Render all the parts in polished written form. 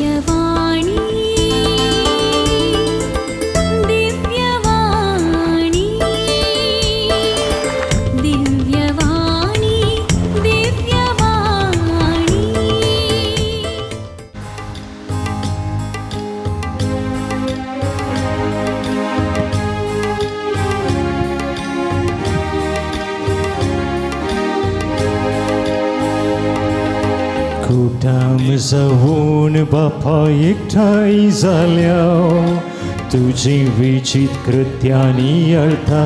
दिव्यवाणी दिव्यवाणी दिव्यवाणी दिव्यवाणी। कुटाम जावन बापा एकठांय जाल्या तुजी विचित कृत्यांनी अर्था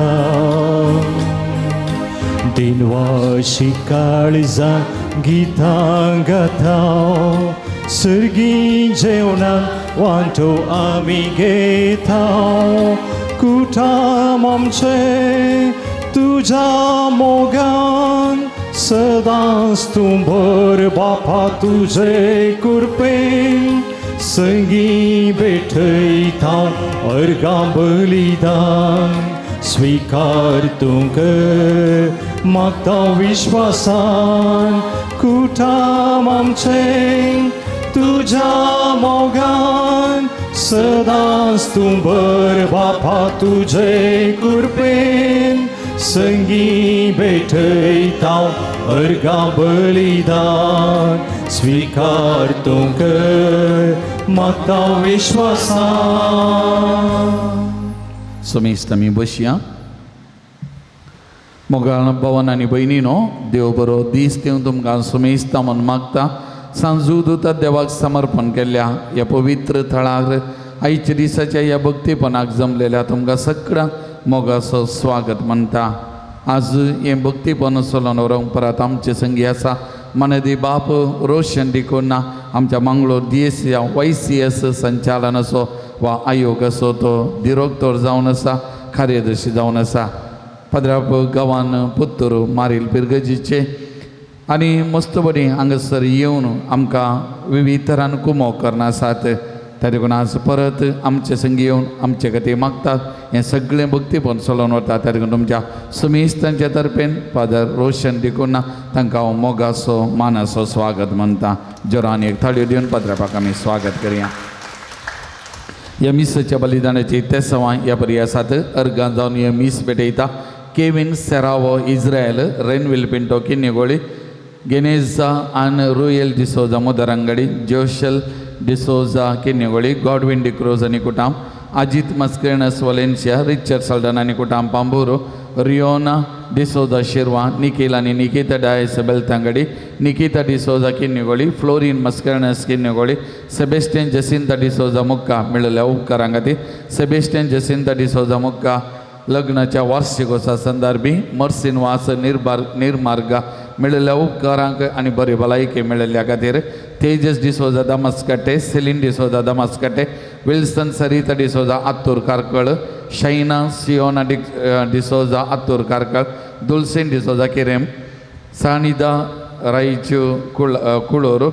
दिनवाशी काळजा गितां गाता सर्गी जेवणाक वांटो आमी घेता कुटाम आमचें तुज्या मोगान सदांच तूं भर बापा तुजे कृपेन संगी भेटयता अर्गां बलिदान स्वीकार तूं कर मागता विश्वासान कुटाम आमचें तुज्या मोगान सदांच तूं भर बापा तुजे कृपेन संगी भेटयता अर्गां बलिदान स्वीकार तूं कर मागता विश्वासान। समेस्त आमी बसया। मोगाळ भवन आनी भयणीनो, देव बरो दीस दिवन तुमकां समेस्ता म्हूण मागता। सांजू दुता देवाक समर्पण केल्ल्या ह्या पवित्र थळार आयच्या दिसाच्या ह्या भक्तीपणाक जमलेल्या तुमकां सगळ्यांक मोगाचो स्वागत म्हणटा। आज हें भक्तीपण चलोवन व्हरूंक परत आमचे संगी आसा मानदी बाप रोशन डिकोना, आमच्या मंगळूर डी एस या वाय सी एस संचालन असो वा आयोग असो तो दिरोक्तोर जावन आसा, कार्यदर्शी जावन आसा। पद्राप गांवान पुत्तूर मारील पिरगजीचे आनी मस्त बरी हांगासर येवन आमकां विविध तरान कुमोक करना आसात। त्या देखून आज परत आमचे संगी येवन आमचे खातीर मागतात हें सगळें भक्तीपण चलोवन वता। त्या देखून तुमच्या समेस्तांच्या तर्फेन फादर रोशन डिकोना तांकां हांव मोगाचो मानाचो स्वागत म्हणटा। जोरान एक थाळयो दिवन पाद्रापाक आमी स्वागत करया। ह्या मिसाच्या बलिदानाची तेसवां ह्या परी आसात। अर्गां जावन हे मीस भेटयता केवीन सेरावो इस्रायल, रेनविल पिंटो किन्नेगोळी, गेनेजा आनी रुयल डिसोजा मुदरंगडी, जोशल डिसोजा किन्नेगोळी, गॉडविन डिक्रोज आनी कुटाम, अजित मस्करेनस वलेन्सिया, रिचर्ड सल्डन आनी कुटाम पांबुरो, रियोना डिसोजा शिरवा, निखिल आनी निकिता डायस बेलतांगडी, निकिता डिसोजा किन्नेगोळी, फ्लोरीन मस्करेनस किन्नेगोळी, सेबेस्टियन जसिंता डिसोजा मुक्का मेळिल्ल्या उपकारां खातीर सेबेस्टियन जसिंता डिसोजा मुक्का लग्नाच्या वार्षिकोत्सवा संदर्भी मर्सीन वास निर्बार निर्मार्गा मेळिल्ल्या उपकारांक आनी बरी भलायकी मेळिल्ल्या खातीर तेजस डिसोजा दमसकटे, सेलीन डिसोजा दमसकटे, विल्सन सरिता डिसोजा आत्तूर कार्कळ, शैना सियोना डिसोजा आत्तूर कार्कळ, दुलसीन डिसोजा किरेम, सानिदा रायचू कुळूर,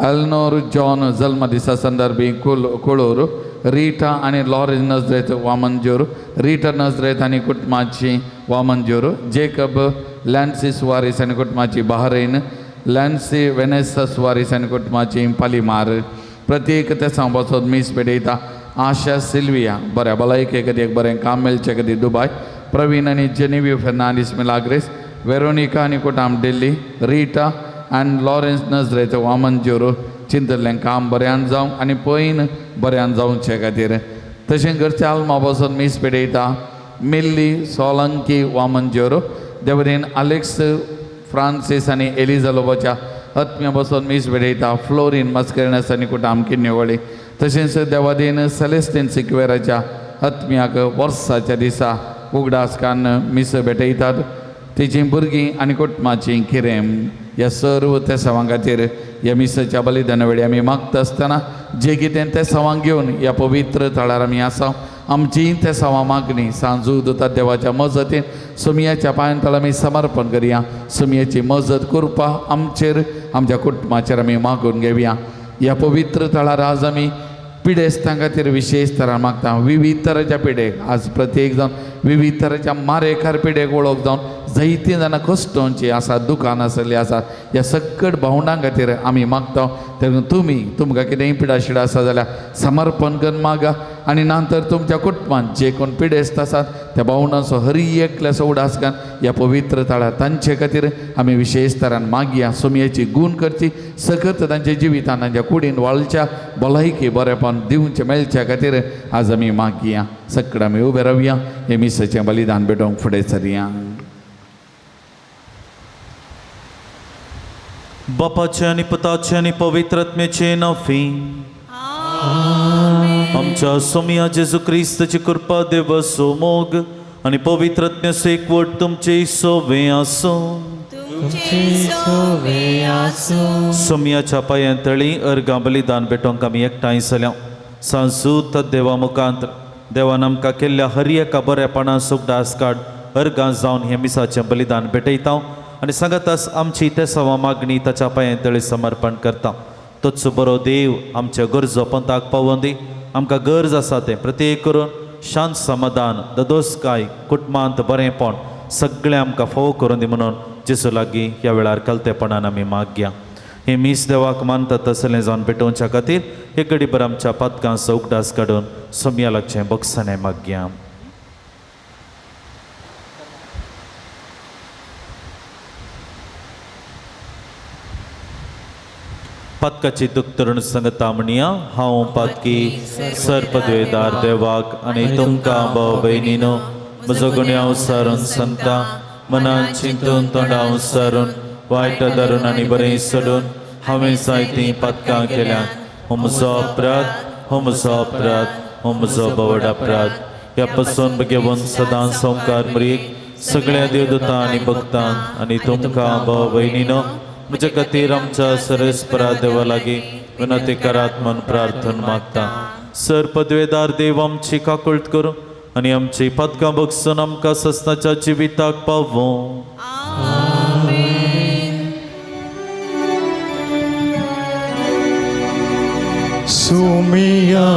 अल्नोर जॉन जल्मदिसा संदर्भी कुळूर, रीटा आनी लॉरेन्स नजरेत वामनजूर, रीटा नजरेत आनी कुटुंबाची वामनजूर, जेकब लॅन्सी सुवारीस आनी कुटुंबाची बहरेन, लॅन्सी वेनेसा सुवारीस आनी कुटुंबाची पालिमार। प्रत्येक तेसां बसोत मीस पेटयता आशा सिल्विया बऱ्या भलायके खातीर एक बरें काम मेळचे खातीर दुबाय, प्रवीण आनी जेनिव्यू फेर्नांडीस मिलाग्रेस, वेरोनिका आनी कुटाम दिल्ली, रीटा आनी लॉरेन्स नजरेत वामनजूर चिंतलें काम बऱ्यान जावं आनी पयन बऱ्यान जावचे खातीर। तशें घरच्या आल्मा बसून मीस पेटयता मिल्ली सोलंकी वामनजूर, देवदेन अलेक्स फ्रांसीस आनी एलिजा लोबोच्या आत्म्या बसून मीस पेटयता फ्लोरीन मस्करेनस आनी कुटाम किन्नेवळी। तशेंच देवादीन सेलेस्टीन सिक्वेराच्या आत्म्याक वर्साच्या दिसा उगडास कान्न मीस भेटयतात। तेचीं भुरगीं आनी कुटुंबाचीं किरेम ह्या सर्व तेसांवां खातीर ह्या मिसाच्या बलिदाना वेळी आमी मागता आसतना जे कितें तेसांवां घेवन ह्या पवित्र थळार आमी आसा, आमची तेसांवां मागणी सांजू दुता देवाच्या मजतीन सुमयाच्या पांयां तळ आमी समर्पण करया। सुमयाची मजत करपा आमचेर आमच्या कुटुंबाचेर आमी मागून घेवया। ह्या पवित्र थळार आज आमी पिडेस्तां खातीर विशेश तरान मागता। विविध तरांच्या पिडेक आज प्रत्येक जाण विविध तरेच्या मारेकार पिडेक वळख जावन जायतीं जाणां कश्टोंची आसा, दुकान आसली आसा, ह्या सकट भावंडां खातीर आमी मागता. तेन्ना तुमी तुमकां कितेंय पिडाशिडा आसा जाल्यार समर्पण करून मागा आनी नंतर तुमच्या कुटुंबांत जे कोण पिडेस्त आसात त्या भावंडांचो हरी एकल्याचो उडास घालून ह्या पवित्र थळार तांचे खातीर आमी विशेश तरान मागया. सोमयेची गूण करची सकत तांच्या जिवितान तांच्या कुडीन वाळच्या भलायकी बरेपण दिवचें मेळच्या खातीर आज आमी मागया. सगळें आमी उबे रावया, हे मिसाचें बलिदान भेटोवंक फुडें सरया. बापाचे आनी पुताचे आनी पवित्र आत्म्याचे नांवी आमच्या सोमया जेजू क्रिस्ताची कृपा, देवाचो मोग आनी पवित्र आत्म्याचो एकवट तुमचे सोवे आसूं. सोमयाच्या पांयां तळी अर्गां बलिदान भेटोवंक आमी एकठांय जाल्या. सांजूत देवा मुखांत देवान आमकां केल्ल्या हर एका बऱ्यापणाचो उगडास काड अर्गां जावन हें मिसाचें बलिदान भेटयता आनी सांगाताच आमची तेसावा मागणी ताच्या पांयां तळी समर्पण करता. तोच बरो देव आमच्या गरजो पंथाक पावोवन दी. आमकां गरज आसा तें प्रत्येक करून शांत समाधान ददोसकाय कुटुंबांत बरेंपण सगळें आमकां फावो करून दी म्हणून जेजू लागीं ह्या वेळार कलतेपणान आमी मागया. हें मीस देवाक मानता तसलें जावन भेटोवच्या खातीर हे घडीभर आमच्या पातकांचो उगडास काडून सोमया लागचें बक्षाणें मागया. पातकाची दुख तरुण संगता म्हणया, हांव पातकी सर्पद्वेदार देवाक आनी तुमकां भाव भयणीनो म्हजो गुन्यांव सारून सांगता. मनान चिंतून तोंडाव सारून वायट धरून आनी बरें सोडून हांवें जायतीं पातकां केल्यांत. हो म्हजो अपराध, हो म्हजो अपराध, हो म्हजो बवड अपराध. ह्या पसून घेवन सदां संवकार मरीक सगळ्या देवदूतां आनी भक्तांक आनी तुमकां भाव भयणीनो म्हज्या खातीर आमच्या सरस्परा देवा लागीं विनती करात म्हूण प्रार्थना मागता. सर पदवेदार देव आमची काकुळट करूं आनी आमची पातकां बगसून आमकां सस्नाच्या जिविताक पावों. सोमया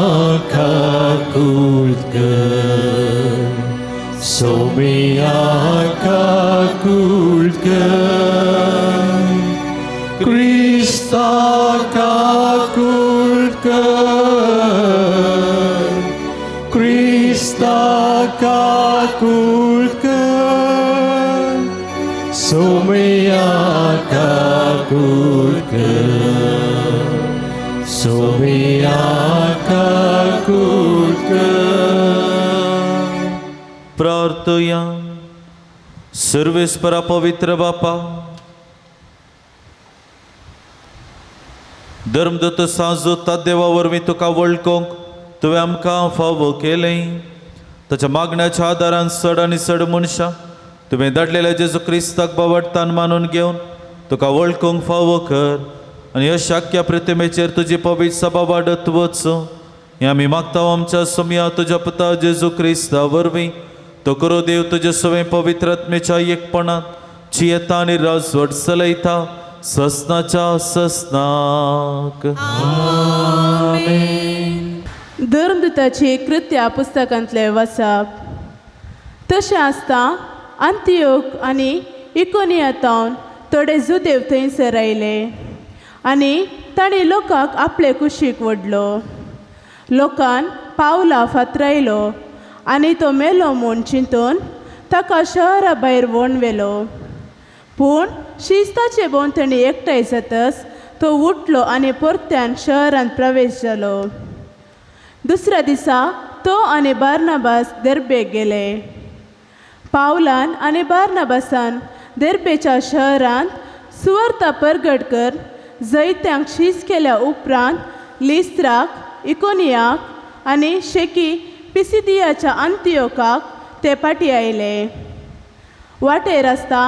काकुळट कर, सोमया काकुळट कर, क्रिस्ता काकुळट कर, क्रिस्ता काकुळट कर, सोमया काकुळट कर, सोमया काकुळट कर. प्रार्थया. सर्वेस्परा पवित्र बापा, धर्मदत्त सांजो देवा वरवीं तुका वळखूंक तुवें आमकां फावो केलें. ताच्या मागण्याच्या आदारान चड आनी चड मनशां तुवें धाडलेल्या जेजू क्रिस्ताक बावडतान मानून घेवन तुका वळखूंक फावो कर आनी ह्या शाक्या प्रतिमेचेर तुजी पवित्र सभा वाडत वचूं हें आमी मागता आमच्या सोमया तुज्या पुता जेजू क्रिस्ता वरवीं. तो करो देव तुजे सवें पवित्र आत्मेच्या एकपणांत जियेता आनी राजवट चलयता ससनाच्या ससनाक. धर्मदूताची कृत्या पुस्तकांतले वसप. तशें आसता अंतियोग आनी इकोनियातावन थोडे जुदेव थंयसर आयले आनी तांणी लोकांक आपले कुशीक वडलो. लोकान पावला फातरायलो आनी तो मेलो म्हूण चिंतून ताका शहरा भायर व्हरून व्हेलो. पूण शिस्ताचे भोंवतणी एकठांय जातच तो उठलो आनी परत्यान शहरांत प्रवेश जालो. दुसऱ्या दिसा तो आनी बार्नाबास देर्बेक गेले. पावलान आनी बार्नाबासान देर्बेच्या शहरांत सुवार्ता परगट कर जैत्यांक शीस केल्या उपरांत लिस्त्राक, इकोनियाक आनी शेकी पिसिदियाच्या अंतियोकाक ते फाटीं आयले. वाटेर आसता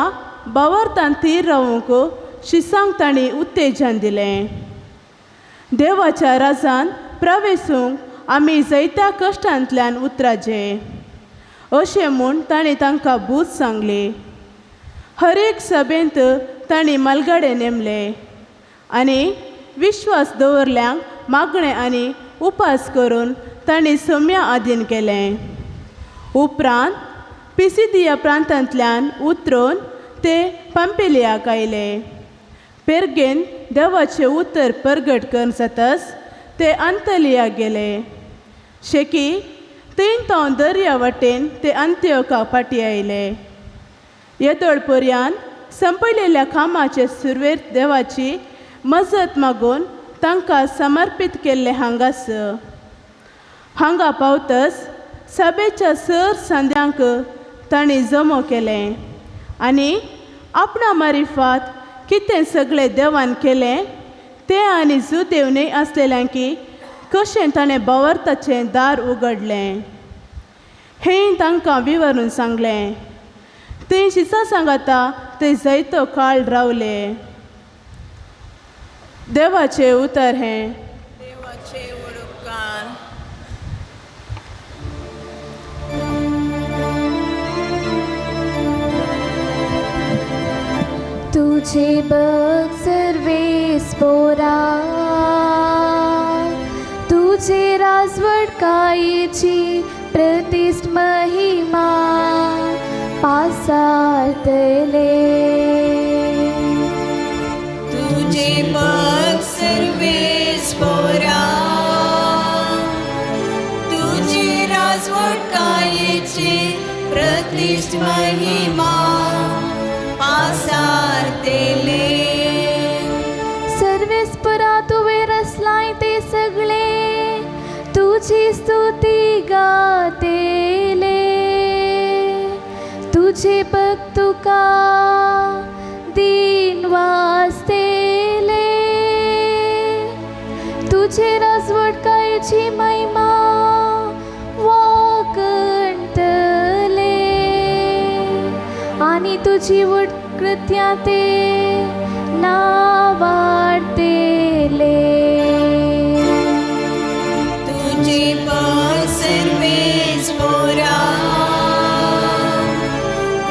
बावर्तान थीर रावूंक शिसांक तांणी उत्तेजन दिलें. देवाच्या राजान प्रवेसूंक आमी जैत्या कश्टांतल्यान उतराचे अशें म्हूण तांणी तांकां बूद सांगली. हर एक सभेंत तांणी मालगाडे नेमले आनी विश्वास दवरल्यांक मागणें आनी उपास करून तांणी सम्या आदीन केलें. उपरांत पिसिदिया प्रांतांतल्यान उतरून ते पंपेलियाक आयले. पेर्गेन देवाचें उतर परगट करून जातच ते अंतलिया गेले. शेकी थंय तावन दर्या वाटेन ते अंत्योका फाटी आयले. येदोळ पर्यान संपयलेल्या कामाचे सुरवेर देवाची मजत मागून तांकां समर्पीत केल्लें हांगास. हांगा पावतच सभेच्या सर संद्यांक तांणी जमो केलें आनी आपणा मारिफात कितें सगळें देवान केलें तें आनी जुदेव न्हय आसलेल्यांकी कशें ताणें बावरताचें दार उगडलें हें तांकां विवरून सांगलें. थंय शिसा सांगाता थंय जायतो काळ रावले. देवाचें उतर हें. देवाचे उपकार. तुझे बघ सर्वेस पोरा, तुझे राजवटकायेची प्रतिष्ठ महिमा पासारतले. तुझे बघ सर्वेस पोरा, तुझे राजवटकायेची प्रतिष्ठ महिमा पासारतले. सर्वेस पोरा तुवे रसलाय ते सगळे तुझी स्तुती गातेले. तुझे बघ तुका दिन वाजतेले. तुझे राजवटकायेची महिमा वाकणतले आणि तुझी कृत्या ते नावाडतेले. तुझे बघ सर्वेस पोरा,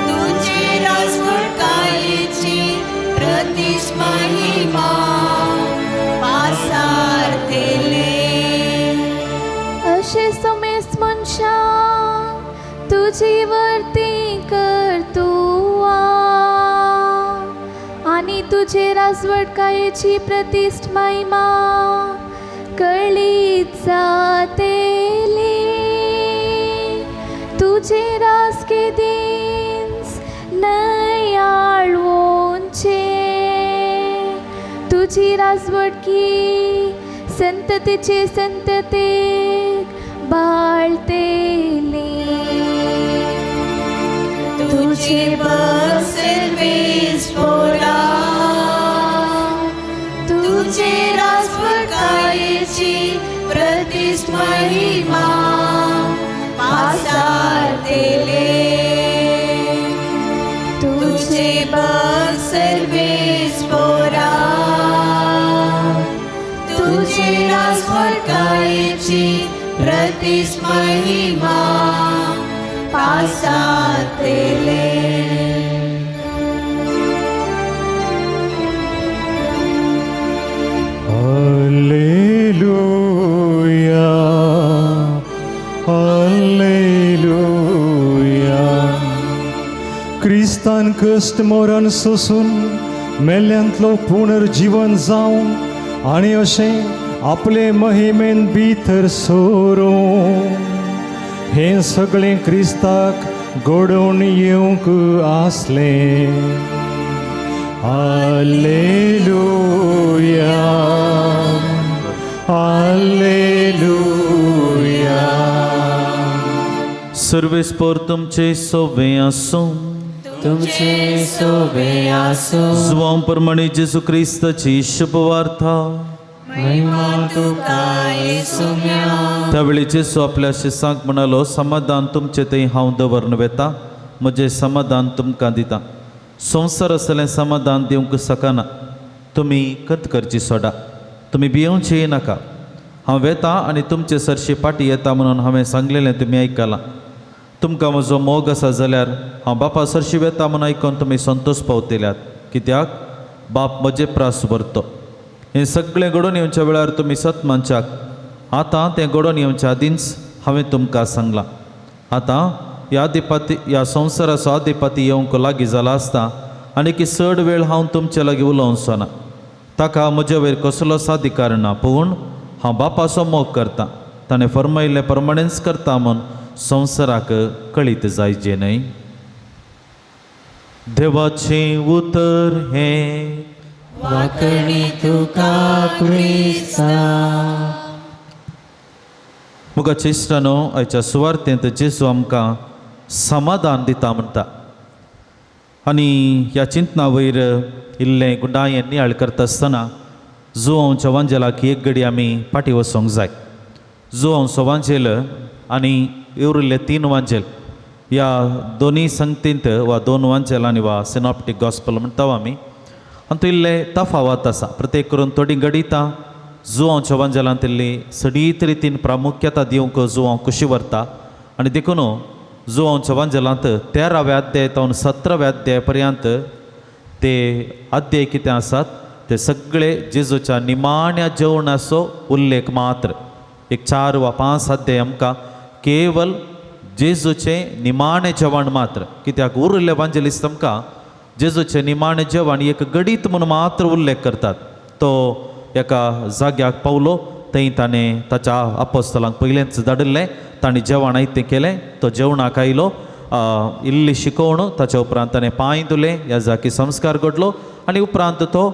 तुझे राजवटकायेची प्रतिष्ठ महिमा पासारतले. अशे समेस्त मनशां तुजी वर्ती करतुआ आनी तुजे राजवटकायेची प्रतिष्ठ महिमा कळीत जातेली. तुजे राजके दीस नयाळवोनचे, तुजी राजवटकी संततीचे संततेक बाळतेली. तुझे बघ सर्वेस पोरा, तुझे राजवटकायेची प्रतिष्ठ महिमा पासारतले. तुझे बघ सर्वेस पोरा, तुझे राजवटकायेची प्रतिष्ठ महिमा पासारतले. Alleluia, Alleluia. क्रिस्तान कश्ट मरण सोसून मेल्यांतलो पुनर्जीवन जावन आनी अशें आपले महिमेन भितर सोरूं हें सगळें क्रिस्ताक घडोवन येवंक आसलें. Alleluia, Alleluia. सर्वेस्पोर तुमचे सोवे आसूं. तुमचे सोबे आसूं. जुवां प्रमाणे जेजू क्रिस्ताची शुभवार्ता. महिमा तुका येसुम्या. त्यावेळी जेजू आपल्या शिसांक म्हणालो, समाधान तुमचे थंय हांव दवरून वेता, म्हजें समाधान तुमकां दिता. संवसार आसलें समाधान दिवंक शकना. तुमी खत करची सोडा, तुमी भियोवचें नाका. हांव वेता आनी तुमचे सरशी फाटी येता म्हणून हांवें सांगलेलें तुमी आयकलां. तुमकां म्हजो मोग आसा जाल्यार हांव बापा सरशी वेता म्हणून आयकून तुमी संतोश पावतल्यात, कित्याक बाप म्हजे प्रास भरतो. हें सगळें घडोवन येवच्या वेळार तुमी सत मानच्याक. आतां तें घडोवन येवच्या आदींच हांवें तुमकां सांगलां. आतां ह्या अधिपती ह्या संवसाराचो अधिपती येवंक लागीं जाला आसता आनी की चड वेळ हांव तुमचे लागीं उलोवचो ना. ताका म्हजे वयर कसलोच अधिकार ना, पूण हांव बापाचो मोग करता, ताणें फर्मायिल्ले प्रमाणेंच करता म्हूण संवसाराक कळीत जायचे न्हय. देवाचें उतर हें. वाकणी तुका क्रिस्ता. मुगाच्या इश्टानो, आयच्या सुवार्तेंत जेजू आमकां समाधान दिता म्हणटा आनी ह्या चिंतना वयर इल्लें गुंडायेन नियाळ करता आसतना जुवांवच्या वांजेलाक एक घडी आमी फाटीं वचोंक जाय. जुवांवचो वांजेल आनी उरिल्ले 3 वांजेल ह्या दोनूय संगतींत वा 2 वांजेलांनी वा सिनॉप्टीक गॉस्पल म्हणटा आमी, आनी इल्ले तफावत आसा. प्रत्येक करून थोडीं घडितां जुवांवच्या वांजेलांत इल्ली सडीत रितीन प्रामुख्यता दिवंक जुवांव कुशी व्हरता आनी देखून जुवांवच्या वांजेलांत 13व्या अध्याय तावन 17व्या अध्याय पर्यंत ते अध्याय कितें आसात ते सगळे जेजूच्या निमाण्या जेवणाचो उल्लेख मात्र. एक 4 वा 5 अध्याय आमकां केवल जेजूचें निमाणें जेवण मात्र, कित्याक उरिल्ले वांजेलिस्त आमकां जेजूचें निमाणें जेवण एक गडीत म्हूण मात्र उल्लेख करतात. तो एका जाग्याक पावलो, थंय ताणें ताच्या आपोस्तलांक पयलेंच धाडिल्लें, ताणें जेवण आयतें केलें, तो जेवणाक आयलो, इल्ली शिकोवण, ताच्या उपरांत ताणें पांय धुले, ह्या जाकी संस्कार घडलो आनी उपरांत तो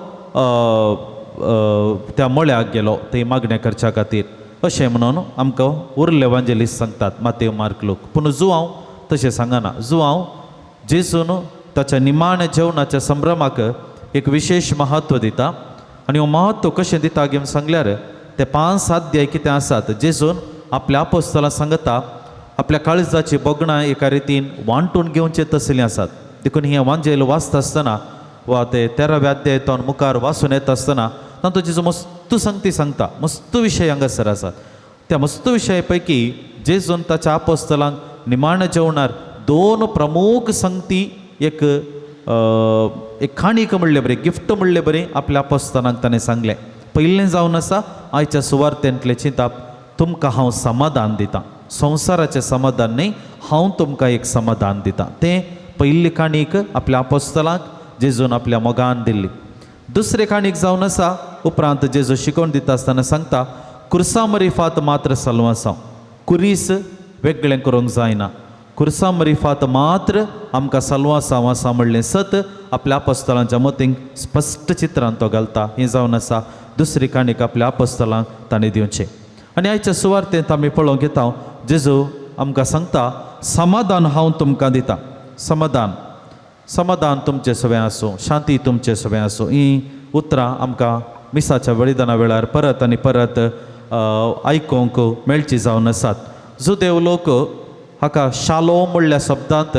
त्या मळ्याक गेलो थंय मागणें करच्या खातीर. अशें म्हणून आमकां उरले वांजेलीस सांगतात मातेव मार्क लोक. पूण जुवांव तशें सांगना. जुवांव जेजून ताच्या निमाण्या जेवणाच्या संभ्रमाक एक विशेश महत्व दिता आनी हो महत्व कशें दिता घेवन सांगल्यार ते 5 अध्याय कितें आसात जेजून आपल्या आपोस्तलां सांगता आपल्या काळजाची भोगणां एका रितीन वांटून घेवचे तसलीं आसात. देखून हें वांजेल वाचता आसतना वा ते 13व्या अध्याय मुखार वाचून येता आसतना तातूंत जेजू मस्त संगती सांगता, मस्त विशय हांगासर आसात. त्या मस्त विशया पैकी जेजून ताच्या आपोस्तलांक निमाण्या जेवणार 2 प्रमुख संगती एक एक खाणीक म्हणलें बरें, गिफ्ट म्हणलें बरें आपल्या आपोस्तलांक ताणें सांगलें. पयलें जावन आसा आयच्या सुवार्तेंतलें चिंताप, तुमकां हांव समाधान दितां, संवसाराचें समाधान न्हय, हांव तुमकां एक समाधान दितां. तें पयली काणीक आपल्या आपोस्तलांक जेजून आपल्या मोगान दिल्ली. दुसरे काणीक जावन आसा उपरांत जेजू शिकोवन दिता आसतना सांगता कुर्सा मरिफात मात्र सलवासांव, कुरीस वेगळें करूंक जायना, कुर्सा मरिफात मात्र आमकां सलवासांव आसा म्हणलें सत आपल्या आपोस्तलांच्या मतींक स्पश्ट चित्रान तो घालता. हें जावन आसा दुसरी काणीक आपल्या आपोस्तलांक ताणें दिवचें. आनी आयच्या सुवार्तेंत आमी पळोवंक येता जेजू आमकां सांगता समाधान हांव तुमकां दिता, समाधान, समाधान तुमचें सगळें आसूं, शांती तुमचें सगळें आसूं. हीं उतरां आमकां मिसाच्या बलिदाना वेळार परत आनी परत आयकूंक मेळची जावन आसात. जुदेव लोक हाका शालो म्हणल्या शब्दांत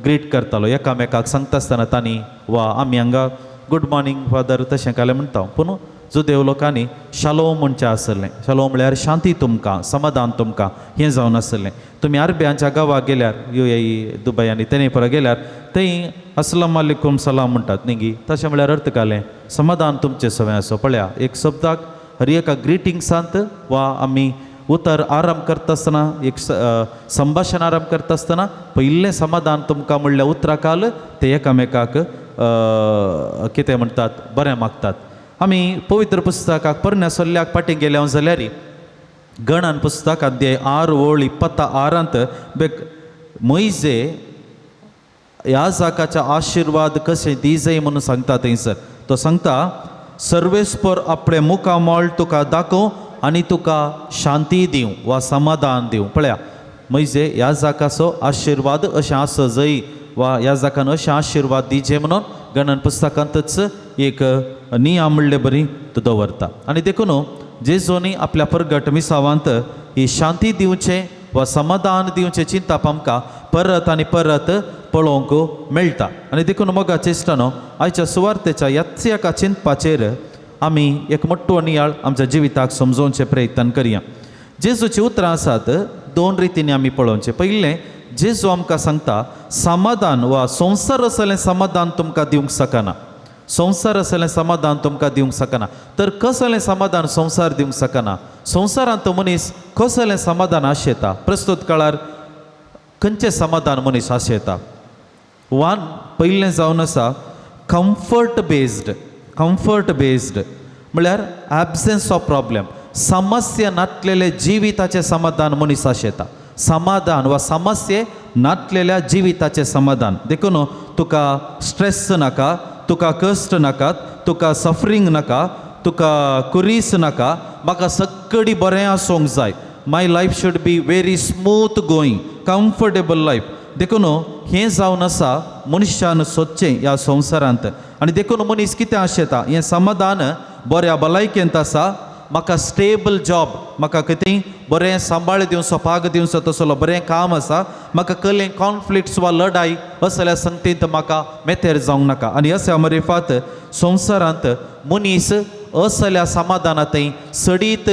ग्रीट करतालो, एकामेकाक सांगता आसतना तांणी वा आमी हांगा गुड मॉर्निंग फादर तशें कालें म्हणटा, पूण जुदेव लोकांनी शालो म्हणचें आसलें. शालो म्हळ्यार शांती तुमकां, समाधान तुमकां हें जावन आसलें. तुमी अरब्यांच्या गांवाक गेल्यार, यू ए ई, दुबय आनी तेणे परत गेल्यार थंय अस्सलाम वालेकुम सलाम म्हणटात न्ही गी, तशें म्हळ्यार अर्थ घालें समाधान तुमचें सगळें आसूं. पळया एक शब्दाक हर एका ग्रिटिंग्सांत वा आमी उतर आरंभ करता आसतना एक संभाशण आरंभ करता आसतना पयलें समाधान तुमकां म्हणल्या उतरा काल ते एकामेकाक कितें म्हणटात बरें मागतात. आमी पवित्र पुस्तकाक परण्या सल्ल्याक फाटीं गेल्या जाल्यार गणन पुस्तक अध्याय 6 ओळ 26 बेक मोयजे ह्या जाकाच्या आशिर्वाद कशें दिजय म्हणून सांगता थंयसर. तो सांगता सर्वेस्पर आपलें मुखामळ तुका दाखोवं आनी तुका शांती दिवं वा समाधान दिवं. पळया म्हणजे ह्या जाकाचो आशिर्वाद अशें आसा जय वा ह्या जाकान अशें आशिर्वाद दिजे म्हणून गणन पुस्तकांतच एक नियम म्हणले बरी तो दवरता. आनी देखून जेजूनी आपल्या परगट मिसावांत ही शांती दिवचें वा समाधान दिवचें चिंताप आमकां परत आनी परत पळोवंक मेळटा. आनी देखून मोगाचे इश्टानो, आयच्या सुवार्तेच्या ह्याच एका चिंतपाचेर आमी एक मोठो नियाळ आमच्या जिविताक समजोवचें प्रयत्न करया. जेजूची उतरां आसात 2 रितींनी आमी पळोवचें. पयलें, जेजू आमकां सांगता समाधान वा संवसार असलें समाधान तुमकां दिवंक शकना, संवसार असलें समाधान तुमकां दिवंक शकना. तर कसलें समाधान संवसार दिवंक शकना? संवसारांत मनीस कसलें समाधान आशेता? प्रस्तुत काळार खंयचें समाधान मनीस आशेता? वन पयलें जावन आसा कम्फर्ट बेज्ड. कम्फर्ट बेज्ड म्हळ्यार एब्सन्स ऑफ प्रॉब्लेम, समस्या नातलेले जिविताचें समाधान मनीस आशेता. समाधान वा समस्ये नातलेल्या जिविताचें समाधान. देखून तुका स्ट्रेस नाका, तुका कश्ट नाका, तुका सफरींग नाका, तुका कुरीस नाका, म्हाका सगळी बरें आसूंक जाय. My life should be very smooth going, comfortable life. देखून हें जावन आसा मनशान सोदचें ह्या संवसारांत. आनी देखून मनीस कितें आशेता, हें समाधान बऱ्या भलायकेंत आसा, म्हाका स्टेबल जॉब, म्हाका कितेंय बरें सांबाळ दिवचो, पाग दिवचो तसलो बरें काम आसा, म्हाका कसलें कॉन्फ्लिक्ट्स वा लढाई असल्या संगतींत म्हाका मेतेर जावंक नाका. आनी अशा मरिफात संवसारांत मनीस असल्या समाधानांतय सडीत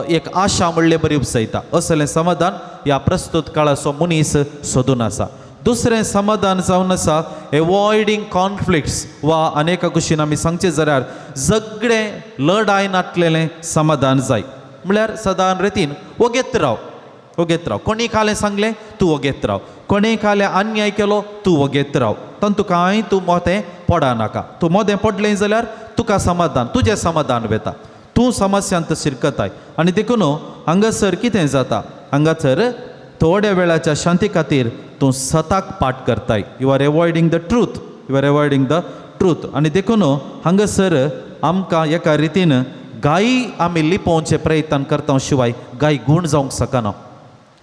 एक आशा म्हणले बरी उपसयता. असलें समाधान ह्या प्रस्तुत काळाचो मनीस सोदून आसा. दुसरें समाधान जावन आसा एवॉयडींग कॉन्फ्लिक्ट्स वा अनेका कुशीन आमी सांगचें जाल्यार झगडें लढाय नातलेलें समाधान जाय. म्हळ्यार सदां रितीन वगेत राव, वगेत राव. कोणी कालें सांगलें तूं वगेत राव, कोणी कालें अन्याय केलो तूं वगेत राव, तातूंत कांय तूं मोदें पडा नाका. तूं मोदें पडलें जाल्यार तुका समाधान, तुजें समाधान वेता, तूं समस्यांत शिरकताय. आनी देखून हांगासर कितें जाता, हांगासर थोड्या वेळाच्या शांती खातीर तूं सताक पाठ करताय. You are avoiding the truth, you are avoiding the truth. आनी देखून हांगासर आमकां एका रितीन गाय आमी लिपोवचे प्रयत्न करता शिवाय गाय गूण जावंक शकना.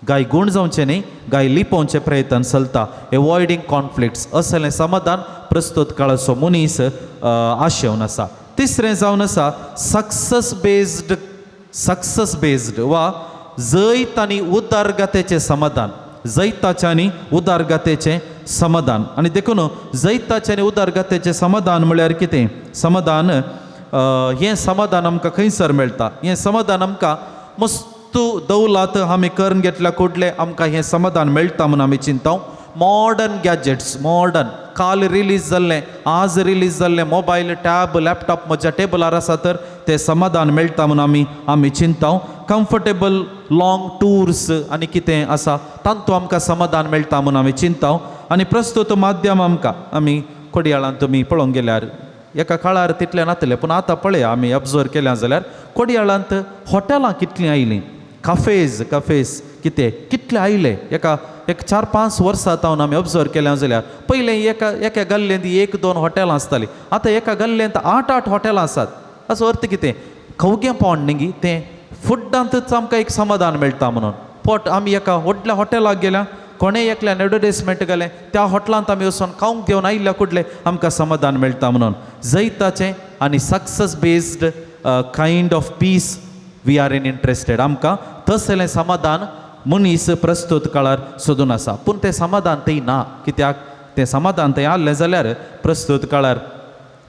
गाय गूण जावचें न्ही, गाय लिपोवचे प्रयत्न चलता. एवॉयडींग कॉन्फ्लिक्ट्स असलें समाधान प्रस्तुत काळाचो मनीस आशेवन आसा. तिसरें जावन आसा सक्सस बेज्ड. सक्सस बेज्ड वा जैत आनी उदरगतेचें समाधान. जैताचें आनी उदरगतेचें समाधान. आनी देखून जैताचें आनी उदरगतेचें समाधान म्हळ्यार कितें? समाधान हें समाधान आमकां खंयसर मेळटा? हें समाधान आमकां मस्त दौलात आमी करून घेतल्या कुडले आमकां हें समाधान मेळटा म्हूण आमी चिंता. मॉडर्न गॅजेट्स, मॉडर्न काल रिलीज जाल्लें, आज रिलीज जाल्लें मोबायल, टॅब, लॅपटॉप म्हज्या टेबलार आसा तर तें समाधान मेळटा म्हूण आमी चिंता. कम्फर्टेबल लाँग टूर्स आनी कितें आसा तातूंत आमकां समाधान मेळटा म्हूण आमी चिंता. आनी प्रस्तुत माध्यम आमकां आमी कोडयाळांत तुमी पळोवंक गेल्यार एका काळार तितलें नातलें, पूण आतां पळया आमी ऑब्जर्व केल्या जाल्यार कोडयाळांत हॉटेलां कितलीं आयलीं, कफेज, कफेज कितें कितले आयले. एका एक 4-5 वर्सां तावन आमी ऑब्जर्व केल्या जाल्यार पयलें एका एका गल्लेंत 1-2 हॉटेलां आसतालीं, आतां एका गल्लेंत 8-8 हॉटेलां आसात. असो अर्थ कितें, खवगें पोंड न्ही तें फुड्डांतच आमकां एक समाधान मेळटा म्हणून. पोट आमी एका व्हडल्या हॉटेलाक गेल्या, कोणें एकल्यान एडवर्टायजमेंट घालें, त्या हॉटेलांत आमी वचून खावंक घेवन आयिल्ल्या कुडले आमकां समाधान मेळटा म्हणून. जैताचें आनी success based kind of peace we are in interested. आमकां तसलें समाधान मनीस प्रस्तुत काळार सोदून आसा, पूण तें समाधान थंय ना. कित्याक तें समाधान थंय आहलें जाल्यार प्रस्तुत काळार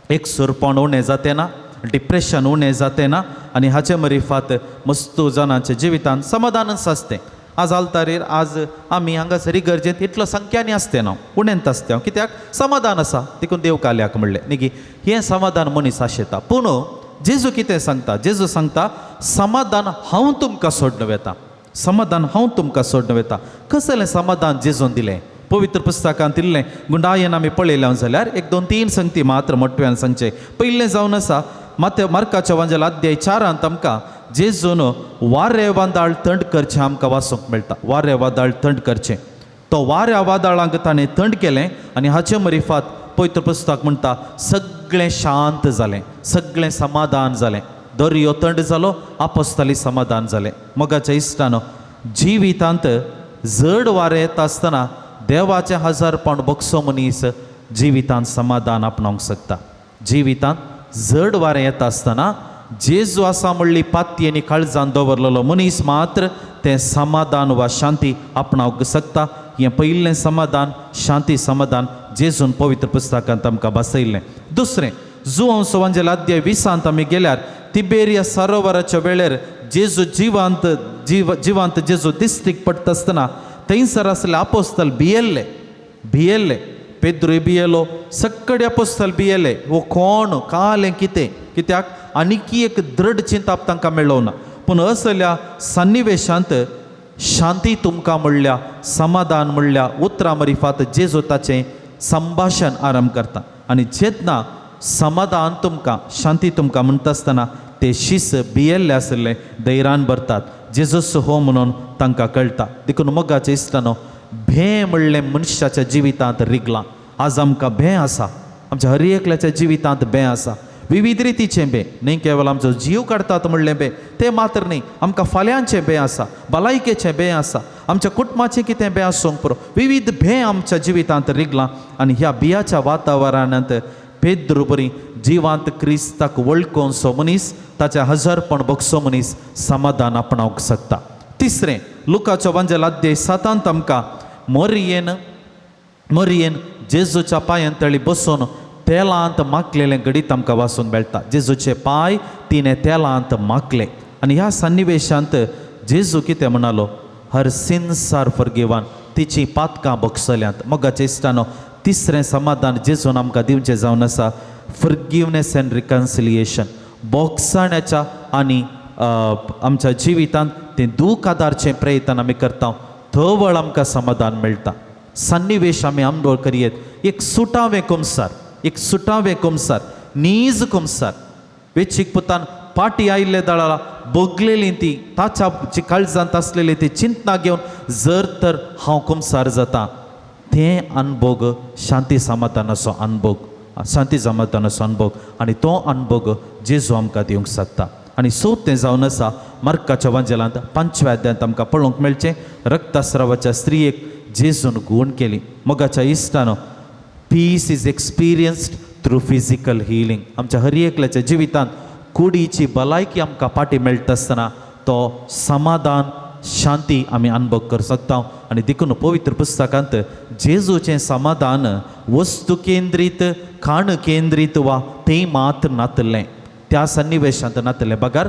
एक सुरपण उणें जातें ना, डिप्रेशन उणें जातें ना, आनी हाचे मरिफात मस्तू जाणांच्या जिवितांत समाधानच आसतें. आज आल्तारीर आज आमी हांगासर इगर्जेंत इतलो संख्यांनी आसतें ना, उणेंत आसतें हांव, कित्याक समाधान आसा देखून देव काल्याक म्हणलें न्ही. हें समाधान मनीस आशेता. पूण जेजू कितें सांगता, जेजू सांगता समाधान हांव तुमकां सोडून वेता, समाधान हांव तुमकां सोडून वेता. कसलें समाधान जेजून दिलें? पवित्र पुस्तकांत दिल्लें गुंडायेन आमी पळयलें जाल्यार 1, 2, 3 संगती मात्र मोटव्यान सांगचें. पयलें जावन आसा मात्य मार्काच्या वांजेल अध्याय 4 आमकां जेजून वारें वादळ थंड करचें आमकां वाचूंक मेळटा. वारें वादळ थंड करचें, तो वाऱ्या वादळांक ताणें थंड केलें आनी हाचे मरिफात पवित्र पुस्तक म्हणटा सगळें शांत जालें, सगळें समाधान जालें. दर्यो थंड जालो, आपोस्ताली समाधान जालें. मोगाच्या इश्टानो, जिवितांत जड वारें येता आसतना देवाचें हजारपण बगसो मनीस जिवितांत समाधान आपणावंक शकता. जिवितांत जड वारें येता आसतना जेजू आसा म्हणली पाती आनी काळजान दवरलेलो मनीस मात्र तें समाधान वा शांती आपणावंक शकता. हें पयलें समाधान, शांती समाधान जेजून पवित्र पुस्तकांत आमकां बसयल्लें. दुसरें, जुवांव सवांजेल अध्याय 20 आमी गेल्यार तिबेरिया सरोवराच्या वेळेर जेजू जिवांत जिवांत जेजू दिस्टीक पडटा आसतना थंयसर आसले आपोस्तल भियेल्ले, भियेल्ले. पेद्रूय भियेलो, सगळे आपोस्तल भियेले. हो कोण कालें कितें, कित्याक आनीकी एक दृढ चिंताप तांकां मेळोवना. पूण असल्या सन्निवेशांत शांती तुमकां म्हणल्या, समाधान म्हणल्या उतरां मरिफात जेजू ताचें संभाशण आरंभ करता. आनी जेन्ना समाधान तुमकां, शांती तुमकां म्हणटा आसतना ते शीस भियेल्ले आशिल्ले, धैर्यान भरतात. जेजूस हो म्हणून तांकां कळटा. देखून मोगाचे इश्टानो, भें म्हणलें मनशाच्या जिवितांत रिगलां. आज आमकां भें आसा, आमच्या हर एकल्याच्या जिवितांत भें आसा, विविध रितीचें भें. न्ही केवल आमचो जीव काडटात म्हणलें भें तें मात्र न्ही, आमकां फाल्यांचें भें आसा, भलायकेचें भें आसा, आमच्या कुटुंबाचें कितें भें आसूंक पुरो. विविध भें आमच्या जिवितांत रिगलां. आनी ह्या भियाच्या वातावरणांत पेद्रू बरी जिवांत क्रिस्ताक वळखोवचो मनीस, ताचें हजारपण बगसो मनीस समाधान आपणावंक शकता. तिसरें, लुकाचो वांजेल अध्याय 7 आमकां मोरयेन जेजूच्या पांयां तळी बसून तेलांत माखलेलें घडीत आमकां वाचूंक मेळटा. जेजूचे पांय तिणें तेलांत माखले. आनी ह्या सन्निवेशांत जेजू कितें म्हणालो? हर सिन्स आर फॉरगिवन, तिची पातकां बगसल्यांत. मोगाचे इश्टानो, तिसरें समाधान जेजून आमकां दिवचें जावन आसा फॉरगिवनेस एंड रिकन्सिलिएशन. बोगसाण्याच्या आनी आमच्या जिवितांत तें दूख आदारचें प्रयत्न आमी करता, थवळ आमकां समाधान मेळटा. सन्निवेश आमी अणभव करयेत. एक सुटावें कुमसार, एक सुटावें कुमसार, नीज कुमसार वेचीक पुतान पाटी आयिल्ले दळाला बोगलेली ती ताच्या जी काळजांत आसलेली ती चिंतना घेवन जर तर हांव कुमसार जाता, तें अनभोग शांती समाधानाचो अनभोग, शांती समाधानाचो अनभोग. आनी तो अनभोग जेजू आमकां दिवंक शकता. आनी सोद तें जावन आसा मार्काच्या वांजेलांत 5व्या अध्यायांत आमकां पळोवंक मेळचें रक्तस्रावाच्या स्त्रियेक जेजून गूण केली. मोगाच्या इश्टानो, Peace is experienced through physical healing. आमच्या हर एकल्याच्या जिवितांत कुडीची भलायकी आमकां फाटी मेळटा आसतना तो समाधान, शांती आमी अनुभव करूंक शकता. आनी देखून पवित्र पुस्तकांत जेजूचें समाधान वस्तू केंद्रीत, खाण केंद्रीत वा तें मात्र नातलें, त्या सन्निवेशांत नातलें, बगर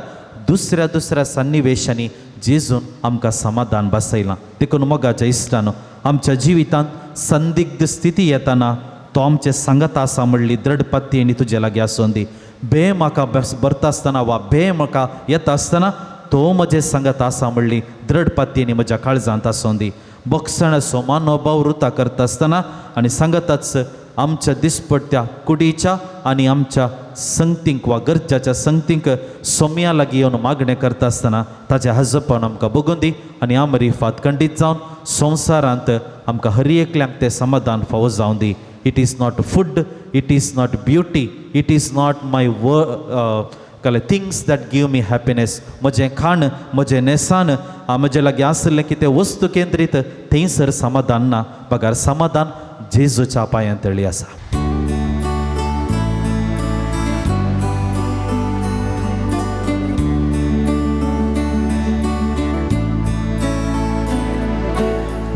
दुसऱ्या दुसऱ्या सन्निवेशांनी जेजून आमकां समाधान बसयलां. देखून मोगाच्या इश्टानो, आमच्या जिवितांत संदिग्ध स्थिती येताना तो आमचे सांगत आसा म्हणली दृढ पत्ती आनी तुजे लागीं आसून दी. भे म्हाका भरता आसतना वा भे म्हाका येता आसतना तो म्हजें सांगत आसा म्हणली दृढ पत्ती आनी म्हज्या काळजांत आसून दी. बक्षणाचो मानोभाव रुता करता आसतना आनी सांगताच आमच्या दिसपट्ट्या कुडीच्या आनी आमच्या संगतींक वा गरजाच्या संगतींक सोम्या लागीं येवन मागणें करता आसतना ताचें हजपण आमकां बगून दी. आनी आमरी फात खंडीत जावन संवसारांत आमकां हर एकल्यांक तें समाधान फावो जावन दी. It is not food, it is not beauty, it is not my कळ्ळें things that give me happiness. म्हजें खाण, म्हजें न्हेसाण, म्हजे लागीं आशिल्लें कितें वस्तू केंद्रीत थंयसर समाधान ना, बगर समाधान जेजूच्या पांयां तळी आसा.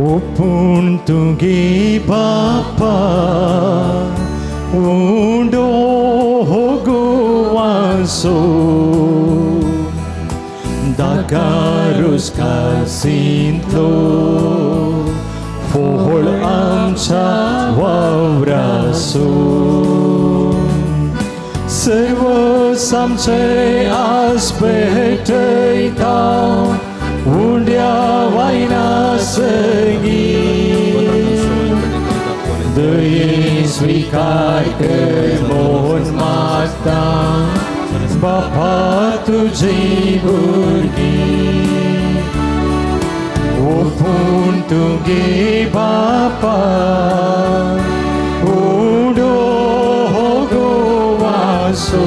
ओपून तुगे बापा उंडो गोवासो दाकारुस कासिंतलो फोळ आमच्या वावरासो सर्व आमचे आस भेटयता उंड्या वायना सगी दये स्वीकार कर मोहन मागता बापा तुजी भुरगीं ओपून तुगे बापा उडो गोवासो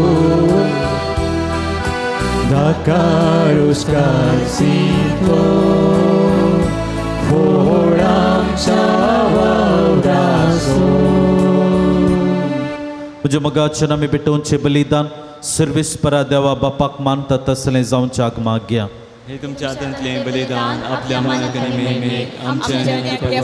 दाकारुस कासिंतलो फोड आमच्या वावरासो. म्हज्या मोगाच्यान आमी भेटोवचें बलिदान सर्वेस्परा देवा बापाक मानता तसलें जावच्याक मागया. हे तुमच्या हातांतलें बलिदान आपल्या मानाक आनी महिमेक आमच्या आनी आपल्या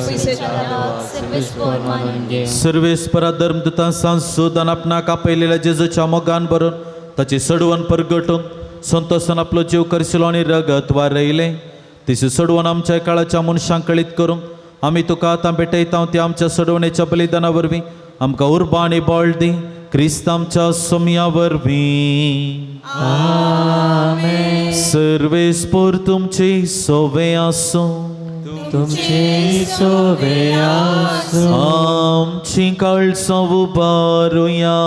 सर्वेस्परा धर्मदूतां संसोदान आपणाक आपयलेल्या जेजूच्या मोगान भरून ताची सडवण परगटून संतोसान आपलो जीव करशिलो आनी रगत वारयलें तिशी सडवण आमच्या काळाच्या मनशांक कळीत करूंक आमी तुका आतां भेटयता. ती आमच्या सडवणेच्या बलिदाना वरवीं आमकां उर्बा आनी बळ दी. क्रिस्तांच्या सोमया वरवीं. आमेन. सर्वेस्पोर तुमचे सोवे आसूं. तुमचे सोवे आसूं. आमची काळसां उबारुया.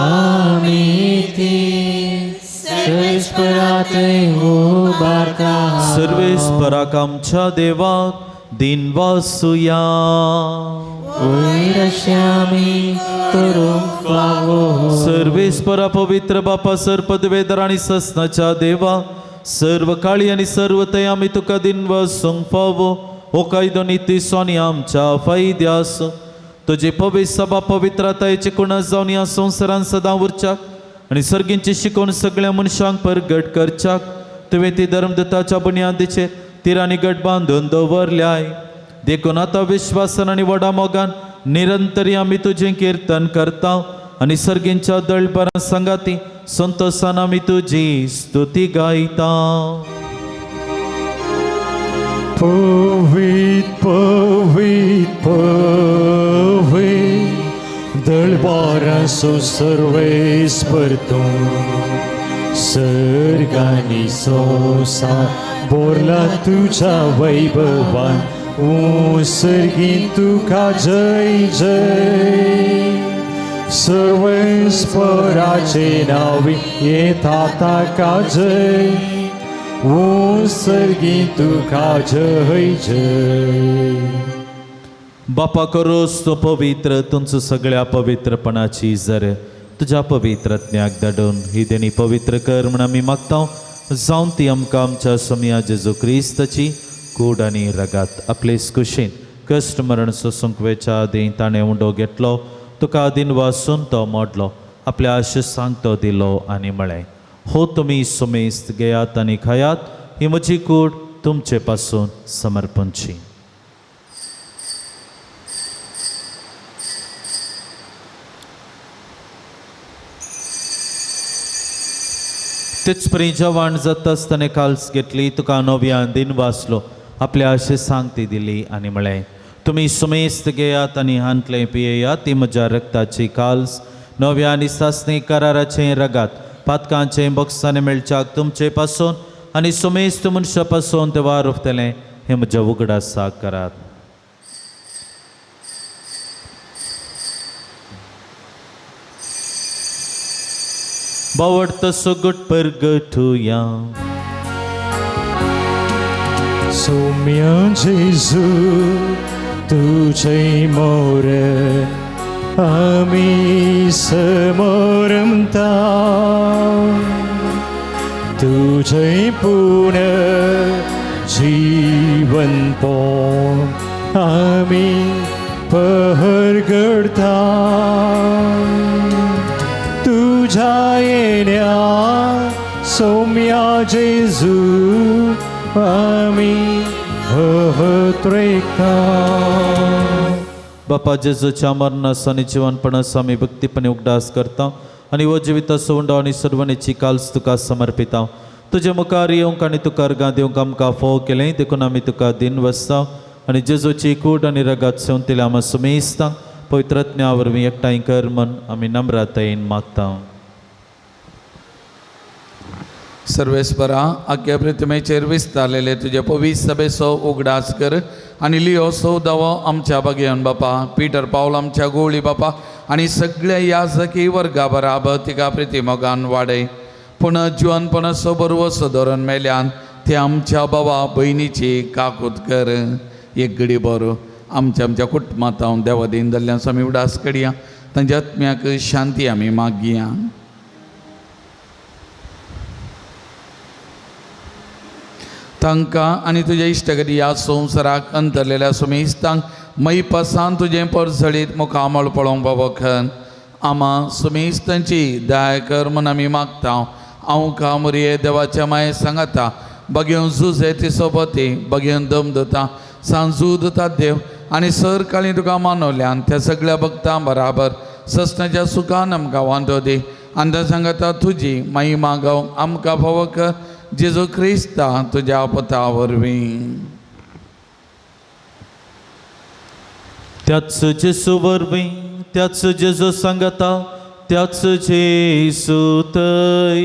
आमी ती सर्वेस्पराथंय उबारता. सर्वेस्पराक आमच्या देवाक दिनवासुया. वयर अशें आमी करूंक फावो. सर्वेस्परा पवित्र बापा सर्पदवेदर आनी ससनाच्या देवा सर्व काळी आनी सर्व थंय आमी तुका दिनवासूंक फावो. हो कायदो नितीसो आनी आमच्या फायद्यास तुजे पवित्र सभा पवित्रतायेचे कुणास जावन ह्या संवसारान सदां उरच्याक आनी सर्गींची शिकवण सगळ्या मनशांक परगट करच्याक तुवें ती धर्मदताच्या बुन्यादीचेर तिरांनी गट बांदून दवरल्याय. देखून आतां विश्वासान आनी व्हडा मोगान निरंतरी आमी तुजें किर्तन करता आनी सर्गींच्या दळपरां सांगाती संतोसान आमी तुजी स्तुती गायता. पवित पवित पवित दळबारांचो सर्वेस्पर तूं सर्गांनी संवसार बोरला तुज्या वैभवान. सर्गी तुका जय जय. सर्वेस्पराचे नांवी येता ताका जय. सर्गी तुका जय जय. बापा करोस तो पवित्र तुमचो सगळ्या पवित्रपणाची जर तुज्या पवित्र ज्ञाक धाडून ही देणी पवित्र कर म्हण आमी मागता. जावन ती आमकां आमच्या सोमया जेजू क्रिस्ताची कूड आनी रगात आपले कुशीन कश्ट मरण सोसूंक वेच्या आदीं ताणें उंडो घेतलो, तुका आदीन वासून तो मोडलो, आपल्या आशिसांक तो दिलो आनी म्हळें, हो तुमी सुमेस्त घेयात आनी खायात, ही म्हजी कूड तुमचे पासून समर्पणची. तेच परी जवान जाता आसतना काल्स घेतली, तुका नव्यान दिन वाचलो, आपल्या आशिसांक ती दिली आनी म्हळें, तुमी सुमेस्त घेयात आनी हांतलें पियेयात, ती म्हज्या रक्ताची काल्स नव्या आनी सासणी कराराचें रगात पातकांचें बोक्सांनी मेळच्याक तुमचे पासून आनी सुमेस्त मनशा पासून ते वार उरतलें हें म्हज्या उगडासाक करात. बावडतो सुगट परगटुया. सौम्य जेजू तुझे मोर आमी समोरमता तुझे पुण जीवन पोण आमी पहरगडता तुझ्या येण्या सौम्या जेजू आमी हत्रेकता. बापा जेजूच्या मरणास आनी जिवनपणास आमी भक्तीपणे उगडास करता आनी हो जिविताचो उंडो आनी सर्वणेची काल्स तुका समर्पिता. तुजे मुखार येवंक आनी तुका अर्गां दिवंक आमकां फोव केलें देखून आमी तुका दिन वसता आनी जेजूची कूड आनी रगात सेवंतल्या आमा सुमेस्ता पवित्रज्ञा वरवीं एकठांय कर म्हण आमी नम्रतायेन मागता. सर्वेस्परा आख्या प्रतिमेचेर विस्तारलेले तुजे पवित्र सभेचो उगडास कर आनी लियो सौदावो आमच्या बागेवन बापा, पीटर पावल आमच्या गोवळी बापा आनी सगळ्या याजकी वर्गा बराबर तिका प्रतिमोगान वाडय. पूण जिवनपणाचो बरवसो धरून मेल्यान ते आमच्या बाबा भयणीची काकूत कर. एक घडी बरो आमच्या आमच्या कुटुंबांत हांव देवा दीन जाल्ल्यान आमी उडास कडया तांच्या आत्म्याक शांती आमी मागया. तांकां आनी तुज्या इश्टगती ह्या संवसाराक अंतरलेल्या सुमेस्तांक मैपासान तुजें परजळीत मुखामळ पळोवंक बाबखन आमा सुमेस्तांची दया कर म्हूण आमी मागता. हांव कामरिये देवाच्या माये सांगाता बगेवन जुजे ती सोबती बगेवन दम दिता सांजू दिता देव आनी सर काळी तुका मानवल्यान त्या सगळ्या भक्तां बराबर ससनाच्या सुखान आमकां वांटो दी आनी त्या सांगाता तुजी महिमा गावंक आमकां फावो कर जेजू क्रिस्ता तुज्या पता वरवीं. त्याच जेजू वरवीं त्याच जेजू सांगता त्याच जेजू थंय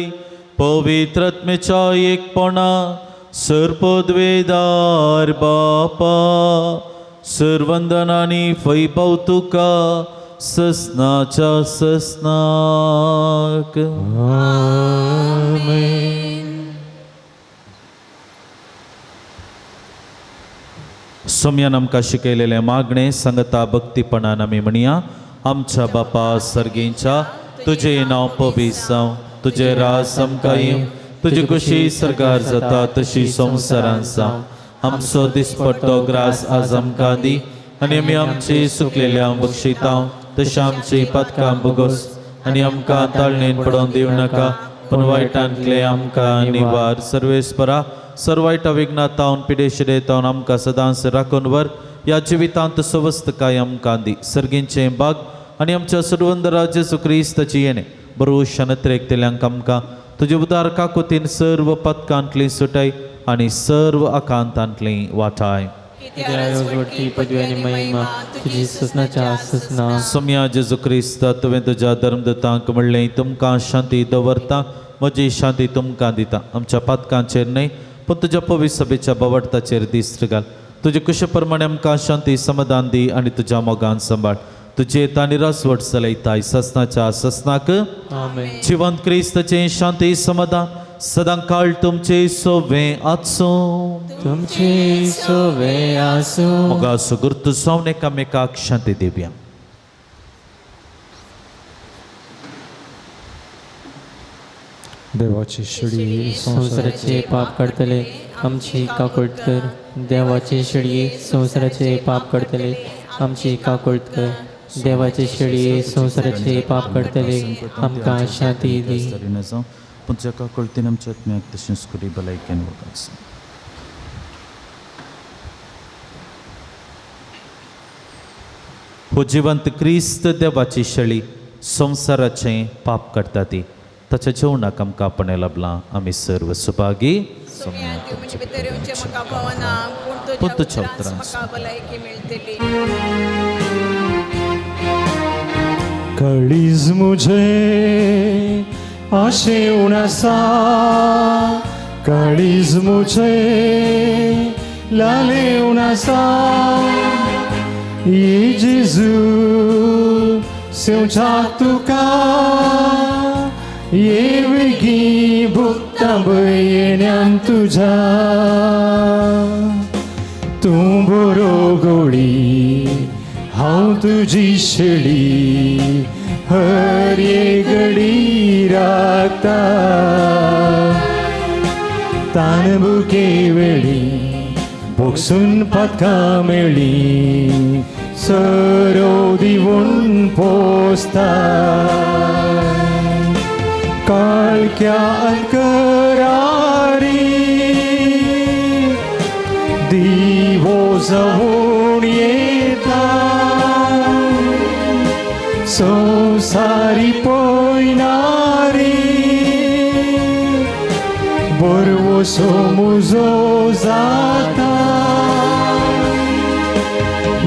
पवित्रत्मेच्या एकपणा सर्पद्वेदार बापा सर्वंदनानी फैभाव तुका ससनाच्या ससनाक. सोम्यान आमकां शिकयलेलें मागणें सांगता भक्तीपणान आमी म्हणया. आमच्या बापा सर्गींच्या, तुजें नांव पवित्र जावं, तुजें राज आमकां येवं, तुजी खुशी सरकार जाता तशी संवसारांत जावं. आमचो दिसपट्टो ग्रास आज आमकां दी आनी आमी आमची सुकलेल्या बक्षिता तशें आमची पातकां भोगोस आनी आमकां ताळणेन पडोवन दिवं नाका पूण वायटांतलें आमकां निवार. सर्वेस्परा सर्व वायटा विघ्नां तावन पिडेशिडे तावन आमकां सदांच राखून व्हर. ह्या जिवितांत सवस्तकाय आमकां दी. सर्गींचें बाग आनी आमच्या सुरवंदरा जेजू क्रिस्ताची येणें बरो शनत्रेकतेल्यांक आमकां तुजे उदार काकुतीन सर्व पदकांतली सुटाय आनी सर्व आकांतांतली वाटाय. सोम्या जेजू क्रिस्त, तुवें तुज्या धर्मदूतांक म्हणलें तुमकां शांती दवरता, म्हजी शांती तुमकां दिता. आमच्या पातकांचेर न्हय पूण तुज्या पवित्र सभेच्या बवडताचेर दिश्ट घाल. तुजे कुशे प्रमाणे आमकां शांती समाधान दी आनी तुज्या मोगान सांबाळ. तुजे तांणी रसवट चलयताय ससनाच्या ससनाक. जिवंत क्रिस्ताचें शांती समाधान सदां काळ तुमचे सोवे आसूं, तुमचे सोवे आसूं. मोगाचो गुर्त जावन एकामेकाक शांती दिवया. देवाची शिडी संवसाराचे पाप काडटले आमची काकूळट कर. देवाची शिडी संवसाराचे पाप काडटले आमची काकूळट कर. देवाची शिडी संवसाराचे पाप काडटले आमकां शांती दी. पूण तुज्या काकळतीन आमच्या आत्म्याक तशेंच कुडी भलायकेन वकास. हो जिवंत क्रिस्त देवाची शळी संवसाराचें पाप काडटा ती ताच्या जेवणाक आमकां आपणें लाबलां. आमी सर्व सुभागी. पूण तुज्या उतरान कळीज मुझे आशेवन आसा, कळीज मुझे लालेवन आसा. ये जेजू सेवच्याक तुका ये वेगीं भुगता भयण्यान तुज्या. तूं बरो गोडी हांव तुजी शेळी हर एक घडी राखता. तान बुके वेळी बोगसून पातकां मेळ्ळी सरो दिवन पोसता. काळख्या अंकरारी दिवो जावन येता. संवसारी पयनारी बरवसो मुजो जाता.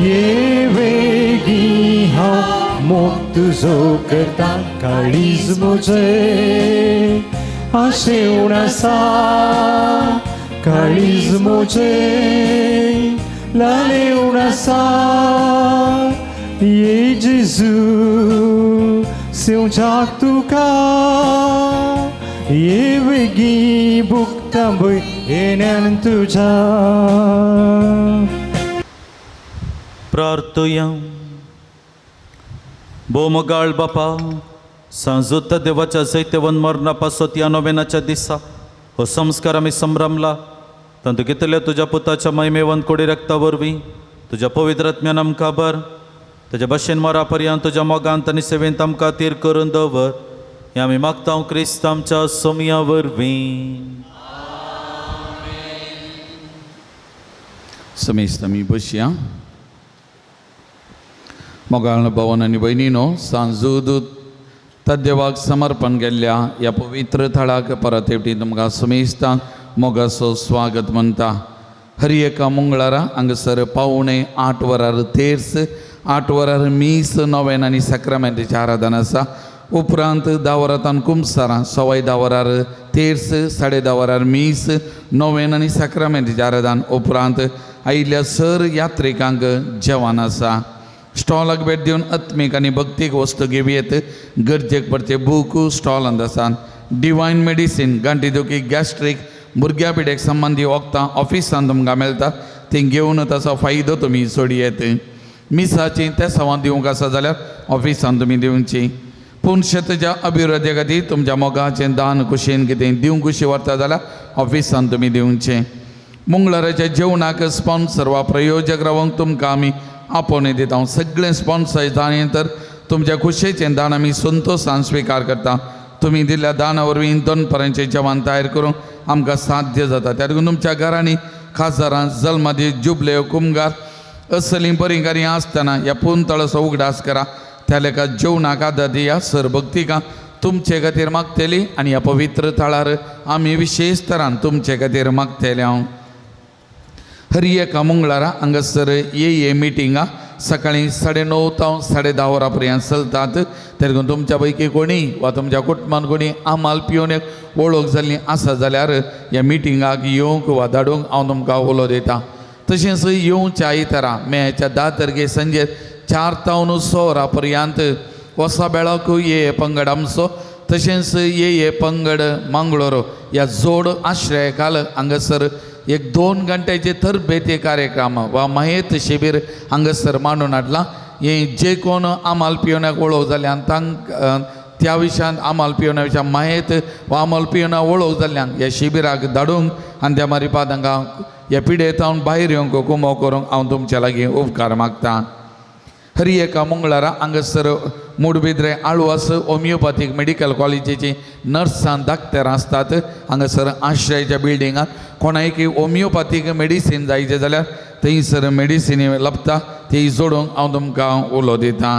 ये वेगीं हांव मोग तुजो करता. काळीज म्हजें आशेवन आसा, काळीज म्हजें लालेवन आसा. ये जेजू सेवच्याक तुका ये वेगीं भुगता भयण्यान तुज्या. प्रार्थुया. भोवमोगाळ बापा, सांजोत्ता देवाच्या जैतवन मरणा पासत ह्या नोवेनाच्या दिसा हो संस्कार आमी संभ्रमला. तांतूं घेतल्या तुज्या पुताच्या महिमेवन कोडी रक्ता वरवीं तुज्या पवित्र आत्म्यान आमकां भर. ताज्या भाशेन मरा पर्यंत तुज्या मोगांत आनी सेवेंत आमकां तीर करून दवर. हें आमी मागता क्रिस्त आमच्या सोमया वरवीं. समेस्त आमी बसया. मोगाळ भवन आनी भयणीनो, सांजूदूत तद्देवाक समर्पण केल्ल्या ह्या पवित्र थळाक परत एकटी तुमकां समेस्तांक मोगाचो स्वागत म्हणटा. हर एका मंगळारा हांगासर 7:45 वरार तेर्स 8 वरार मीस नोवेन आनी साक्रामेंताचें आराधन आसा. उपरांत 10 वरां कुमसारां, 10:15 वरार तेर्स, 10:30 वरार मीस नोवेन आनी साक्रामेंताचें आराधन. उपरांत आयिल्ल्या सर यात्रिकांक जेवण आसा. स्टॉलाक भेट दिवन आत्मीक आनी भक्तीक वस्तू घेवयेत. गरजेक पडचे बूक स्टॉलांत आसात. डिवायन मेडिसीन गांठी दुखी, गॅस्ट्रीक, भुरग्या पिड्याक संबंदी वखदां ऑफिसान तुमकां मेळटा, ती घेवन ताचो फायदो तुमी सोडयेत. मिसाची तेसांवां दिवंक आसा जाल्यार ऑफिसान तुमी दिवची. पूण शेताच्या अभिवृद्धी खातीर तुमच्या मोगाचें दान कुशीन कितें दिवंक कुशी व्हरता जाल्यार ऑफिसान तुमी दिवचें. मंगळाराच्या जेवणाक स्पॉन्सर वा प्रयोजक रावंक तुमकां आमी आपोवणें दिता. सगळें स्पॉन्सर जाणें तर तुमच्या खुशयेचें दान आमी संतोशान स्विकार करता. तुमी दिल्ल्या दाना वरवीं दनपरांचें जेवण तयार करूंक आमकां साध्य जाता. त्या देखून तुमच्या घरांनी खासदारां, जल्मादी, जुबले, कुमगार असलीं बरीं कार्यां आसतना ह्या पुंतळाचो उगडास करा. त्या लेखा जेवणाक आदार दिया. सर भक्तिकां तुमचे खातीर मागतली आनी ह्या पवित्र थळार आमी विशेश तरान तुमचे खातीर मागतले. हांव हर एका मंगळारा हांगासर ये मिटिंगां सकाळीं 9:30 तावन 10:30 वरां पर्यंत चलतात. देखून तुमच्या पैकी कोणी वा तुमच्या कुटुंबान कोणी आमाल पिवन एक वळख जाल्ली आसा जाल्यार ह्या मिटिंगाक येवंक वा धाडूंक हांव तुमकां उलो दिता. तशेंच येवच्या आयतारा मेच्या 10 तारखे सांजे 4 तावन 6 वरां पर्यंत वसा बेळाक ये पंगड आमचो, तशेंच ये पंगड मंगळूर ह्या जोड आश्रय काल हांगासर एक 2 घंट्याचे तरबेती कार्यक्रम वा महेत शिबीर हांगासर मांडून हाडलां. हें जे कोण आमाल पिवण्याक वळख जाल्ल्यान तांकां त्या विशयांत आमाल पिवण्या विशयान माहेत वा आमाल पिवण्या वळख जाल्ल्यान ह्या शिबिराक धाडूंक आनी त्या मारिपाद हांगा ह्या पिडेतावन भायर येवंक कुमो करूंक हांव तुमच्या लागीं उपकार मागता. हर एका मंगळारा हांगासर मुडबिद्रे आळवास होमियोपॅथीक मेडिकल कॉलेजीची नर्सां डाक्टरां आसतात. हांगासर आश्रयाच्या बिल्डिंगांत कोणायकी होमियोपॅथीक मेडिसीन जायचें जाल्यार थंयसर मेडिसिनी लभता, ती जोडूंक हांव तुमकां उलो दिता.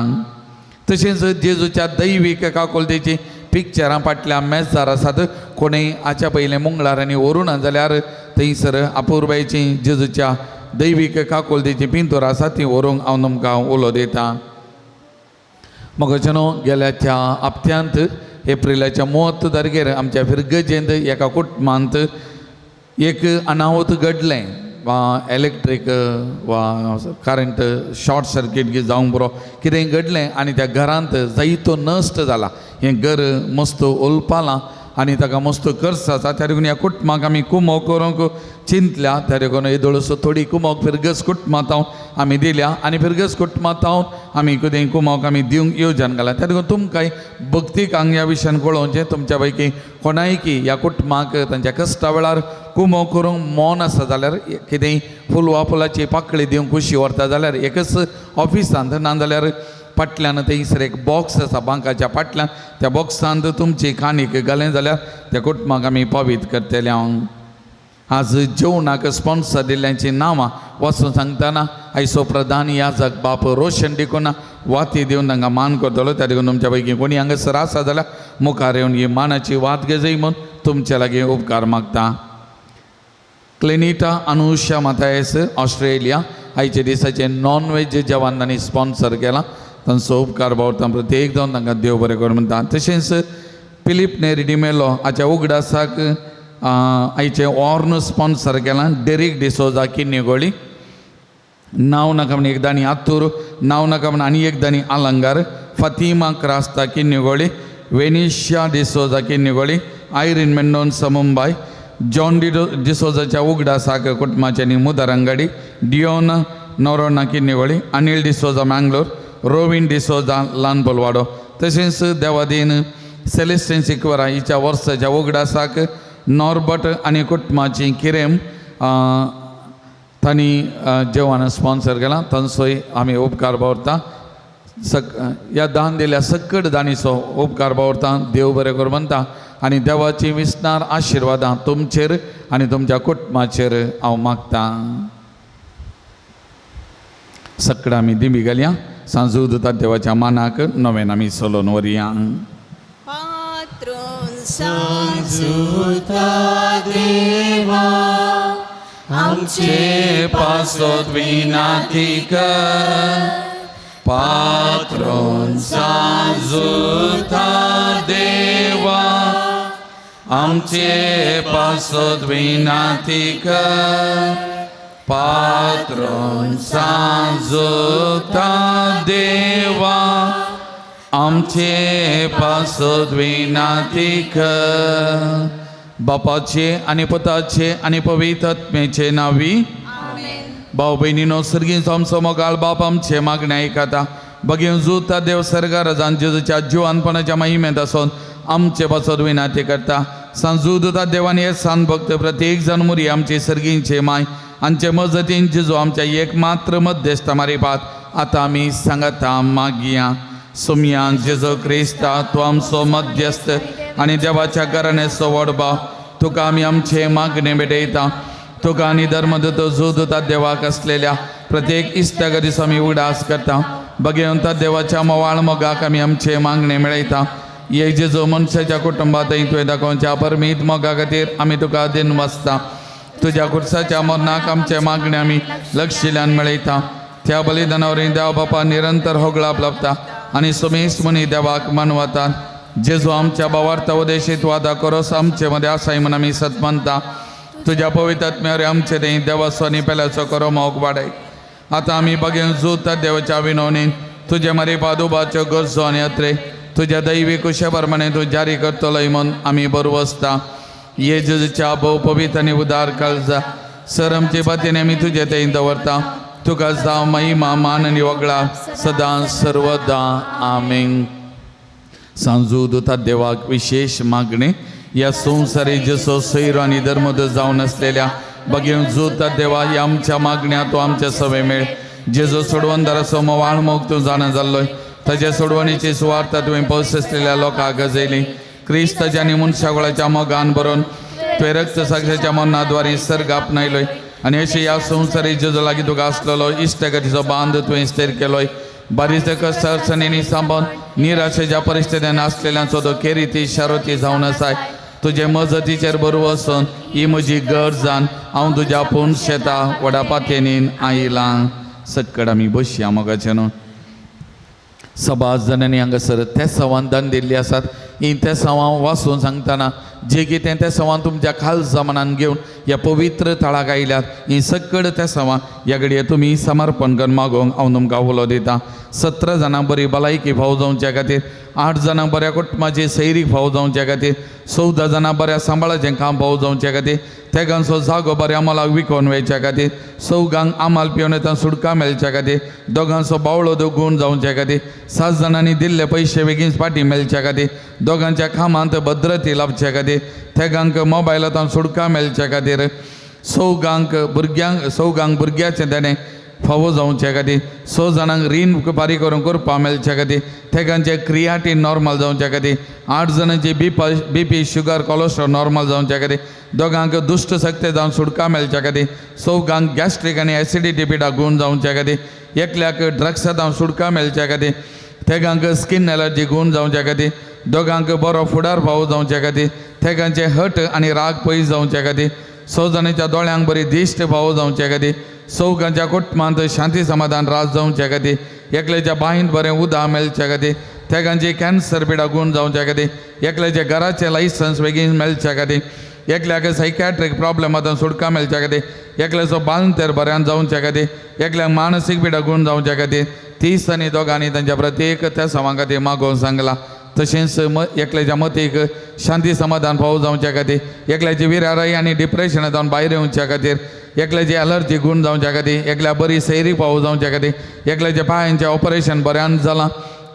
तशेंच जेजूच्या दैवीक काकुळतेची पिक्चरां फाटल्या मेजार आसात. कोणूय हाच्या पयलें मंगळारांनी व्हरूना जाल्यार थंयसर अपुरबायची जेजूच्या दैवीक काकुळतेची पिंतूर आसा ती व्हरूंक हांव तुमकां उलो दिता. मगोच्यानो गेल्या त्या हप्त्यांत एप्रिलाच्या 30 तारखेर आमच्या फिरगजेंत एका कुटुंबांत एक अनाहूत घडलें वा इलेक्ट्रीक वा करंट शॉर्ट सर्कीट जावंक पुरो कितें घडलें आनी त्या घरांत जायतो नश्ट जाला. हें घर मस्त उलपालां आनी ताका मस्त कर्स आसा. त्या देखून ह्या कुटुंबाक आमी कुमोक करूंक चिंतल्या. त्या देखून येदोळसो थोडी कुमोक फिरगज कुटुंबांत आमी दिल्या आनी फिरगज कुटुंबांत आमी कितें कुमोक आमी दिवंक येवजण घाला. त्या देखून तुमकां भक्तीक हांगा ह्या विशयान कळोवचें. तुमच्या पैकी कोणायकी ह्या कुटुंबाक तांच्या कश्टा वेळार कुमोक करूंक मौन आसा जाल्यार कितेंय फुलवा फुलाची पाकळी दिवंक खुशी व्हरता जाल्यार एकच ऑफिसांत नाजाल्यार फाटल्यान थंयसर एक बॉक्स आसा बांकाच्या फाटल्यान, त्या बॉक्सांत तुमची काणीक घालें जाल्यार त्या कुटुंबाक आमी पावीत करतले. हांव आज जेवणाक स्पॉन्सर दिल्ल्यांची नांवां वाचून सांगतना आयचो प्रधान याजक बाप रोशन डिकोना वाती दिवन तांकां मान करतलो. त्या देखून तुमच्या पैकी कोणी हांगासर आसा जाल्यार मुखार येवन ही मानाची वात घेजय म्हूण तुमच्या लागीं उपकार मागता. क्लिनिटा अनुषा माथायस ऑस्ट्रेलिया आयच्या दिसाचें नॉन वेज जेवण तांणी स्पॉन्सर केलां, तांचो उपकार बावरता प्रत्येक जावन तांकां देव बरें करूं म्हणटा. तशेंच फिलीप नेरी डिमेलो हाच्या उगडासाक आयचें ऑर्न स्पॉन्सर केलां. डेरीक डिसोजा किन्नीगोळी, नांव नाका म्हण एक दाणी आतूर, नांव नाका म्हण आनी एक दाणी आलंगार, फातिमा क्रास्ता किन्नीगोळी, वेनिशिया डिसोजा किन्नीगोळी, आयरीन मेंडोन्सा मुंबय, जॉन डिसोजाच्या उगडासाक कुटुंबाच्या मुदरंगडी, डियोन नोरोना किन्नीगोळी, अनिल डिसोजा मँगलोर, रोविन डिसोजा लानपोलवाडो. तशेंच देवादीन सेलेस्टीन सिक्वरा हिच्या वर्साच्या उगडासाक नॉर्बट आनी कुटुंबाची किरेम तांणी जेवण स्पॉन्सर केलां, तांचोय आमी उपकार बावरता. ह्या दान दिल्या सकट दाणीचो उपकार बावरता. देव बरें करूं म्हणटा आनी देवाची विसनार आशिर्वादां तुमचेर आनी तुमच्या कुटुंबाचेर हांव मागतां. सकड आमी दिंबी घालया. सांजू दितात देवाच्या मानाक नवेन आमी चलोवन व्हरया. देवा आमचे पासोत विनाती कर, पात्रोन सांजुता देवा आमचे पासत विनाती कर. पात्रोन सांजुता देवा आमचे पासत विनाती कर. बापाचे आनी पुताचे आनी पवित्र आत्म्याचे नावी. भाव भयणीनो, सर्गींचो आमचो मोगाळ बाप आमचे मागणे आयकता. बगेवन जुता देव सर्गाराजान जेजूच्या जिवानपणाच्या महिमेंत आसून आमचे पासत विनाती करता. सांजू दुता देवान हे सान भक्त प्रत्येक जाण मुरी आमचे सर्गींचे माय आमचे मजतीन जेजू आमच्या एक मात्र मध्यस्थ मारिपात आतां आमी सांगता मागया. सोमया जेजू क्रिस्ता, तूं आमचो मध्यस्थ आनी देवाच्या घराण्याचो व्हड भाव, तुका आमी आमचे मागणे भेटयता. तुका आनी धर्मदूत जुदूता देवाक आसलेल्या प्रत्येक इश्टागतीचो आमी उगडास करता. बगेवंता देवाच्या मोवाळ मोगाक आमी आमचे मागणे मेळयता. ये जेजू, मनशाच्या कुटुंबांत तुवें दाखोवच्या परमीत मोगा खातीर आमी तुका दिन वाचता. तुज्या खुर्साच्या मरणाक आमचे मागणे आमी लक्षिल्यान मेळयता. त्या बलिदानावरी देव बापा निरंतर होगळाप लाभता आनी सुमेश मुनी देवाक मानवतात. जेजू, आमच्या भावार्थ उदेशीत वादा करोस आमचे मदें आसाय म्हूण आमी सत मानता. तुज्या पवित्र आत्म्यावर आमचे ते देवाचो आनी पेल्याचो करो मोग वाडय. आतां आमी बगेन जुता देवाच्या विनवणीन तुजे मारी पादुबाच्यो गरजो आनी अत्रे तुज्या दैवी कुशे प्रमाणे तूं जारी करतलोय म्हूण आमी बरवसता. ये जेजूच्या भोव पवित्र आनी उदार काळजा सर आमचे बातीन आमी तुजे थंय दवरता. तुका जावं महिमा, मान आनी वगळा सदां सर्वदां. आमेन. सांजू दुता देवाक विशेष मागणे. या संवसारी जसो सैरो आनी धर्मद जावन आसलेल्या बगेवन जुता देवा, ह्या आमच्या मागण्या तूं आमच्या सवे मेळ. जेजो सोडवणदाराचो मोवाळ मोग तूं जाणा जाल्लोय. ताच्या सोडवणीची सुवार्ता तुवें पयस आसलेल्या लोकांक गजयली. क्रिस्ताच्या आनी मनशागोळाच्या मोगान भरून तुवें रक्त साक्षाच्या मरणाद्वारे सर्ग आपणायलोय आनी अशें ह्या संवसारी जेजो लागीं तुका आसलेलो इश्टगतीचो बांद तुवें स्थिर केलोय. बारीक कश्ट अडचणींनी सांबाळून निराशेच्या परिस्थितीन आसलेल्यांचो तो केरिती शारोती जावन आसाय. तुजे मजतीचेर बरो वचून ही म्हजी गरज जावन हांव तुज्या पूण शेता व्हडा पातयेनीन आयलां. सक्कड आमी बसया मोगाचें न्हू. सभास जाणांनी हांगासर तेसांवान दान दिल्ली आसात. ही तेसांवां वाचून सांगतना जे कितें तेसांवां तुमच्या खालसा मनान घेवन ह्या पवित्र थळाक आयल्यात, ही सक्कड तेसांवां ह्या घडये तुमी समर्पण करून मागोवंक हांव तुमकां उलो दिता. 17 जाणां बरी भलायकी फावो जावच्या खातीर, 8 जाणां बऱ्या कुटुंबाची सैरीक फावो जावच्या खातीर, 14 जाणां बऱ्या सांबाळाचें काम फावो जावच्या खातीर, तेगांचो जागो बऱ्या मोलाक विकोवन वयच्या खातीर, चवगांक आमाल पिवन येता सुटका मेळच्या खातीर, दोगांचो बावळो दोगून जावच्या खातीर, 7 जाणांनी दिल्ले पयशे बेगीन फाटीं मेळच्या खातीर, दोगांच्या कामांत भद्रती लाभच्या खातीर, तेगांक मोबायलांत सुटका मेळच्या खातीर, चवगांक भुरग्यांक चवगांक भुरग्याचें तेणें फावो जावच्या खातीर, 6 जाणांक रीण फारीक करून करपाक मेळच्या खातीर, तेगांचे क्रियाटीन नॉर्मल जावच्या खातीर, 8 जाणांची बीपी शुगर कोलेस्ट्रॉल नॉर्मल जावच्या खातीर, दोगांक दुश्ट शक्ती जावन सुटका मेळच्या खातीर, चवगांक गॅस्ट्रीक आनी एसिडिटी पिडा गूण जावच्या खातीर, एकल्याक ड्रग्सा जावन सुटका मेळच्या खातीर, तेगांक स्कीन एलर्जी गूण जावच्या खातीर, दोगांक बरो फुडार फावो जावच्या खातीर, तेगांचे हट आनी राग पयस जावच्या खातीर, 6 जाणांच्या दोळ्यांक बरी दिश्ट फावो जावच्या खातीर, चवगांच्या कुटुंबांत शांती समाधान राज जावच्या खातीर, एकल्याच्या बांयंत बरें उदक मेळच्या खातीर, तेगांची कॅन्सर पिडा गूण जावच्या खातीर, एकल्याच्या घराचें लायसन्स बेगीन मेळच्या खातीर, एकल्याक सायकॅट्रीक प्रॉब्लेमांतून सुटका मेळच्या खातीर, एकल्याचो बालंतेर बऱ्यान जावच्या खातीर, एकल्याक मानसीक पिडा गूण जावच्या खातीर, 30 आनी दोगांनी तांच्या प्रत्येक त्या सवां खातीर मागोवन सांगला. तशेंच एकल्याच्या मतीक शांती समाधान फावो जावच्या खातीर, एकल्याची विराराय आनी डिप्रेशनांत जावन भायर येवच्या खातीर, एकल्याची एलर्जी गूण जावच्या खातीर, एकल्या बरी सैरी फावो जावच्या खातीर, एकल्याच्या पांयांचें ऑपरेशन बऱ्यान जालां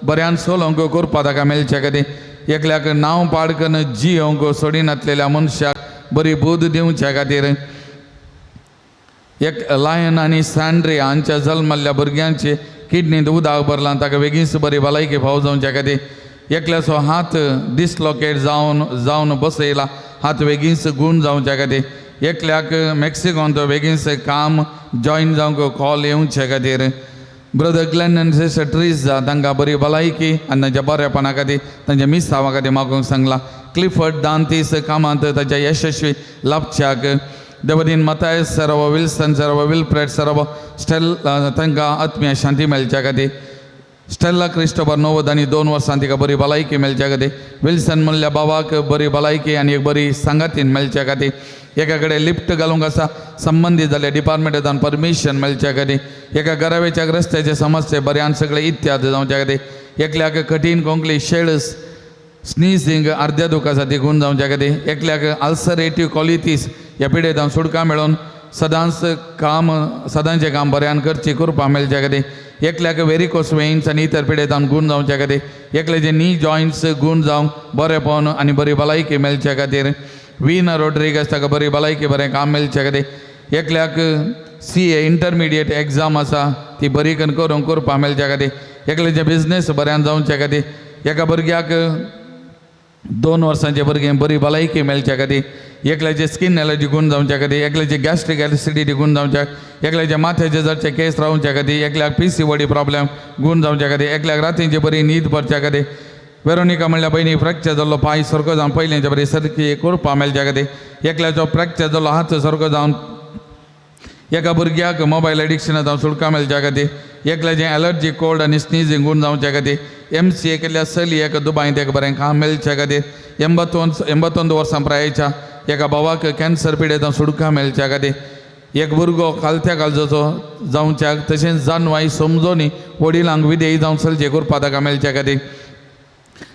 बऱ्यान सोलोवंक करपा ताका मेळच्या खातीर, एकल्याक नांव पाड करून जियोवंक सोडिनातलेल्या मनशाक बरी बुद्द दिवच्या खातीर, एक लायन आनी सँड्री हांच्या जल्मल्ल्या भुरग्यांचे किडनींत उदक भरलां ताका बेगीनच बरी भलायकी फावो जावच्या खातीर, एकल्याचो हात डिसलोकेट जावन जावन बसयला हात बेगीनच गूण जावच्या खातीर, एकल्याक मेक्सिकोन तो बेगीनच काम जॉयन जावंक कॉल येवचे खातीर, ब्रदर ग्लॅन आनी सिस्टर ट्रिजा तांकां बरी भलायकी आनी तांच्या बरेपणा खातीर तांच्या मिसांवा खातीर मागूंक सांगला. क्लिफर्ड दांतीस कामांत ताच्या यशस्वी लाभच्याक, देवदीन मतायस सरव, विल्सन सरव, विल्फ्रेड सरव, स्टेल तांकां आत्मीय शांती मेळच्या खातीर. स्टेल्ला क्रिस्टोबर 92 वर्सां तिका बरी भलायकी मेळच्या खातीर, विल्सन म्हणल्या बाबाक बरी भलायकी आनी एक बरी सांगातीन मेळच्या खातीर, एका कडेन लिफ्ट घालूंक आसा संबंदीत जाल्यार डिपार्टमेंटान परमिशन मेळच्या खातीर, एका घरावेच्या रस्त्याचे समस्ये बऱ्यान सगळे इत्याद जावच्या खातीर, एकल्याक कठीण कोंकली शेळस स्नीझींग अर्द्या दुखासा ती गुण जावच्या खातीर, एकल्याक अल्सरेटीव कॉलिटीस ह्या पिडेतान सुटका मेळोवन सदांच काम सदांचें काम बऱ्यान करची कृपा मेळच्या खातीर, एकल्याक वेरिकोस वेन्स आनी इतर पिडेतान गूण जावच्या खातीर, एकल्याचे नी जॉयंट्स गूण जावंक बरेपण आनी बरी भलायकी मेळच्या खातीर, वीना रोड्रिगस ताका बरी भलायकी बरें काम मेळच्या खातीर, एकल्याक CA intermediate exam आसा ती बरी करूंक कृपा मेळच्या खातीर, एकल्याचे बिजनेस बऱ्यान जावच्या खातीर, एका भुरग्याक 2 वर्सांचे भुरगें बरी भलायकी मेळच्या खातीर, एकल्याचे स्कीन एलर्जी गूण जावच्या खातीर, एकल्याचे गॅस्ट्रीक एसिडिटी गूण जावच्या, एकल्याच्या माथ्याचे जरचे केस रावच्या खातीर, एकल्याक PCOD problem गूण जावच्या खातीर, एकल्याक रातींची बरी न्हीद पडच्या खातीर, वेरोनिका म्हणल्यार पयलीं फ्रॅक्चर जाल्लो पांय सारको जावन पयलींच्या बरी सारकी कृपा मेळच्या खातीर, एकल्याचो फ्रॅक्चर जाल्लो हात सारको जावन एका भुरग्याक मोबायल एडिक्शना जावन सुटका मेळच्या खातीर, एकल्याचें एलर्जी कोल्ड आनी स्नीझींग गूण जावच्या खातीर, MCA केल्ल्या चलयेक दुबायंत एक बरें काम मेळच्या खातीर, 81 वर्सां प्रायेच्या एका भावाक कॅन्सर पिडेतान सुटका मेळच्या खातीर, एक भुरगो खालत्या काळजाचो जावच्याक तशेंच जानवाय समजोनी वडिलांक विधेयी जावन चलचें कृपा ताका मेळच्या खातीर,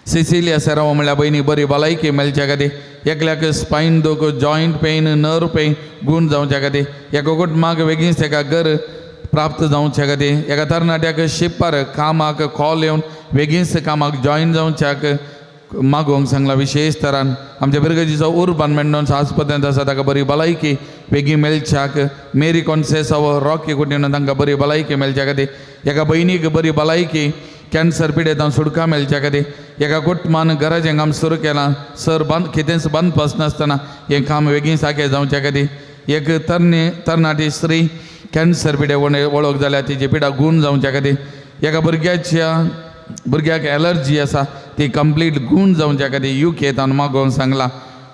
सिसिलिया सेराव म्हणल्यार भयणी बरी भलायकी मेळच्या खातीर, एकल्याक स्पायन दुख जॉयंट पेन नर्व पेन गूण जावच्या खातीर, एका कुटुंबाक बेगीनच एका घर प्राप्त जावच्या खातीर, एका तरणाट्याक शिपार कामाक कॉल येवन बेगीनच कामाक जॉयन जावच्याक मागोवंक सांगला. विशेष तरान आमच्या बिरगजीचो उर्बन मेंडोन्स आस्पत्यांत आसा ताका बरी भलायकी बेगीन मेळच्याक, मेरी कॉन्सेसाव रॉकी कुटीन तांकां बरी भलायकी मेळच्या खातीर, एका भयणीक बरी भलायकी कॅन्सर पिडेतान सुटका मेळच्या खातीर, एका कुटुंबान घराचें काम सुरू केलां सर बांद कितेंच बांदपास नासतना हें काम बेगीन सारकें जावच्या खातीर, एक तरणाटी स्त्री कॅन्सर पिडे वळख जाल्यार तिची पिडा गूण जावच्या खातीर, एका भुरग्याक एलर्जी आसा ती कंप्लीट गूण जावच्या खातीर UK तान मागोवंक सांगलां.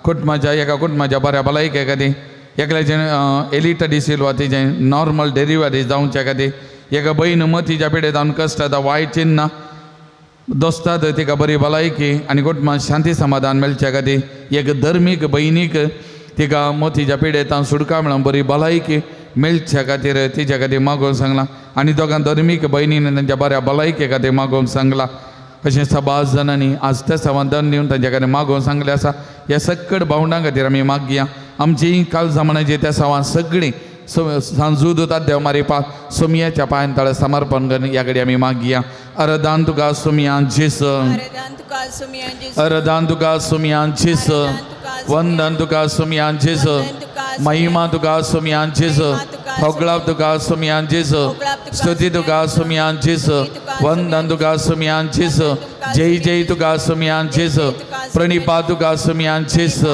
कुटुंबाच्या एका कुटुंबाच्या बऱ्या भलायके खातीर, एकल्याचें एलिटा डिसिल्वा तिचें नॉर्मल डिलिव्हरी जावच्या खातीर, एका भयण मतीच्या पिडेतान कश्ट आतां वायट चिन्ना दोस्तात तिका बरी भलायकी आनी कुटुंबान शांती समाधान मेळच्या खातीर, एक धर्मीक भयणीक तिका मोतीच्या पिडेतान सुटका मेळोवन बरी भलायकी मेळच्या खातीर तिच्या खातीर मागोवंक सांगलां आनी दोगां धर्मीक भयणीन तांच्या बऱ्या भलायके खातीर मागोवंक सांगलां. अशें सबाज जाणांनी आज त्या समाधान दिवन तांच्या खातीर मागोवंक सांगलें आसा. ह्या सक्कड भावंडां खातीर आमी मागया. आमची काल जमानाची त्या सवान सगळीं सांजू दुतात देव मारिपा सोमयाच्या पांयान तळ्या समर्पण करून ह्या कडेन आमी मागया. अरदान तुका सोमया जेस, अरदान तुका सोमया जेस, वंदन तुका सोमया जेस, महिमा तुका सोमया जेस, होगळाप तुका सोमया जेस, स्तुती तुका सोमया जेस, वंदन तुका सोमया जेस, जय जय तुका सोमया जेस, प्रणिपा तुका सोमया जेस.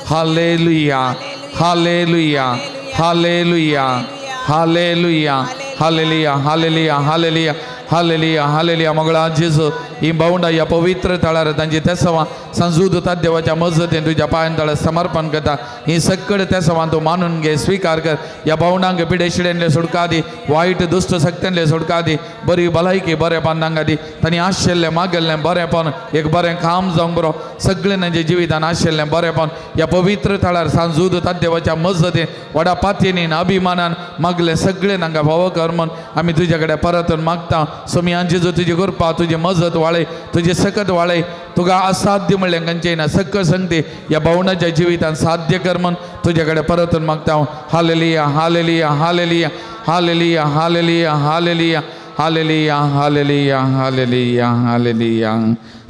Hallelujah, hallelujah, hallelujah, hallelujah, hallelujah, hallelujah, hallelujah, hallelujah, hallelujah. Mangala जेजू ही भावंडां ह्या पवित्र थळार तांची तेसवां सांजू दुतात देवाच्या मजतीन तुज्या पांयान तळ्यार समर्पण करता. ही सक्कड तेसवां तूं मानून घे, स्विकार कर. ह्या भावंडांक पिडे शिडेनले सुटका दी, वायट दुश्ट शक्त्यांले सुटका दी, बरी भलायकी बरेपण तांकां दी. तांणी आशिल्लें मागल्लें बरेपण एक बरें काम जावंक बरो सगळें तांच्या जिवितान आशिल्लें बरेपण ह्या पवित्र थळार सांजू दुतात देवाच्या मजतीन व्हडा पातयेन अभिमानान मागलें सगळें तांकां फावो कर म्हूण आमी तुज्या कडेन परतून मागता. सोमयान जेजू तुजी कृपा, तुजी मजत वाळे, तुजी सकत वाळे, तुका असाध्य म्हणलें खंयचें ना सक्क संगती ह्या भावनाच्या जिवितान साध्य कर म्हूण तुज्या कडेन परतून मागता हांव. Hallelujah, hallelujah, hallelujah, hallelujah, hallelujah, hallelujah, hallelujah, hallelujah, hallelujah, hallelujah.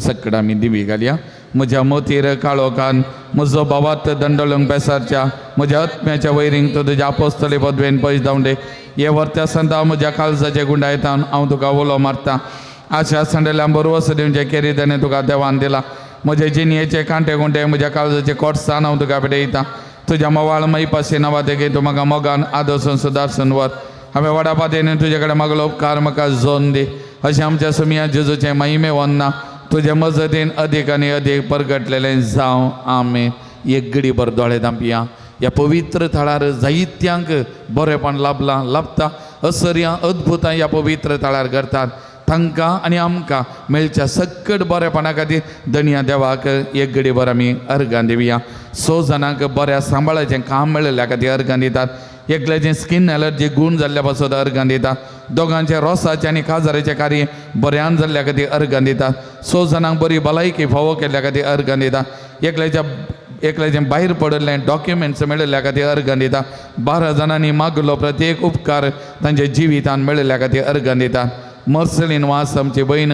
सकड आमी दिवी घालया. म्हज्या मोतीर काळोखान म्हजो भावात दंडोळूंक बेसारच्या म्हज्या आत्म्याच्या वैरींक तूं तुज्या आपोस्तले पदवेन पयस धांवडे. हे वर्त्या संता म्हज्या काळजाचे गुंडायतान हांव तुका उलो मारता. आशा सांडल्या बरवस दिवचे केरी तुका देवान दिला. म्हजे जिणयेचे कांटे कुंटे म्हज्या काळजाचे कोटसान हांव तुका पेटयता. तुज्या मवाळ मैपाशी नवा देगे तूं म्हाका मोगान आदर्शन सुदारसून वर. हांवें व्हडा पातयेन तुजे कडेन मागलो उपकार म्हाका जोन दी. अशें आमच्या सुमया जेजूचें महिमे वन्ना तुजे मजतीन अदीक आनी अदीक परगटलेलें जावं. आमी एक गडी भर दोळे धांपया. ह्या पवित्र थळार जायत्यांक बरेपण लाभलां लाभता, असर्यां अद्भुतां ह्या पवित्र थळार करतात. तांकां आनी आमकां मेळच्या सक्कट बरेपणा खातीर दणया देवाक एक घडी बर आमी अर्गां दिवया. 6 जाणांक बऱ्या सांबाळाचें काम मेळिल्ल्या खातीर अर्गां दितात. एकल्याचें स्कीन एलर्जी गूण जाल्ल्या पासत अर्गां दिता. दोगांचें रोसाचें आनी काजाराचें कार्य बऱ्यान जाल्ल्या खातीर अर्गां दिता. 6 जाणांक बरी भलायकी फावो केल्ल्या खातीर अर्गां दिता. एकल्याचें भायर पडिल्लें डॉक्युमेंट्स मेळिल्ल्या खातीर अर्गां दिता. 12 जाणांनी मागलो प्रत्येक उपकार तांच्या जिवितान मेळिल्ल्या खातीर अर्गां दिता. मर्सलीन वास आमची भयण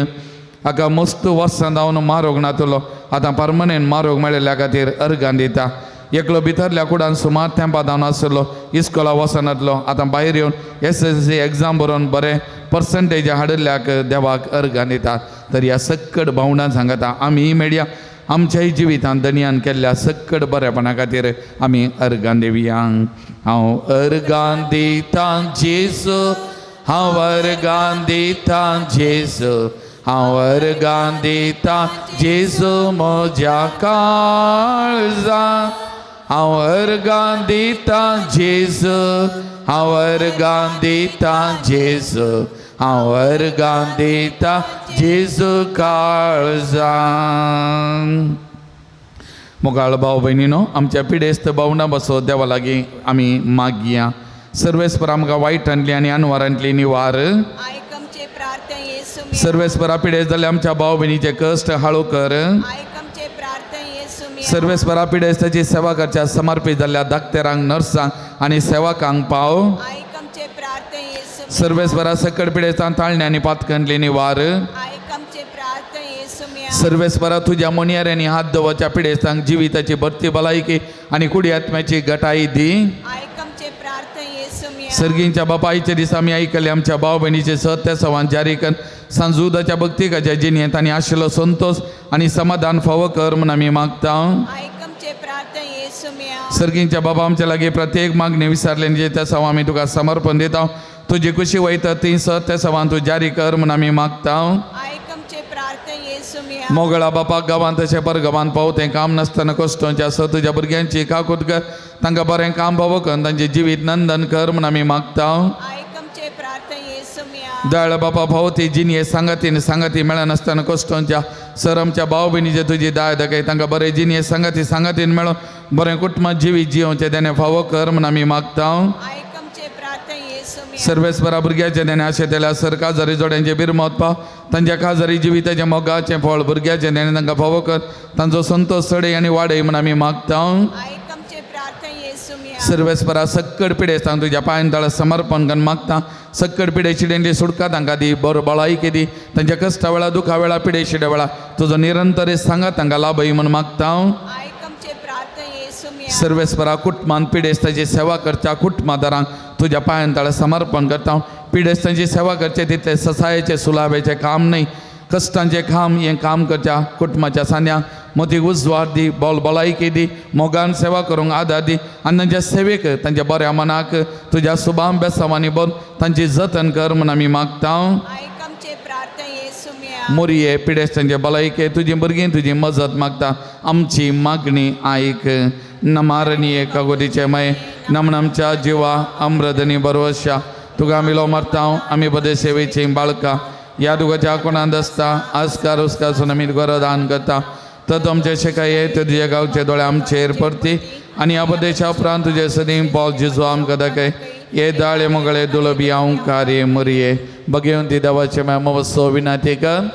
हाका मस्त वर्सां जावन मारोग नातलो आतां परमनंट मारोग मेळिल्ल्या खातीर अर्गां दिता. एकलो भितरल्या कुडान सुमार तेंपा जावन आसलो इस्कोला वचनातलो आतां भायर येवन SSC exam बरोवन बरें पर्संटेज हाडिल्ल्याक देवाक अर्गां दिता. तर ह्या सक्कड भावंडां सांगता आमी मेळया आमच्याय जिवितांत दनयान केल्ल्या सक्कड बरेपणा खातीर आमी अर्गां दिवया. हांव अर्गां दितां जेजू, हांव अर्गां दितां जेजू, हांव अर्गां दितां जेजू म्हज्या काळजा. हांव अर्गां दितां जेजू, हांव अर्गां दितां जेजू, हांव अर्गां दितां जेजू काळजा. मोगाळ भाव भयणीनो, आमच्या पिडेस्त भावना बसो देवा लागीं आमी मागया. सर्वेस्पर आमकां वायटांतली आनी अनवारांतली निवार. सर्वेस्परा पिडेस्त जाल्ले आमच्या भाव भयणीचे कश्ट हाळू कर. सर्वेस्परा पिडेस्ताची सेवा करच्या समर्पीत जाल्ल्या दाक्तेरांक, नर्सांक आनी सेवकांक पाव. सर्वेस्परा सकड पिडेस्तांक ताळणे आनी पातकांतली निवार. सर्वेस्परा तुज्या मोनयाऱ्यांनी हात दवरच्या पिडेस्तांक जिविताची भरती भलायकी आनी कुडी आत्म्याची गटाई दी. सर्गींच्या बापायच्या दिसा आमी आयकले आमच्या भाव भयणीचे सत्य सवान जारी कर. सांजुदाच्या भक्तिकाच्या जिणेंत आनी आशिल्लो संतोष आनी समाधान फावो कर म्हूण आमी मागता. सर्गींच्या बाबा आमच्या लागीं प्रत्येक मागणी विसरले त्या सवा आमी तुका समर्पण दिता. तुजी खुशी वयता ती सत्य सवान तूं जारी कर म्हूण आमी मागता. मोगळा बापा गांवांत तशें परगांवांत पाव तें काम नासतना कश्टोंचें आसा तुज्या भुरग्यांची काकूत कर. तांकां बरें काम फावो कर, तांचें जिवीत नंदन कर म्हूण आमी मागता. दयाळ बापा फावो ती जिणये सांगाती आनी सांगाती मेळनासतना कश्टोंच्या सर आमच्या भाव भयणीचे तुजी दाय दाखय. तांकां बरें जिणये सांगाती सांगातीन मेळोन बरें कुटुंबात जिवीत जियोवचें तेणें फावो कर म्हूण आमी मागता. सर्वेस्परा भुरग्याचें तेणें आशें केल्या सर काजारी जोड्यांचें बिरमत पाव. तांच्या काजारी जिविताचें मोगाचें फळ भुरग्याचें तेणें तांकां फावो कर. तांचो संतोश चडय आनी वाडय म्हूण आमी मागता. सर्वेस्परा सक्कड पिडेस्तांक तुज्या पांयां तळा समर्पण करून मागता. सक्कड पिडे शिडेंतली सुटका तांकां दी, बरो बळायकी दी. तांच्या कश्टा वेळा, दुखा वेळा, पिडे शिडे वेळा तुजो निरंतर सांगात तांकां लाभय म्हूण मागता. सर्वेस्परा कुटुंबान पिडेस्ताची सेवा करच्या कुटुंबादारांक तुज्या पांयां तळा समर्पण करता. पिडेस्तांची सेवा करचे तितले ससायेचें सुलाब्याचें काम न्हय, कश्टांचें काम. हें काम करच्या कुटुंबाच्या सांद्यांक मोती उजवाड दी, बोल भलायकी दी, मोगान सेवा करूंक आदार दी आनी तांच्या सेवेक तांच्या बऱ्या मनाक तुज्या सुबाम बेसांवांनी बन तांची जतन कर म्हूण आमी मागता. मोरये पिडेस्तांचे भलायके तुजी भुरगीं तुजी मजत मागता. आमची मागणी आयक. नमारणीय कागोदीचे मये नमन आमच्या जिवा अमृतनी बरवशा तुका आमी लो मारता. आमी बदे सेवेची बाळकां ह्या दुगाच्या कोणांत आसता आस्कार उस्कार आमी तुका दान करता. तर तुमचे शेकाये तुजे गांवचे दोळे आमचेर परती आनी ह्या प्रदेशा उपरांत तुजे सदीं पावल जेजू आमकां दाखय. हे दाळे मोगळे दुलबी कार्य मोरये बगेवन ती देवाचे मवसो विनाती कर.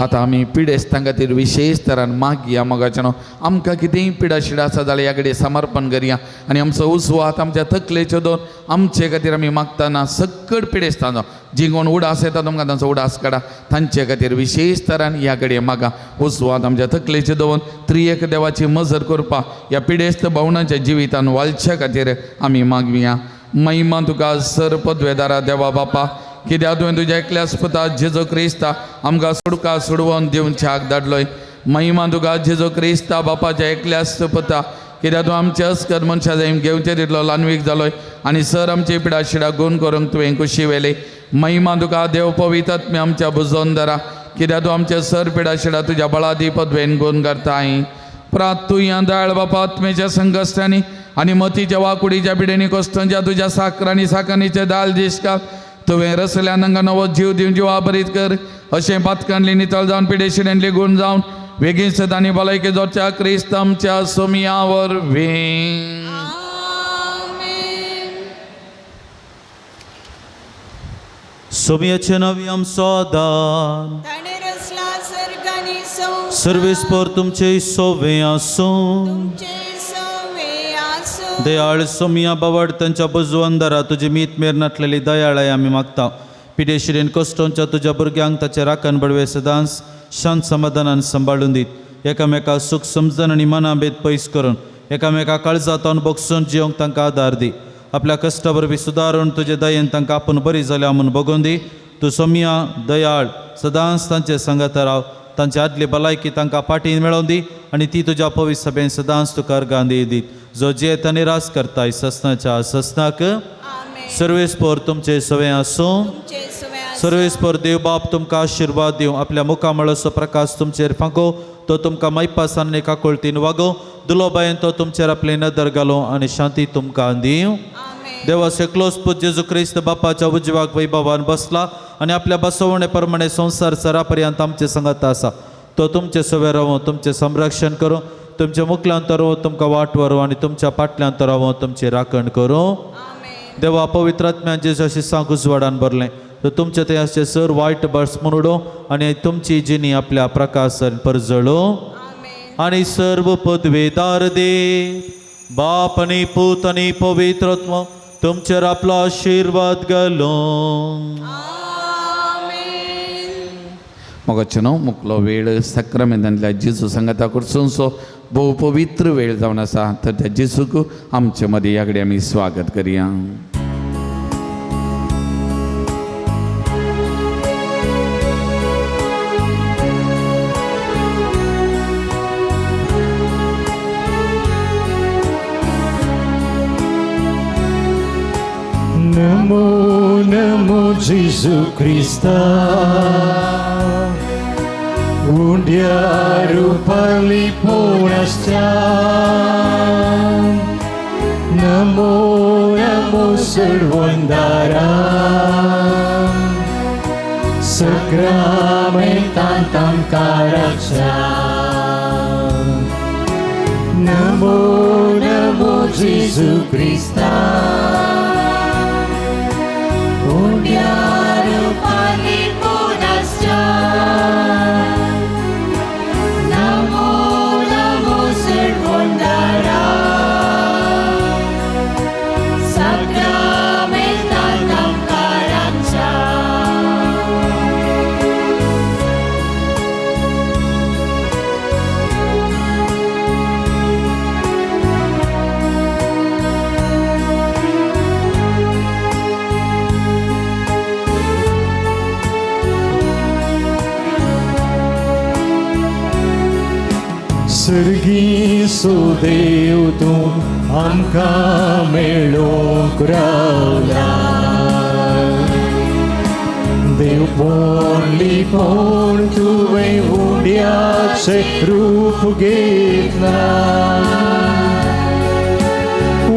आतां आमी पिडेस्तां खातीर विशेश तरान मागया मोगाचें न्हू. आमकां कितेंय पिडा शिडा आसा जाल्यार ह्या कडेन समर्पण करया आनी आमचो उजवात आमच्या तकलेच्यो दोन आमचे खातीर आमी मागतना सक्कड पिडेस्तां जावं जी कोण उडास येता तुमकां तांचो उडास काडा. तांचे खातीर विशेश तरान ह्या कडेन मागा उजवात आमच्या तकलेच्यो दोन त्रियेक देवाची मजत करपा ह्या पिडेस्त भावनांच्या जिवितान वालच्या खातीर आमी मागया. महिमा तुका सर पदवेदारा देवा बापा, कित्याक तुवें तुज्या एकल्याच पुता जेजू क्रिस्ता आमकां सुडका सुडवून दिवच्याक धाडलोय. महिमा तुका जेजू क्रिस्ता बापाच्या एकल्याच पुता, कित्याक तूं आमचे अस्कर मनशा जाय घेवचे तितलो ल्हानवीक जालोय आनी सर आमची पिडा शिडा गुण करूंक तुवें कुशी वेली. महिमा तुका देव पवित्र आमच्या बुजोन दरा, कित्याक तूं आमचे सर पिडा शिडा तुज्या बळादी पदवेन गुण करताय. प्रात तूं ह्या दयाळ बापा आत्मेच्या संकश्टांनी आनी मतीच्या वाकुडीच्या पिडेनी कश्टांच्या तुज्या साकरांनी साकांनीचे दाल दिसका तुवें रसल्या नंगा नवो जीव दिवन जिवा बरीत कर अशें पातकांली नितळ जावन पिडेशिड्यांतली गुण जावन वेगीन सदांनी भलायकी जोडच्या क्रिस्त आमच्या सोमिया वरवीं. सोमियाचे नवी आमचो आदार सर्वेस्पर तुमचे सोवे आसूं. दयाळ सोमिया बावड तांच्या बजू अंदारा तुजी मीत मेर नाटलेली दयाळाय आमी मागता. पिडेशिरेन कश्टोंच्या तुज्या भुरग्यांक ताचे राखण बडवे सदांच शांत समाधानान सांबाळून दीत. एकामेका सूख समजण आनी मनाभेद पयस करून एकामेका काळजांत बगसून जिवंक तांकां आदार दी. आपल्या कश्टा वरवीं सुदारून तुजे दयेन तांकां आपूण बरी जाल्या म्हूण बगोवन दी. तूं सोमिया दयाळ सदांच तांचे सांगात राव. तांची आदली भलायकी तांकां पाटीन मेळोवन दी आनी ती तुज्या पवित्र सभेन सदांच तुका अर्गां दीत. जो जियेत आनी राज करताय ससनाच्या ससनाक. सर्वेस्पर तुमचे सवे आसूं. सर्वेस्पर देव बाप तुमकां आशिर्वाद दिवं. आपल्या मुखामळाचो प्रकाश तुमचेर फांको. तो तुमकां मायपासान आनी काकुळतीन वागोवं. दुलोबायेन तो तुमचेर आपली नदर घालो आनी शांती तुमकां दिवं. देवाचे क्लोज पूत जेजू क्रिस्त बापाच्या उजवाक वैभवान बसला आनी आपल्या बसवणे प्रमाणे संवसार सरा पर्यंत आमचे संगत आसा. तो तुमचे सवे रावो, तुमचें संरक्षण करूं, तुमच्या मुखल्यान रावो, तुमकां वाट व्हरूं आनी तुमच्या फाटल्यान रावो, तुमची राखण करूं. देवा पवित्र आत्म्यान जेजू सांग उजवाडान भरलें तर तुमचे थंय आसचे सर वायट बस म्हणून उडोवं आनी तुमची जिणी आपल्या प्रकाशान परजळूं. आनी सर्व पदवेदार देव बाप आनी पूत आनी पवित्र आत्मो तुमचेर आपलो आशिर्वाद घालूं. मोगाचे न्हू मुकलो वेळ सक्रामेंतांतल्या जेजू सांगाता कडसूनसो भोव पवित्र वेळ जावन आसा. तर त्या जेजूक आमचे मदीं ह्या कडेन आमी स्वागत करया. Namo, namo Jesu Krista, undiaru paliponasya. Namo, namo Servandara, Sacramentantam Karacha. Namo, namo Jesu Krista, undiaru paliponasya. Namo, namo Servandara, Sacramentantam Karacha. सर्गी Sudev तूं आमकां मेळोवंक रावला. देव पोण तुवें उंड्याचें रूप घेतलां.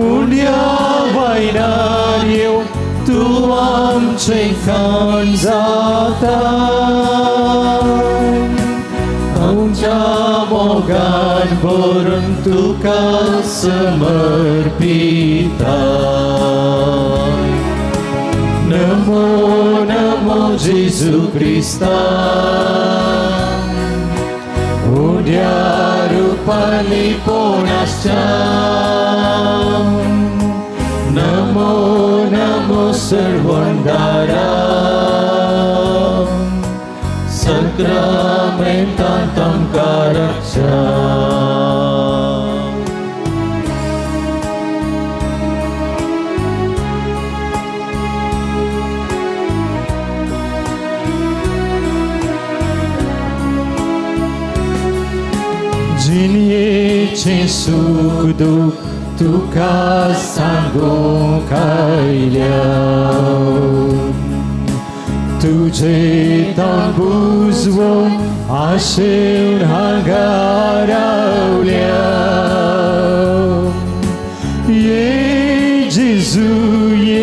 उंड्या वयल्यान येवन तूं आमचें खाण जाता. आमच्या मोगान भरून तुका समर्पिता. नमो नमो जेजू क्रिस्ता, उंड्या रुपालिपोणाच्या. Namo Namo सर्वंदारा, Sacramentantam Karacha. जिणयेचें सूख दूख तुका सांगूंक आयल्या. तुझे तांबुजवोन आशेवन हांगा रावल्या. ये जेजू ये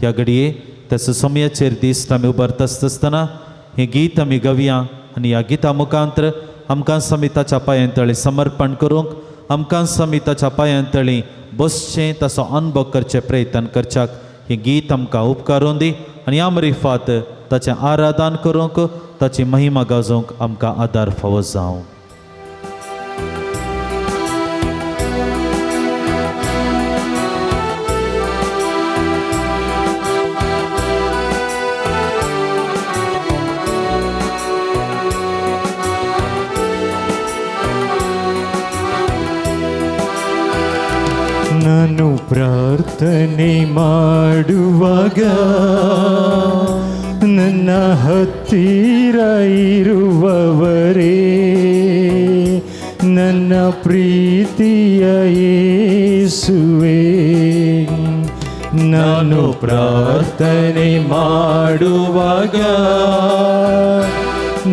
ह्या घडये त्याचो समयाचेर दीस आमी उबारता आसतना हें गीत आमी गावया आनी ह्या गिता मुखांतर आमकां समिताच्या पांयां तळी समर्पण करूंक, आमकां समिताच्या पांयां तळी बसचें, ताचो अनुभव करचें प्रयत्न करच्याक हें गीत आमकां उपकारून दी आनी ह्या मरिफात ताचें आराधन करूंक, ताची महिमा गाजोवंक आमकां आदार फावो जावं. ನಾನು ಪ್ರಾರ್ಥನೆ ಮಾಡುವಾಗ ನನ್ನ ಹತ್ತಿರ ಇರುವವರೇ, ನನ್ನ ಪ್ರೀತಿಯ ಯೇಸುವೇ. ನಾನು ಪ್ರಾರ್ಥನೆ ಮಾಡುವಾಗ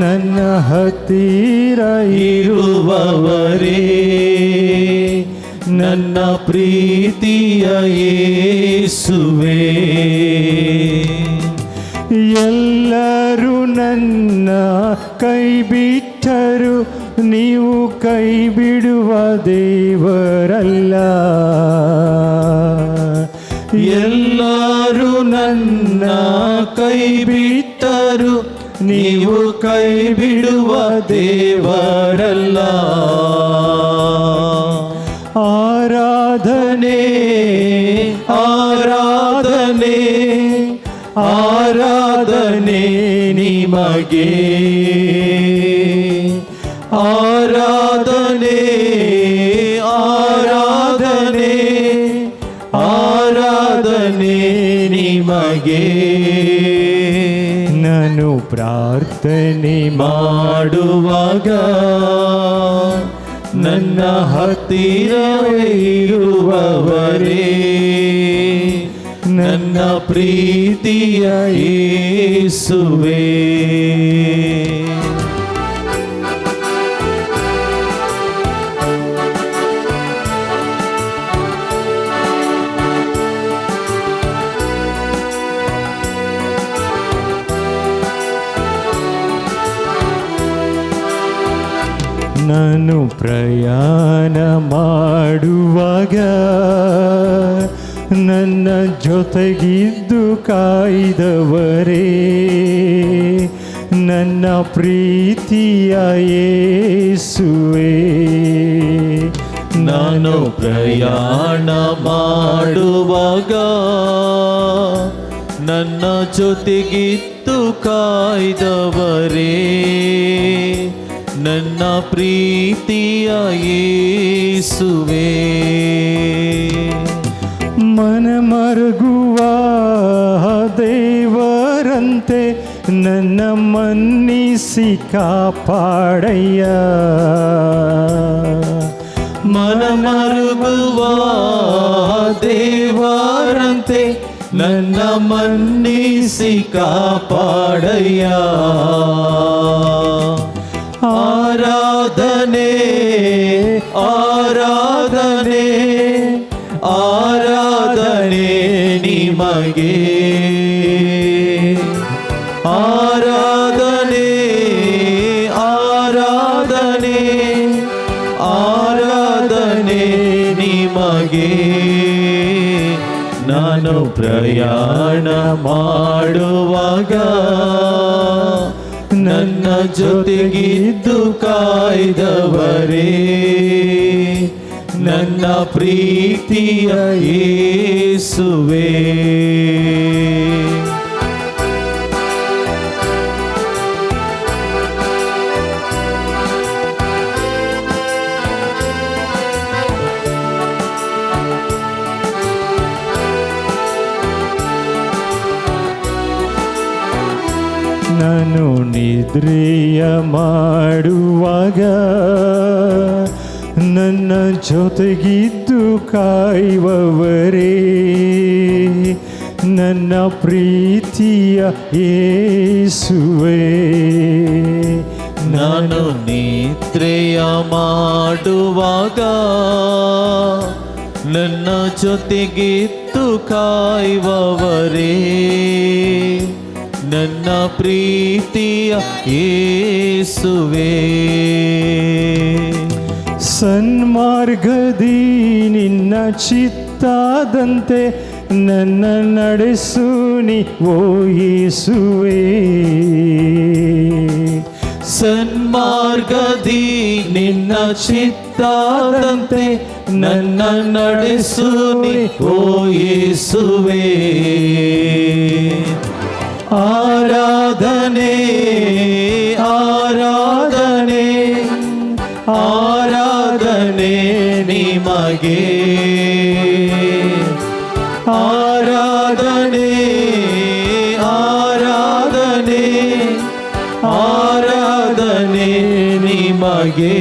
ನನ್ನ ಹತ್ತಿರ ಇರುವವರೇ, ನನ್ನ ಪ್ರೀತಿಯ ಯೇಸುವೇ. ಎಲ್ಲರೂ ನನ್ನ ಕೈ ಬಿಟ್ಟರು, ನೀವು ಕೈ ಬಿಡುವ ದೇವರಲ್ಲ. ಎಲ್ಲರೂ ನನ್ನ ಕೈ ಬಿಟ್ಟರು, ನೀವು ಕೈ ಬಿಡುವ ದೇವರಲ್ಲ. ಆರಾಧನೆ ಆರಾಧನೆ ಆರಾಧನೆ ನಿಮಗೆ, ಆರಾಧನೆ ಆರಾಧನೆ ಆರಾಧನೆ ನಿಮಗೆ. ನಾನು ಪ್ರಾರ್ಥನೆ ಮಾಡುವಾಗ ನನ್ನ ಹತ್ತಿರವೇ ಇರುವವರೇ, ನನ್ನ ಪ್ರೀತಿಯ ಯೇಸುವೇ. ನಾನು ಪ್ರಯಾಣ ಮಾಡುವಾಗ ನನ್ನ ಜೊತೆಗಿದ್ದು ಕಾಯ್ದವರೇ, ನನ್ನ ಪ್ರೀತಿಯ ಯೇಸುವೇ. ನಾನು ಪ್ರಯಾಣ ಮಾಡುವಾಗ ನನ್ನ ಜೊತೆಗಿದ್ದು ಕಾಯ್ದವರೇ, ನನ್ನ ಪ್ರೀತಿಯ ಯೇಸುವೇ. ಮನಮರುಗುವ ದೇವರಂತೆ ನನ್ನ ಮನ್ನಿಸಿ ಕಾಪಾಡಯ್ಯ. ಮನಮರುಗುವ ದೇವರಂತೆ ನನ್ನ ಮನ್ನಿಸಿ ಕಾಪಾಡಯ್ಯ. ಆರಾಧನೆ ಆರಾಧನೆ ಆರಾಧನೆ ನಿಮಗೆ, ಆರಾಧನೆ ಆರಾಧನೆ ಆರಾಧನೆ ನಿಮಗೆ. ನಾನು ಪ್ರಯಾಣ ಮಾಡುವಾಗ ನನ್ನ ಜೊತೆಗಿದ್ದು ಕಾಯ್ದವರೇ, ನನ್ನ ಪ್ರೀತಿಯ ಯೇಸುವೇ. ನಾನು ನಿದ್ರೆಯ ಮಾಡುವಾಗ ನನ್ನ ಜೊತೆಗಿದ್ದು ಕಾಯುವವರೇ, ನನ್ನ ಪ್ರೀತಿಯ ಯೇಸುವೇ. ನಾನು ನಿದ್ರೆಯ ಮಾಡುವಾಗ ನನ್ನ ಜೊತೆಗಿದ್ದು ಕಾಯುವವರೇ, ನನ್ನ ಪ್ರೀತಿಯ ಯೇಸುವೇ. ಸನ್ಮಾರ್ಗದಿ ನಿನ್ನ ಚಿತ್ತದಂತೆ ನನ್ನ ನಡೆಸು ನೀ ಓ ಯೇಸುವೇ. ಸನ್ಮಾರ್ಗದಿ ನಿನ್ನ ಚಿತ್ತದಂತೆ ನನ್ನ ನಡೆಸು ನೀ ಓ ಯೇಸುವೇ. ಆರಾಧನೆ ಆರಾಧನೆ ಆರಾಧನೆ ನಿಮಗೆ, ಆರಾಧನೆ ಆರಾಧನೆ ಆರಾಧನೆ ನಿಮಗೆ.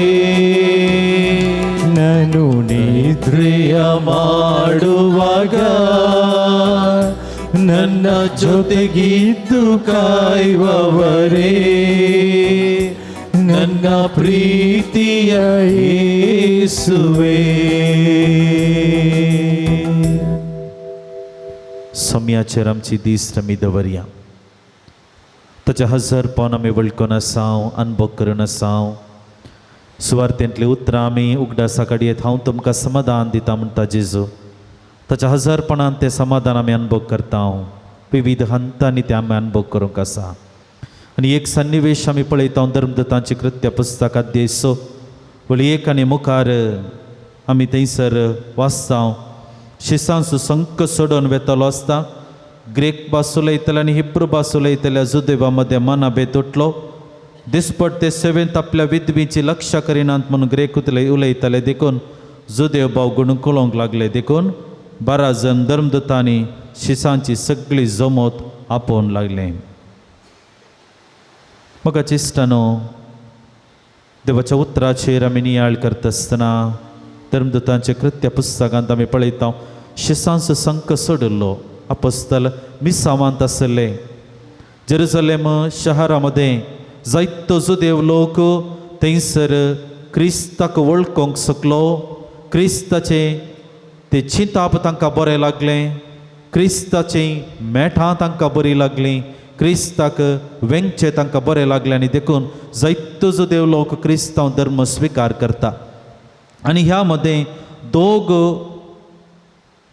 ನಾನು ನಿದ್ರೆಯ ಮಾಡುವಾಗ ನನ್ನ ಜೊತೆಗಿದ್ದು ಕಾಯುವವರೇ, ನನ್ನ ಪ್ರೀತಿಯ ಯೇಸುವೇ. सोम्याचेर आमची दीस आमी दवरया. ताच्या हजरपण आमी वळखून आसाव, अनुभव करून आसाव. सुवार्थेंतलीं उतरां आमी उगडासा काडयेत. हांव तुमकां समाधान दिता म्हणटा जेजू. ताच्या हजरपणान तें समाधान आमी अनुभव करता. विविध हंतांनी तें आमी अनुभव करूंक आसा. आनी एक सन्निवेश आमी पळयता धर्मदतांची कृत्य पुस्तक अध्याय 6 वळी 1 आनी मुखार आमी थंयसर वाचता. शिसांसो संक सोडून वेतलो आसता. ग्रीक भास उलयतले आनी हिब्रू भास उलयतल्या जुदेवा मदें मनाभेद उठलो. दिसपट ते सेवेंत आपल्या विधवीची लक्ष करिनात म्हणून ग्रेक उलयताले देखून जुदेव भाव गुणकुलोंक लागले. देखून 12 जण धर्मदूतांनी शिसांची सगळी जमत आपोवन लागले. म्हाका इश्टानो, देवाच्या उतराचेर आमी नियाळ करता आसतना धर्मदूतांचे कृत्य पुस्तकांत आमी पळयता शिसांचो संक सोडिल्लो अपोस्तल मिसावांत आसले. जेरुजलेम शहरा मदें जायतो जुदेव लोक थंयसर क्रिस्ताक वळखूंक शकलो. क्रिस्ताचें ते चिंताप तांकां बरें लागलें, क्रिस्ताचीं मेठां तांकां बरीं लागलीं, क्रिस्ताक वेंगचें तांकां बरें लागलें आनी देखून जायतो जुदेव लोक क्रिस्तांव धर्म स्विकार करता. आनी ह्या मदें दोग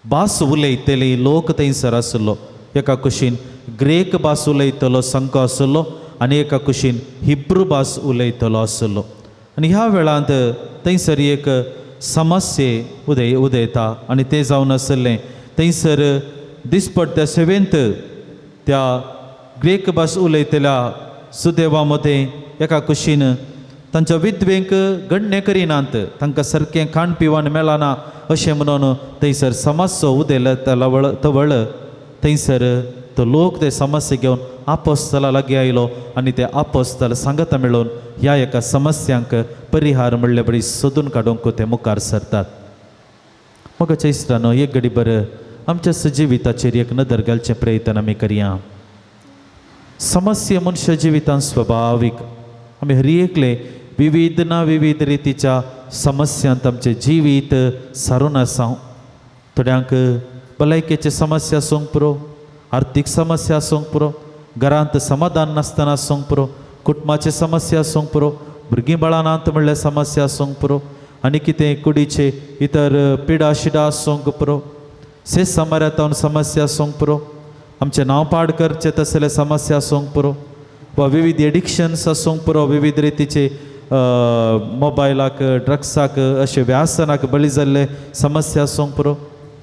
भास उलयतले लोक थंयसर आसलो. एका कुशीन ग्रेक भास उलयतलो संको आसलो आनी एका कुशीन हिब्रू भास उलयतलो आसलो. आनी ह्या वेळांत थंयसर एक समस्ये उदयता आनी तें जावन आसलें थंयसर दिसपट त्या सेवेंत त्या ग्रेक भास उलयतल्या सुदेवा मदें एका कुशीन तांच्या विधवेंक गण्य करिनात, तांकां सारकें खाण पिवण मेळना अशें म्हणून थंयसर समस्या उदयला तवळ थंयसर तो लोक ते समस्या घेवन आपोस्तला लागीं आयलो आनी ते आपोस्तल सांगता मेळून ह्या एका समस्यांक परिहार म्हणले बरी सोदून काडूंक ते मुखार सरतात. म्हज्या इश्टानो, एक घडी बरें आमच्या जिविताचेर एक नदर घालचें प्रयत्न आमी करया. समस्या मनशा जिवितान स्वभावीक. आमी हर एकले विविध ना विविध रितीच्या समस्यांत आमचें जिवीत सारून आसा. थोड्यांक भलायकेची समस्या आसूंक पुरो, आर्थीक समस्या आसूंक पुरो, घरांत समाधान नासतना आसूंक पुरो, कुटुंबाची समस्या आसूंक पुरो, भुरगीं बाळां नात म्हणल्यार समस्या आसूंक पुरो, आनी कितें कुडीचे इतर पिडा शिडा आसूंक पुरो, शेत समाऱ्यातावन समस्या आसूंक पुरो, आमचें नांव पाड करचें तसले समस्या आसूंक पुरो, वा विविध एडिक्शन्स आसूंक पुरो, विविध रितीचे मोबायलाक ड्रग्साक अशे व्यासनाक बळी जाल्ले समस्या आसूंक पुरो.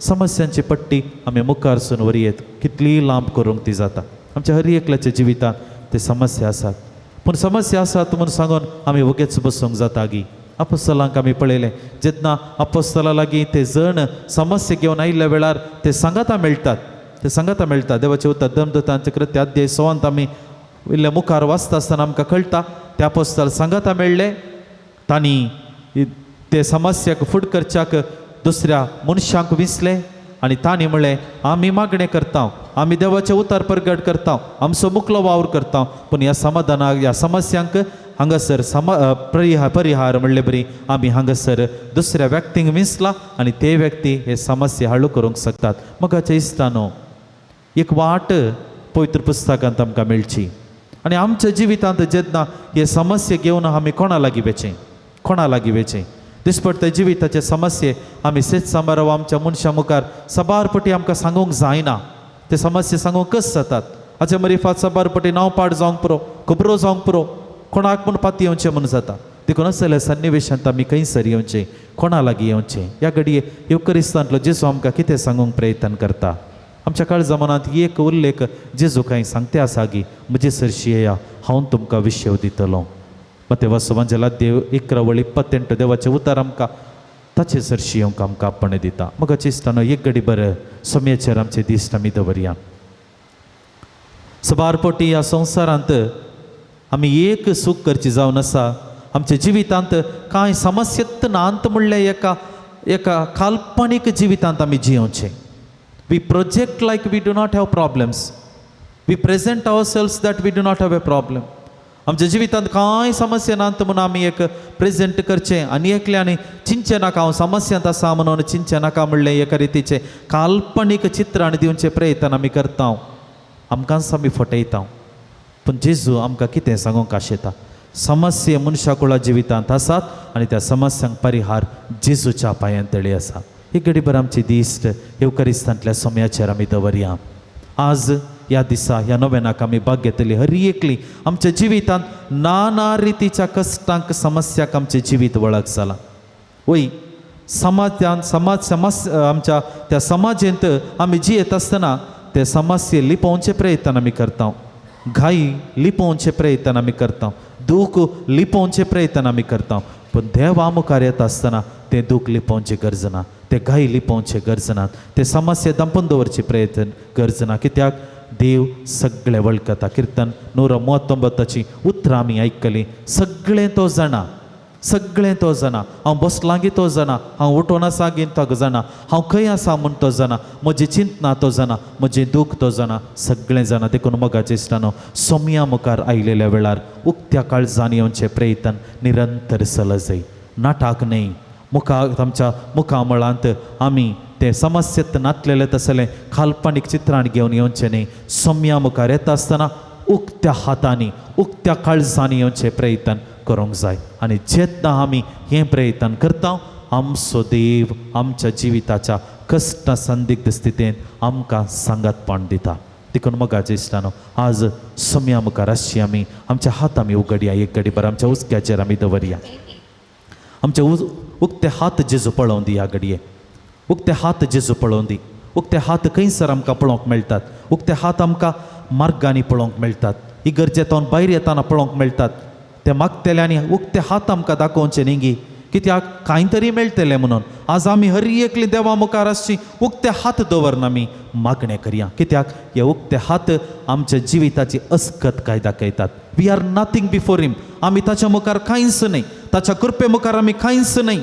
समस्यांची पट्टी आमी मुखार सून व्हरयेत कितलीय लांब करूंक ती जाता. आमच्या हर एकल्याच्या जिवितांत ते समस्या आसात. पूण समस्या आसात म्हूण सांगून आमी वगेच बसूंक जाता गी. अपोस्तलांक आमी पळयलें, जेन्ना अपोस्तला लागीं ते जण समस्या घेवन आयिल्ल्या वेळार ते सांगाता मेळटात, ते सांगाता मेळटा. देवाचे उतर धर्मदूतांचे कृत्य अध्याय 6 आमी इल्ल्या मुखार वाचता आसतना आमकां कळटा त्या अपोस्तल सांगाता मेळ्ळे, तांणी ते समस्याक फुड करच्याक दुसऱ्या मनशांक विसले आनी तांणी म्हणलें आमी मागणें करता, आमी देवाचें उतार परगट करता, आमचो मुकलो वावर करता, पूण ह्या समाधानाक ह्या समस्यांक हांगासर परिहार म्हणले बरी आमी हांगासर दुसऱ्या व्यक्तींक विंचला आनी ते व्यक्ती हे समस्या हाळू करूंक शकतात. मोगाच्या इश्टानो, एक वाट पवित्र पुस्तकांत आमकां मेळची आनी आमच्या जिवितांत जेन्ना हे समस्या घेवन आमी कोणा लागीं वेचें, कोणा लागीं वेचें दिसपट्टे जिविताचे समस्ये आमी सेत सांबाराव आमच्या मनशां मुखार साबार पटी आमकां सांगूंक जायना, ते समस्या सांगूंक कस जातात. हाचे मरिफात साबार पटी नांव पाड जावंक पुरो, खबरो जावंक पुरो, कोणाक म्हूण पाती येवचें म्हूण जाता. देखून असल्या सन्निवेशांत आमी खंयसर येवचें, कोणा लागीं येवचें. ह्या घडये येवकरिस्तांतलो जेजू आमकां कितें सांगूंक प्रयत्न करता. आमच्या काळजा मनांत एक उल्लेख जेजू कांय सांगते आसा गी, म्हजे सरशी येया, हांव तुमकां विशेव दितलो. मतेवासो वांजेला देव 11:28 देवाचें उतार आमकां ताचे सरशी येवंक आमकां आपणें दिता. मोगाच्या इश्टानो, एक घडी बरें समयाचेर आमचे दीस आमी दवरया. सबार पटी ह्या संवसारांत आमी एक सूख करची जावन आसा. आमच्या जिवितांत कांय समस्येत नांत म्हणल्यार एका एका काल्पनीक जिवितांत आमी जियोवचें. We project like we do not have problems. We present ourselves that we do not have a problem. आमच्या जिवितांत कांय समस्या नात म्हणून आमी एक प्रेजेंट करचें आनी एकलें आनी चिंतचें नाका हांव समस्यांत आसा म्हणून चिंतचें नाका म्हणलें एका रितीचें काल्पनीक चित्र आनी दिवचें प्रयत्न आमी करता, आमकांच आमी फटयता. पूण जेजू आमकां कितें सांगूंक आशेता, समस्या मनशाकुळा जिवितांत आसात आनी त्या समस्यांक परिहार जेजूच्या पांयान तळी आसा. एक घडीभर आमची दिश्ट येवकरिस्तांतल्या समयाचेर आमी दवरया. आज ह्या दिसा ह्या नोवेनाक आमी भाग घेतली. हर एकली आमच्या जिवितांत नाना रितीच्या कश्टांक समस्याक आमचें जिवीत वळख जालां. वय समाजान समाज समाज आमच्या त्या समाजेंत आमी जियेत आसतना ते समस्ये लिपोवचे प्रयत्न आमी करता, घाई लिपोवचे प्रयत्न आमी करता, दूख लिपोवचे प्रयत्न आमी करता. पूण देवा मुखार येता आसतना तें दूख लिपोवची गरज ना, ते घाई लिपोवचे गरज ना, ते समस्या दंपून दवरचे प्रयत्न गरज ना. कित्याक देव सगळें वळखता. किर्तन 139 उतरां आमी आयकलीं. सगळें तो जाणा, सगळें तो जाणा. हांव बसलां गी तो जाणा, हांव उठोन आसा गी तो जाणा, हांव खंय आसा म्हूण तो जाणा, म्हजी चिंतना तो जाणा, म्हजें दूख तो जाणा, सगळें जाणा. देखून मोगाच्या इश्टानो, सोमया मुखार आयलेल्या वेळार उक्त्या काळजान येवचें प्रयत्न निरंतर चलत. नाटक न्हय. मुखा आमच्या मुखामळांत आमी ते समस्येत नातलेले तसलें काल्पनीक चित्रान घेवन येवचें न्हय. सोमया मुखार येता आसतना उक्त्या हातांनी उक्त्या काळजांनी येवचें प्रयत्न करूंक जाय. आनी जेन्ना आमी हें प्रयत्न करता, आमचो देव आमच्या जिविताच्या कश्ट संदिग्ध स्थितींत आमकां सांगातपण दिता. देखून मोगाच्या इश्टानो, आज सोमया मुखार आसची आमी आमच्या हात आमी उगडया, एक घडीभर आमच्या उस्क्याचेर आमी दवरया. आमचे उक्ते हात जेजू पळोवन दी. ह्या घडये उक्ते हात जेजू पळोवन दी. उक्ते हात खंयसर आमकां पळोवंक मेळटात, उक्ते हात आमकां मार्गांनी पळोवंक मेळटात, इगर्जेंतल्यान भायर येतना पळोवंक मेळटात. ते मागतल्यांनी उक्ते हात आमकां दाखोवचे न्ही गी, कित्याक कांय तरी मेळटलें म्हणून. आज आमी हर एकली देवा मुखार आसची उक्ते हात दवरन आमी मागणें करया. कित्याक हे उक्ते हात आमच्या जिविताची अस्कत काय दाखयतात. We are nothing before him. आमी ताच्या मुखार कांयच न्हय, ताच्या कृपे मुखार आमी कांयच न्हय.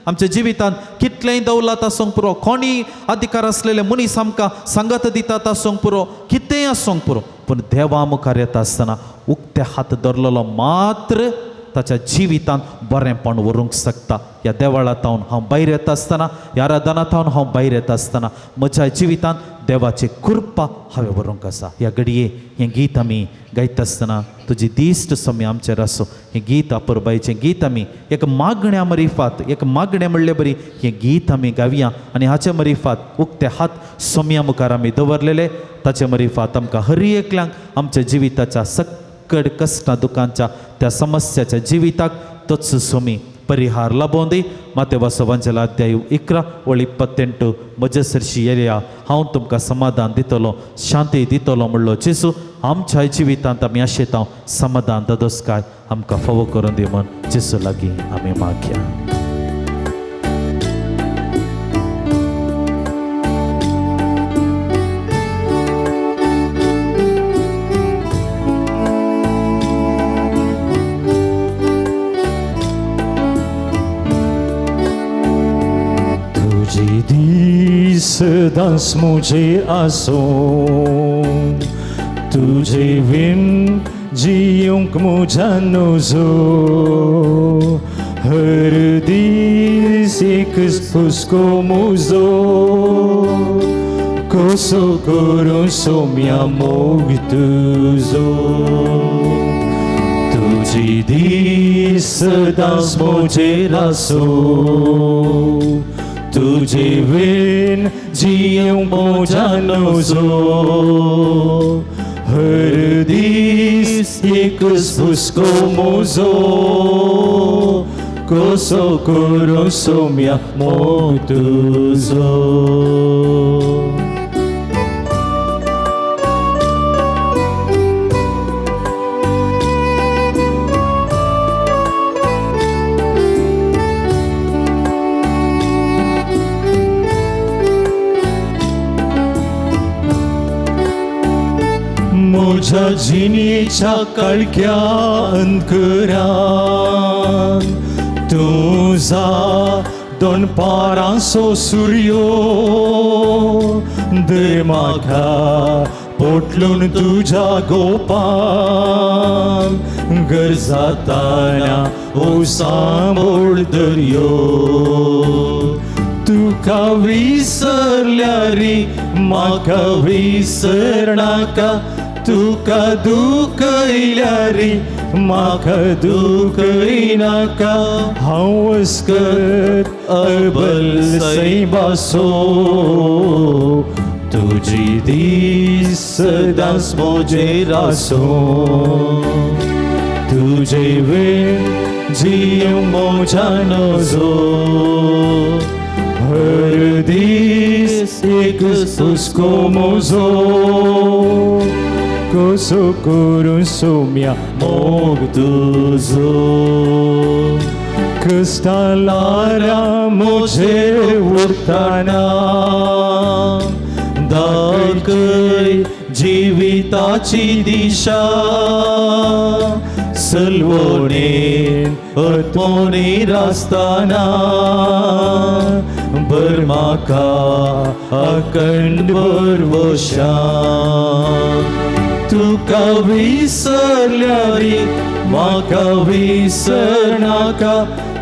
आमच्या जिवितांत कितलेंय दौलत आसूंक पुरो, कोणीय अधिकार आसलेले मनीस आमकां सांगात दितात आसूंक पुरो, कितेंय आसूंक पुरो, पूण देवा मुखार येता आसतना उक्ते हात धरलेलो मात्र ताच्या जिवितांत बरेंपण व्हरूंक शकता. ह्या देवळा थावन हांव भायर येता आसतना, ह्या आराधना थावन हांव भायर येता आसतना म्हज्या जिवितांत देवाची कृपा हांवें व्हरूंक आसा. ह्या घडये हें गीत आमी गायता आसतना तुजी दिश्ट सोमी आमचेर आसूं. हें गीत अपुरबायेचें गीत आमी एक मागण्या मरिफात, एक मागणें म्हणले बरी हें गीत आमी गावया आनी हाचे मरिफात उक्ते हात सोमया मुखार आमी दवरलेले ताचे मरिफात आमकां हर एकल्यांक आमच्या जिविताच्या सक्कड कश्टां दुखांच्या त्या समस्याच्या जिविताक तोच सोमी परिहार लाबोवन दी. मातेवासो वांजेला अध्याय 11:28 म्हजे सरशी येया, हांव तुमकां समाधान दितलो, शांती दितलो म्हणलो जेजू. आमच्या जिवितांत आमी आशेता समाधान ददोसकाय आमकां फावो करून दी म्हूण जेजू लागीं आमी मागया. सदांच म्हजेर आसूं तुजे वीण जियूंक म्हज्या नजो हर दीस एक हुस्को म्हजो कसो करूं सोम्या मोग तुजो तुजी दीस सदांच म्हजेर आसूं तुजे वीण जियूंक म्हज्या नजो हर दीस एक हुस्को म्हजो कसो करूं सोम्या मोग तुजो म्हज्या जिणेच्या काळख्या अंतरान तुजा दनपारांचो सुर्यो दे म्हाका पोटलून तुज्या गोपान गरजाताना ओ सांबोळ दर्यो तुका विसरल्यारी म्हाका विसरनाका तुका दुखयल्यारी म्हाका दुखयनाका हांव अस्कत अबल सैबासो तुजी दीस सदांच म्हजेर आसूं तुजे वीण जियूंक म्हज्या नजो हर दीस एक हुस्को म्हजो कसो करूं सोम्या मोग तुजो क्रिस्तालारा म्हजेर उरतना दाखय जिविताची दिशा सलवणेन अत्मोनी रास्ताना बर म्हाका अखंड भरवशा तुका विसरल्यारी म्हाका विसरनाका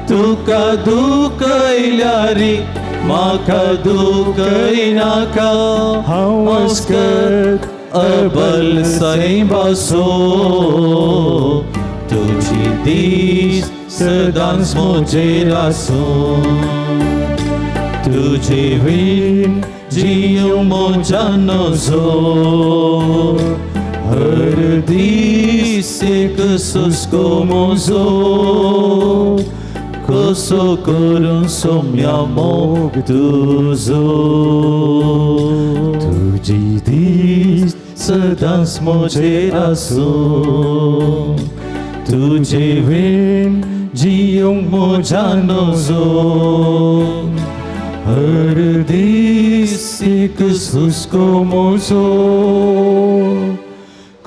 तुका दुखयल्यारी म्हाका दुखयनाका हांव अस्कत अबल सैबासो तुजी दीस सदांच म्हजेर आसूं तुजे वीण जियूंक म्हज्या नजो हर दीस एक हुस्को म्हजो कसो करूं सोम्या मोग तुजो तुजी दीस सदांच म्हजेर आसूं तुजे वीण जियूंक म्हज्या नजो हर दीस एक हुस्को म्हजो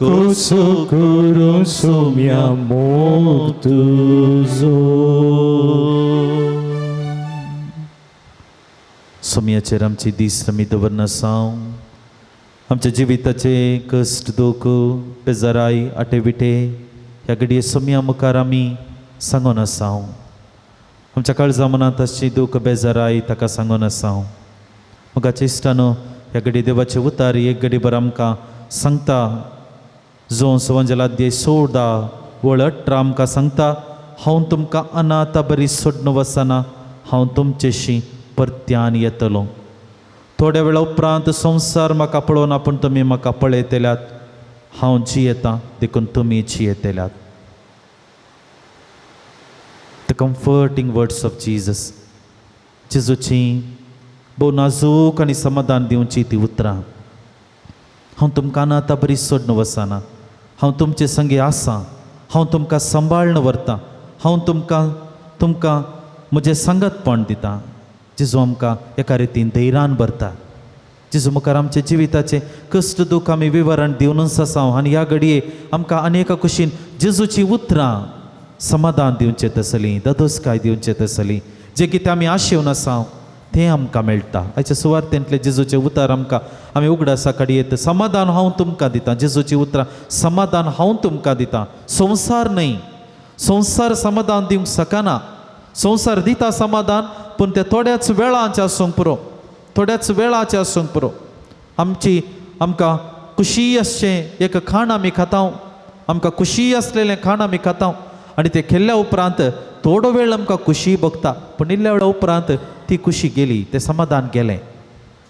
कसो करूं सोम्या मोग तुजो. सोम्याचेर आमची दीस आमी दवरना साव आमच्या जिविताचे कश्ट दुख बेजाराय आटे विटे ह्या घडये सोम्या मुखार आमी सांगून आसाव. आमच्या काळजा मनांत आसची दूख बेजाराय ताका सांगून आसाव. मोगाच्या इश्टानो, ह्या घडये देवाचे उतार एक घडी भर आमकां सांगता. जो सवंजलाद्य 16 वळ 18 आमकां सांगता, हांव तुमकां अनाथा बरी सोडून वचना, हांव तुमचेशी परत्यान येतलो. थोड्या वेळा उपरांत संवसार म्हाका पळोवन आपूण तुमी म्हाका पळयतल्यात, हांव जियेतां देखून तुमी जियेतल्यात. The comforting words of Jesus. जेजूची भोव नाजूक आनी समाधान दिवची ती उतरां. हांव तुमकां आतां बरी सोडून वचना, हांव तुमचे संगी आसा, हांव तुमकां सांबाळून व्हरतां, हांव तुमकां म्हजें सांगतपण दितां. जेजू आमकां एका रितीन धैर्यान भरता. जेजू मुखार आमच्या जिविताचें कश्ट दूख आमी विवरण दिवनूच आसा आनी ह्या घडये आमकां अनेका कुशीन जेजूची उतरां समाधान दिवचें तसलीं, ददोसकाय दिवचें तसली, जें कितें आमी आशेवन आसा तें आमकां मेळटा. आयच्या सुवार्तेंतले जेजूचे उतर आमकां आमी उगडासा काडयेत. समाधान हांव तुमकां दितां, जेजूची उतरां, समाधान हांव तुमकां दितां. संवसार न्हय, संवसार समाधान दिवंक शकना. संवसार दिता समाधान, पूण तें थोड्याच वेळाचें आसूंक पुरो, थोड्याच वेळाचें आसूंक पुरो. आमची आमकां खुशी आसचें एक खाण आमी खाता, आमकां खुशी आसलेलें खाण आमी खाता आनी तें केल्ल्या उपरांत थोडो वेळ आमकां खुशी भोगता, पूण इल्ल्या वेळा उपरांत ती खुशी गेली, तें समाधान गेलें.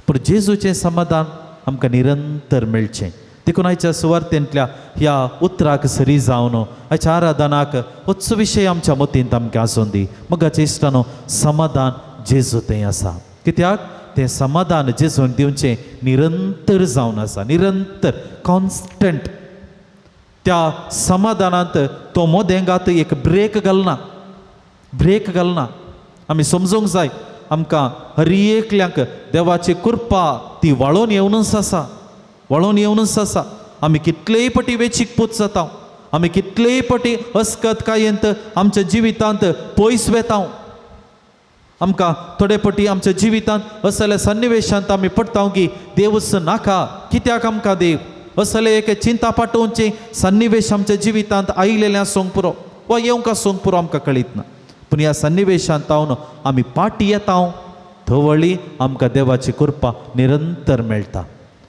पूण जेजूचें समाधान आमकां निरंतर मेळचें. देखून आयच्या सुवार्तेंतल्या ह्या उतराक सरी जावन आयच्या आराधनाक होच विशय आमच्या मतींत आमकां आसून दी. मोगाच्या इश्टानो, समाधान जेजू तें आसा. कित्याक तें समाधान जेजून दिवचें निरंतर जावन आसा, निरंतर कॉन्स्टंट. त्या समाधानांत तो मोदेंगात एक ब्रेक घालना, ब्रेक घालना. आमी समजूंक जाय आमकां हर एकल्यांक देवाची कृपा ती वाळोवन येवनूच आसा, वळोवन येवनूच आसा. आमी कितलेय पटी वेचीक पूत जाता, आमी कितलेय पटी अस्कतकायेंत आमच्या जिवितांत पयस वेता. आमकां थोडे पटी आमच्या जिवितांत असल्या सन्निवेशांत आमी पडटा की देवच नाका, कित्याक आमकां देव, असले एक चिंता पाटोवचें सन्निवेश आमच्या जिवितांत आयिल्लें आसूंक पुरो वा येवंक आसूंक पुरो, आमकां कळीत ना. पूण ह्या सन्निवेशांत हांव आमी पाटी येता, थवळी आमकां देवाची कृपा निरंतर मेळटा.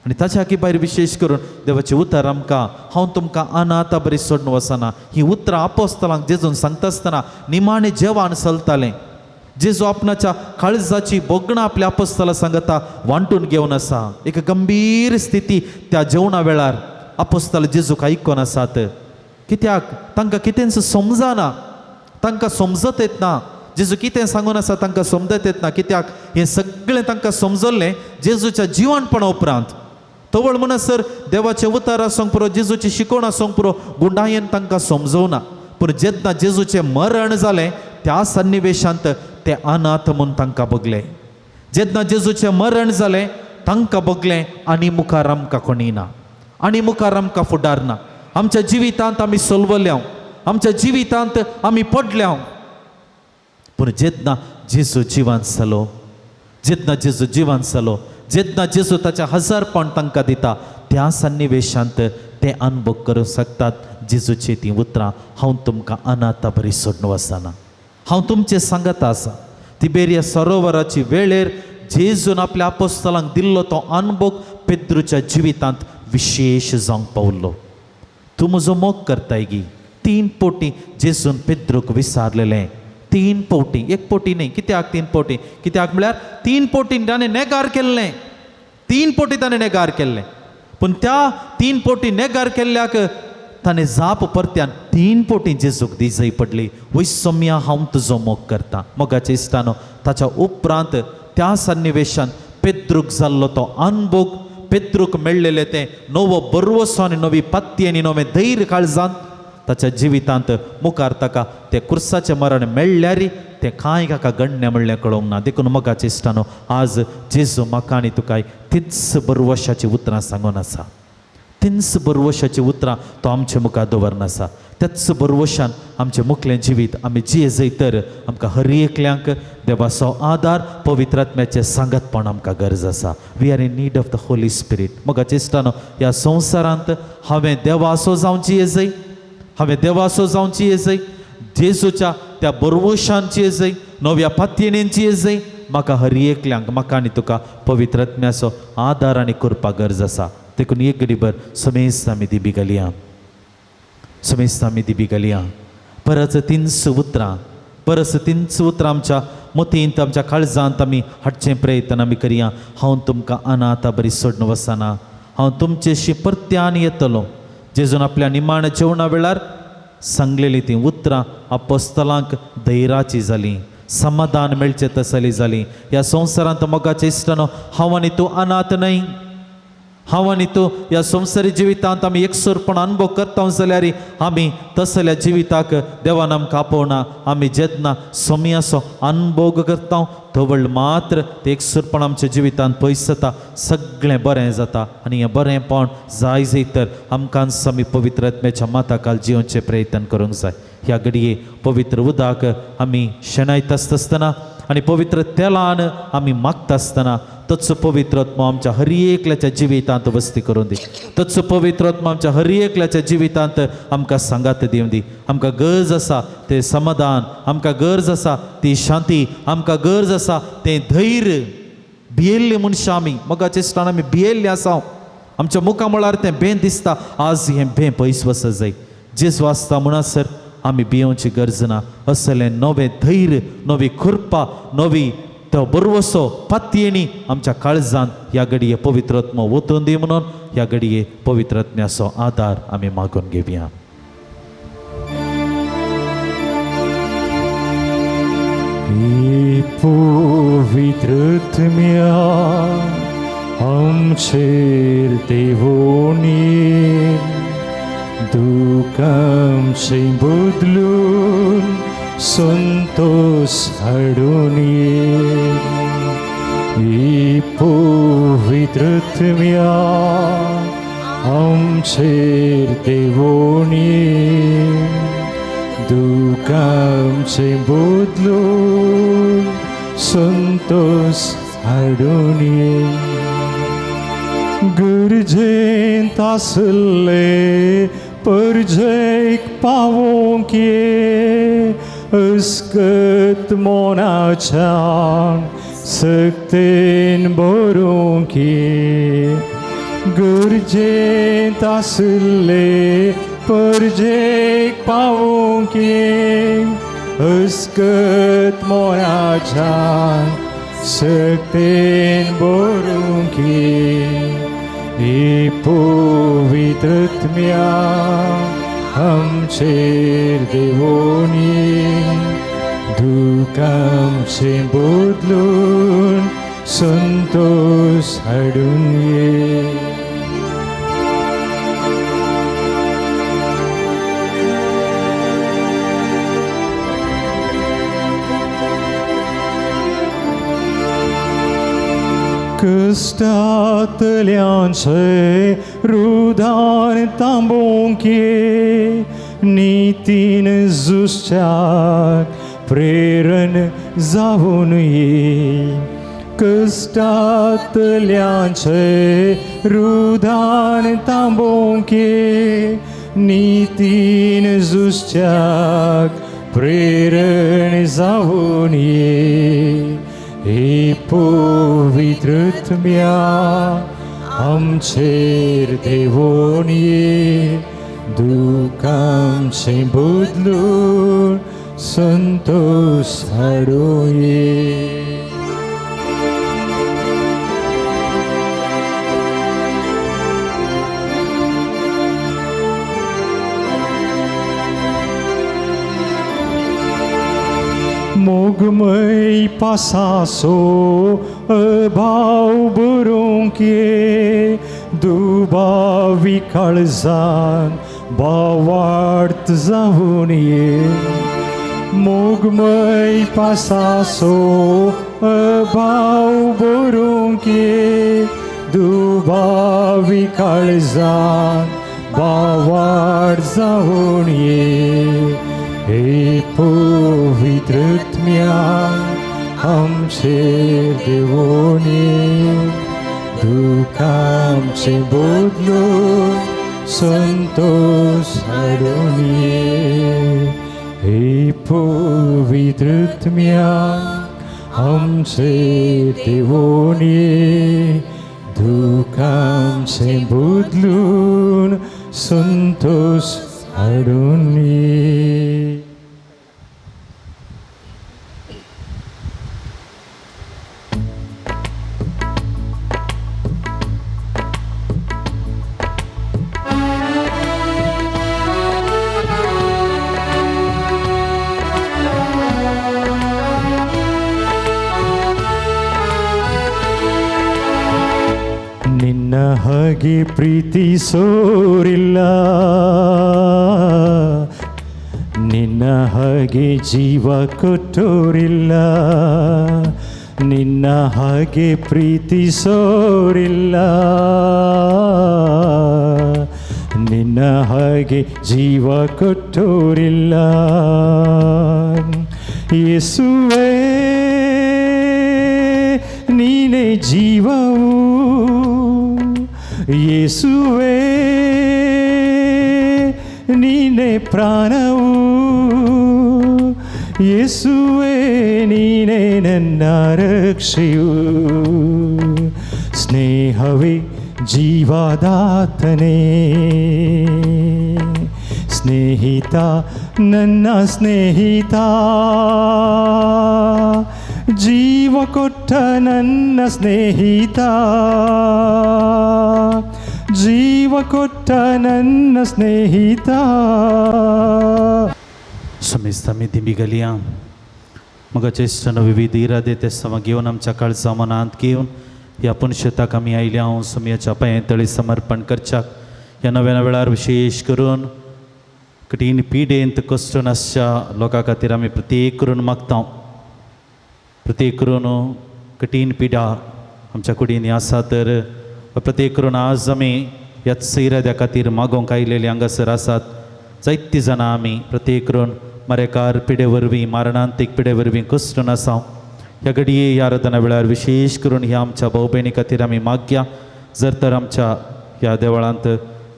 आनी ताच्या भायर विशेश करून देवाचें उतर आमकां हांव तुमकां अनाथा बरी सोडून वचना. ही उतरां आपोस्तलांक जेजून सांगता आसतना निमाणें जेवण चलतालें. जेजू आपणाच्या काळजाची भोगणां आपल्या आपोस्तला सांगता वांटून घेवन आसा. एक गंभीर स्थिती त्या जेवणा वेळार आपोस्तल जेजूक आयकोन आसात. कित्याक तांकां कितेंच समजना, तांकां समजत येतना जेजू कितें सांगून आसा तांकां समजत येतना. कित्याक हें सगळें तांकां समजल्लें जेजूच्या जिवनपणा उपरांत. तवळ म्हणसर देवाचें उतर आसूंक पुरो, जेजूची शिकवण आसूंक पुरो, गुंडायेन तांकां समजोवना. पूण जेन्ना जेजूचें मरण जालें त्या सन्निवेशांत ते अनाथ म्हूण तांकां बगलें. जेन्ना जेजूचें मरण जालें तांकां बगलें आनी मुखार आमकां कोणी ना, आनी मुखार आमकां फुडार ना. आमच्या जिवितांत आमी सोलवल्या, आमच्या जिवितांत आमी पडल्या. पूण जेन्ना जेजू जिवान जालो, जेन्ना जेजू जिवान जालो, जेन्ना जेजू ताच्या हजारपण तांकां दिता त्या सन्निवेशांत ते अनुभव करूंक शकतात जेजूची तीं उतरां, हांव तुमकां अनाथा बरी सोडून वचना, हांव तुमचें सांगत आसा. तिबेरिया सरोवराची वेळेर जेजून आपल्या आपोस्तलांक दिल्लो तो अनुभव पेद्रूच्या जिवितांत विशेश जावंक पावलो. तूं म्हजो मोग करताय गी, 3 पवटी जेजून पेद्रूक विचारलेलें. 3 पवटी, 1 पवटी न्हय. कित्याक 3 पवटी? कित्याक म्हळ्यार 3 पवटी ताणें नेगार केल्लें, 3 पवटी ताणें नेगार केल्लें. पूण त्या 3 पवटी नेगार केल्ल्याक ताणें जाप परत्यान 3 पवटी जेजूक दिजय पडली, वैसम्या हांव तुजो मोग करता. मोगाच्या इश्टानो, ताच्या उपरांत त्या सन्निवेशान पेद्रूक जाल्लो तो अनभोग, पेद्रूक मेळ्ळेलें तें नवो बरवसो आनी नवी पत्ती आनी नवें धैर्य काळजान ताच्या जिवितांत मुखार ताका तें कुर्साचें मरण मेळ्ळ्यार तें कांय काका गण्य म्हणलें कळोवंक ना. देखून मोगाच्या इश्टानो, आज जेजू म्हाका आनी तुकाय तीच बरवशाचीं उतरां सांगून आसा, तीच बरवशाचीं उतरां तो आमचे मुखार दवरन आसा. त्याच बरवशान आमचें मुखलें जिवीत आमी जिये जय तर आमकां हर एकल्यांक देवाचो आदार, पवित्र आत्म्याचें सांगतपण आमकां गरज आसा. We are in need of the Holy Spirit. मोगाच्या इश्टानो, ह्या संवसारांत हांवें देवाचो जावन जिये जय, हांवें देवाचो जावन जिये जय, जेजूच्या त्या बरवशान जिये जय, नव्या पातयेनेन जिये जय, म्हाका हर एकल्यांक, म्हाका आनी तुका पवित्र आत्म्याचो आदार आनी करपा गरज आसा. देखून एक घडीभर समेस्त आमी दिबी घालया, समेस्त आमी दिबी घालया. परत तींच उतरां, परत तींच उतरां आमच्या मतींत, आमच्या काळजांत आमी हाडचें प्रयत्न आमी करया. हांव तुमकां अनाथा बरी सोडून वचना, हांव तुमचेशी परत्यान येतलो. जेजून आपल्या निमाण जेवणा वेळार सांगलेली तीं उतरां आपोस्तलांक धैर्याची जालीं, समाधान मेळचें तसली जाली. ह्या संवसारांत मोगाच्या इश्टानो, हांव आनी तूं अनाथ न्हय, हांव आनी तूं ह्या संवसारी जिवितांत आमी एकसुरपण अनुभव करता जाल्यार आमी तसल्या जिविताक देवान आमकां आपोवना. आमी जेन्ना सोमयाचो अनुभोग करता तवळ मात्र ते एकसुरपण आमच्या जिवितांत पयस जाता, सगळें बरें जाता. आनी हें बरेंपण जाय जाय तर आमकां आमी पवित्र आत्म्याच्या माता काल जिवचे प्रयत्न करूंक जाय. ह्या घडये पवित्र उदक आमी शेणायत आसतना आनी पवित्र तेलान आमी मागता आसतना तोच पवित्र आत्मो आमच्या हर एकल्याच्या जिवितांत वस्ती करून दी. तोच पवित्र आत्मो आमच्या हर एकल्याच्या जिवितांत आमकां सांगात दिवं दी. आमकां गरज आसा तें समाधान, आमकां गरज आसा ती शांती, आमकां गरज आसा तें धैर्य. भियेल्ले मनशां आमी, मोगाचे इश्टान आमी भियेल्ले आसा. आमच्या मुखामळार तें भें दिसता. आज हें भें पयस वचत जाय. जेजू आसता म्हणसर आमी भियोवची गरज ना. असलें नवें धैर्य, नवी कृपा, नवी तो बरवसो पातयेणी आमच्या काळजान ह्या घडये पवित्र आत्मो वतून दी म्हणून ह्या घडये पवित्र आत्म्याचो आदार आमी मागून घेवया. पवित्र आत्म्या आमचेर देवोनी दुखांचे बदलून संतोष हाडून ये. पवित्र आत्म्या आमचेर देवोनी दुखांचे बदलून संतोष हाडून ये. गरजेंत आसले परजेक पावोवंक ये, अस्कत मोनाच्यान सक्तेन भरूंक ये. गरजेंत आसले परजेक पावोवंक ये, अस्कत मोनाच्यान सक्तेन भरूंक ये. पवित्र आत्म्या आमचेर देवोनी दुखांचे बदलून संतोष हाडून ये. कश्टांतल्यांचे रुदान तांबोवंक ये, नितीन झुजच्याक प्रेरण जावन ये. कश्टांतल्यांचे रुदान तांबोवंक ये, नितीन झुजच्याक प्रेरण जावन ये. हे पवित्र आत्म्या आमचेर देवोन ये, दुखांचे बदलून संतोष हाडून ये. मोगमय पासासो अभाव बरोवंक ये, दुबावी काळजान बावार्थ जावन ये. मोगमय पासासो अभाव बरोवंक ये, दुबावी काळजान बावार्थ जावन ये. हे पवित्र आत्म्या आमचेर देवोनी दुखांचे बदलून संतोष हाडून ये. हे पवित्र आत्म्या आमचेर देवोनी दुखांचे बदलून संतोष हाडून ये. ನಿನ್ನ ಹಾಗೆ ಪ್ರೀತಿಸೋರಿಲ್ಲ, ನಿನ್ನ ಹಾಗೆ ಜೀವ ಕೊಟ್ಟೋರಿಲ್ಲ, ನಿನ್ನ ಹಾಗೆ ಪ್ರೀತಿಸೋರಿಲ್ಲ, ನಿನ್ನ ಹಾಗೆ ಜೀವ ಕೊಟ್ಟೋರಿಲ್ಲ. ಯೇಸುವೇ ಜೀವವು, ಯೇಸುವೇ ನೀನೇ ಪ್ರಾಣವು, ಯೇಸುವೇ ನೀನೇ ನನ್ನ ರಕ್ಷೆಯು. ಸ್ನೇಹವೇ ಜೀವದಾತನೇ, ಸ್ನೇಹಿತ ನನ್ನ ಸ್ನೇಹಿತ, ಜೀವ ಕೊಟ್ಟ ನನ್ನ ಸ್ನೇಹಿತ, ಜೀವ ಕೊಟ್ಟ ನನ್ನ ಸ್ನೇಹಿತ. समेस्त आमी दिंबी घालया. मोगाचे इश्टांनो, विविध इरादे ते समा घेवन आमच्या काळजा मनांत घेवन ह्या पुनशेताक आमी आयल्या. हांव सोमयाच्या पांये तळी समर्पण करच्याक ह्या नव्या वेळार विशेश करून कठीण पिडेंत कश्टून आसच्या लोकां खातीर आमी प्रत्येक करून मागता. प्रत्येक करून कठीण पिडा आमच्या कुडींनी आसा तर प्रत्येक करून आज आमी ह्याच इराद्या खातीर मागोवंक आयलेली हांगासर आसात जायतीं जाणां. आमी प्रत्येक करून मरेकार पिडे वरवीं, मारणांतीक पिडे वरवीं कश्टून आसा. ह्या घडये ह्या आराधना वेळार विशेश करून ह्या आमच्या भाव भयणी खातीर आमी मागया. जर तर आमच्या ह्या देवळांत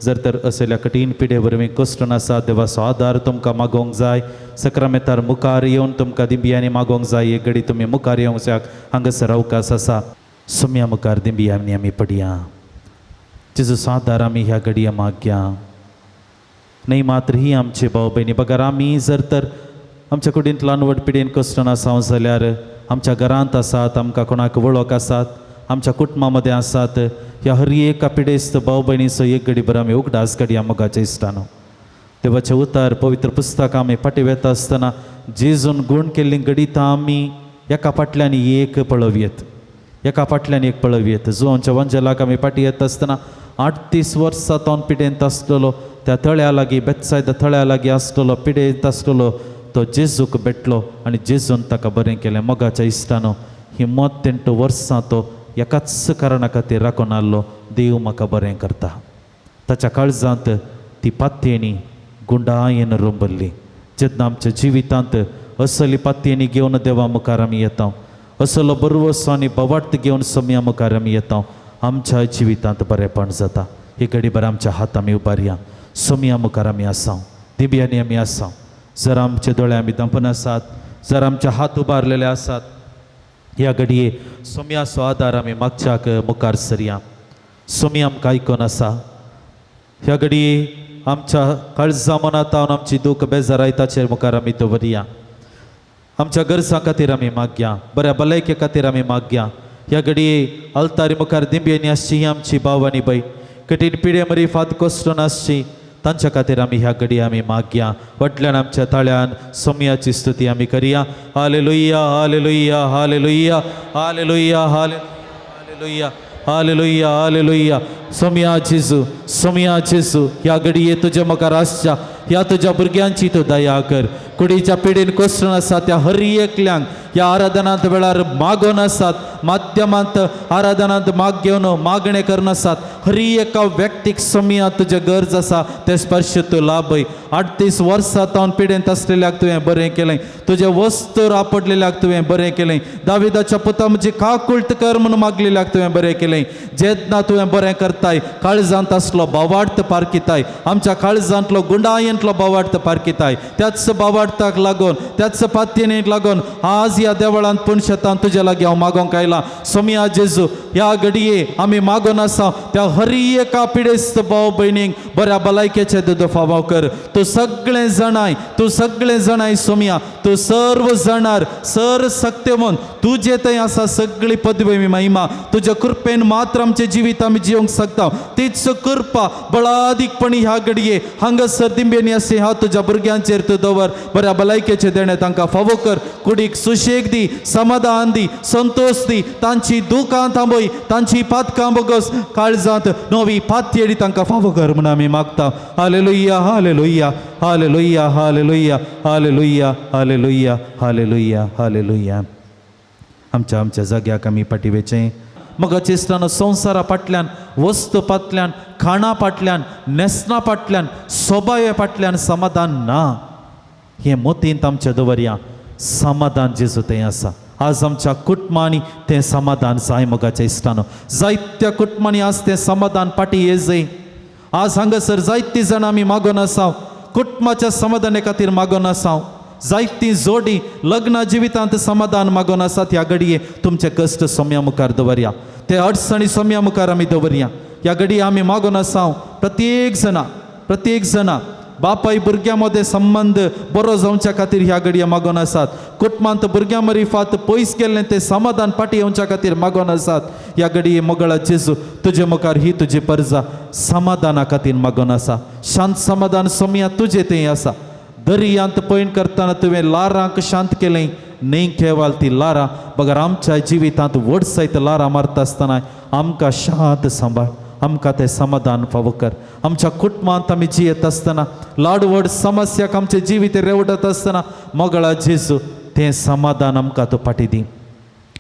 जर तर असल्या कठीण पिडे वरवीं कश्टून आसा, देवाचो आदार तुमकां मागोवंक जाय. सक्रामेतार मुखार येवन तुमकां दिंबियांनी मागोवंक जाय. एक घडी तुमी मुखार येवंक जाय. हांगासर अवकाश आसा. सुम्या मुखार दिंबियांनी आमी पडया. जेजूचो आदार आमी ह्या घडये मागया. न्हय मात्र ही आमची भाव भयणी बगर आमी जर तर आमच्या कुडींत ल्हान व्हड पिडेन कश्टून आसा जाल्यार आमच्या घरांत आसात, आमकां कोणाक वळख आसात, आमच्या कुटुंबा मदें आसात, ह्या हर एका पिडेस्त भाव भयणीचो एक घडी भर आमी उगडास काडया. मोगाच्या इश्टानो, देवाचें उतर पवित्र पुस्तक आमी फाटीं वेता आसतना जेजून गूण केल्लीं घडितां आमी एका फाटल्यान एक पळोवयेत, एका फाटल्यान एक पळोवयेत. जुवांच्या वंजलाक आमी फाटीं येता आसतना 38 वर्सां तो पिडेंत आसलेलो, त्या तळ्या लागीं बेतसायदा तळ्या लागीं आसलेलो, पिडेंत आसलेलो, तो जेजूक भेटलो आनी जेजून ताका बरें केलें. मोगाच्या इश्टानो, ही मत तेंटो वर्सां तो एकाच कारणा खातीर राखून आहलो, देव म्हाका बरें करता. ताच्या काळजांत ती पातयेणी गुंडायेन रोंबल्ली. जेन्ना आमच्या जिवितांत असली पातयेणी घेवन देवा मुखार आमी येता, असलो बरवसो आनी बवार्थ घेवन सम्या मुखार आमी येता, आमच्या जिवितांत बरेपण जाता. ही घडी भर आमच्या हात आमी उबारया. सोमया मुखार आमी आसा, दिब्यांनी आमी आसा. जर आमचे दोळे आमी धांपून आसात, जर आमचे हात उबारलेले आसात, ह्या घडये सोमयाचो आदार आमी मागच्याक मुखार सरया. सोमी आमकां आयकून आसा. ह्या घडये आमच्या काळजा मनांत आमची दूख बेजाराय ताचेर मुखार आमी दवरया. आमच्या गरजां खातीर आमी मागया, बऱ्या भलायके खातीर आमी मागया. ह्या घडये आल्तारी मुखार दिंब्यांनी आसची ही आमची भाव आनी भयण कठीण पिडे मरी फात कोसळून आसची तांच्या खातीर आमी ह्या घडये आमी मागया. व्हडल्यान आमच्या ताळ्यान सोमयाची स्तुती आमी करया. Hallelujah, hallelujah, hallelujah, hallelujah, hallelujah, hallelujah, hallelujah. Somaiya जेजू, सोमया जेजू, ह्या घडये तुज्या मुखार आसच्या ह्या तुज्या भुरग्यांची तूं दया कर. कुडीच्या पिडीन कोसळून आसा त्या हर एकल्यांक ह्या आराधनांत वेळार मागोवन आसात, माध्यमांत आराधनांत माग घेवन मागणें करून आसात. हर एका व्यक्तीक सोमया तुजें गरज आसा तें स्पर्श तूं लाभय. 38 वर्सां तावन पिडेंत आसलेल्याक तुवें बरें केलें, तुजें वस्तूर आपडलेल्याक तुवें बरें केलें, दाविदाच्या पुता म्हजी काकुळट कर म्हणून मागलेल्याक तुवें बरें केलें. जेन्ना तुवें बरें करताय, काळजांत आसलो भावार्थ पारखिताय, आमच्या काळजांतलो गुंडायेंतलो भावार्थ पारखिताय. त्याच भावार्थाक लागून, त्याच पातयेनेक लागून आज ह्या देवळांत पुणशेतान तुज्या लागीं हांव मागोवंक आयलां. सोमया जेजू, ह्या घडये आमी मागोन आसा त्या हर एका पिडेस्त भाव भयणींक बऱ्या भलायकेचे दुद फावो कर. तूं सगळें जाणाय, तूं सगळें जाणाय सोमया, तूं सर्व जाणार, सर सक्तेवन तुजे थंय आसा सगळी पदवी महिमा. तुज्या कृपेन मात्र आमचें जिवीत आमी जिवंक शकता. तीच कृपा बळादीकपणी ह्या घडये हांगासर दिंब्यांनी आसा ह्या तुज्या भुरग्यांचेर तूं दवर. बऱ्या भलायकेचें देणें तांकां फावो कर. कुडीक सुशेग दी, समाधान दी, संतोश दी, तांची दुकां थांबय, तांची पातकां बोगस, काळजांत नवी पातयेडी तांकां फावो कर म्हूण आमी मागता. Hallelujah, hallelujah, hallelujah, hallelujah, hallelujah, hallelujah, hallelujah, hallelujah. आमच्या आमच्या जाग्याक आमी फाटीं वचचें. मगाचे इश्टानो, संवसारा फाटल्यान, वस्तू फाटल्यान, खाणा फाटल्यान, न्हेसणा फाटल्यान, सोबाये फाटल्यान समाधान ना. हें मोतींत आमच्या दवरया. समाधान जेजू थंय आसा. आज आमच्या कुटुंबांनी तें समाधान जाय मोगाच्या इश्टानो. जायत्या कुटुंबांनी आज तें समाधान पाटी ये जाय. आज हांगासर जायतीं जाणां आमी मागून आसा, कुटुंबाच्या समाधाना खातीर मागून आसा. जायतीं जोडी लग्न जिवितांत समाधान मागून आसात. ह्या घडये तुमचे कश्ट सोम्या मुखार दवरया, ते अडचणी सोम्या मुखार आमी दवरया. ह्या घडये आमी मागून आसा प्रत्येक जाणां, प्रत्येक जाणां बापाय भुरग्यां मदें संबंद बरो जावच्या खातीर ह्या घडये मागून आसात. कुटुंबांत भुरग्यां मरिफात पयस गेल्लें तें समाधान पाटी येवच्या खातीर मागून आसात. ह्या घडये मोगळा जेजू तुजे मुखार ही तुजी परजा समाधाना खातीर मागून आसा. शांत समाधान सोम्या तुजें तें आसा. दर्यांत पयण करतना तुवें लारांक शांत केलें, न्हय केवाल ती लारां बगर आमच्या जिवितांत व्हड सयत लारां मारता आसतना आमकां शांत सांबाळ, आमकां तें समाधान फावो कर. आमच्या कुटुंबांत आमी जियेत आसतना लाड व्हड समस्याक आमचें जिवीत रेवडत आसतना मोगळा जेजू तें समाधान आमकां तूं फाटी दी.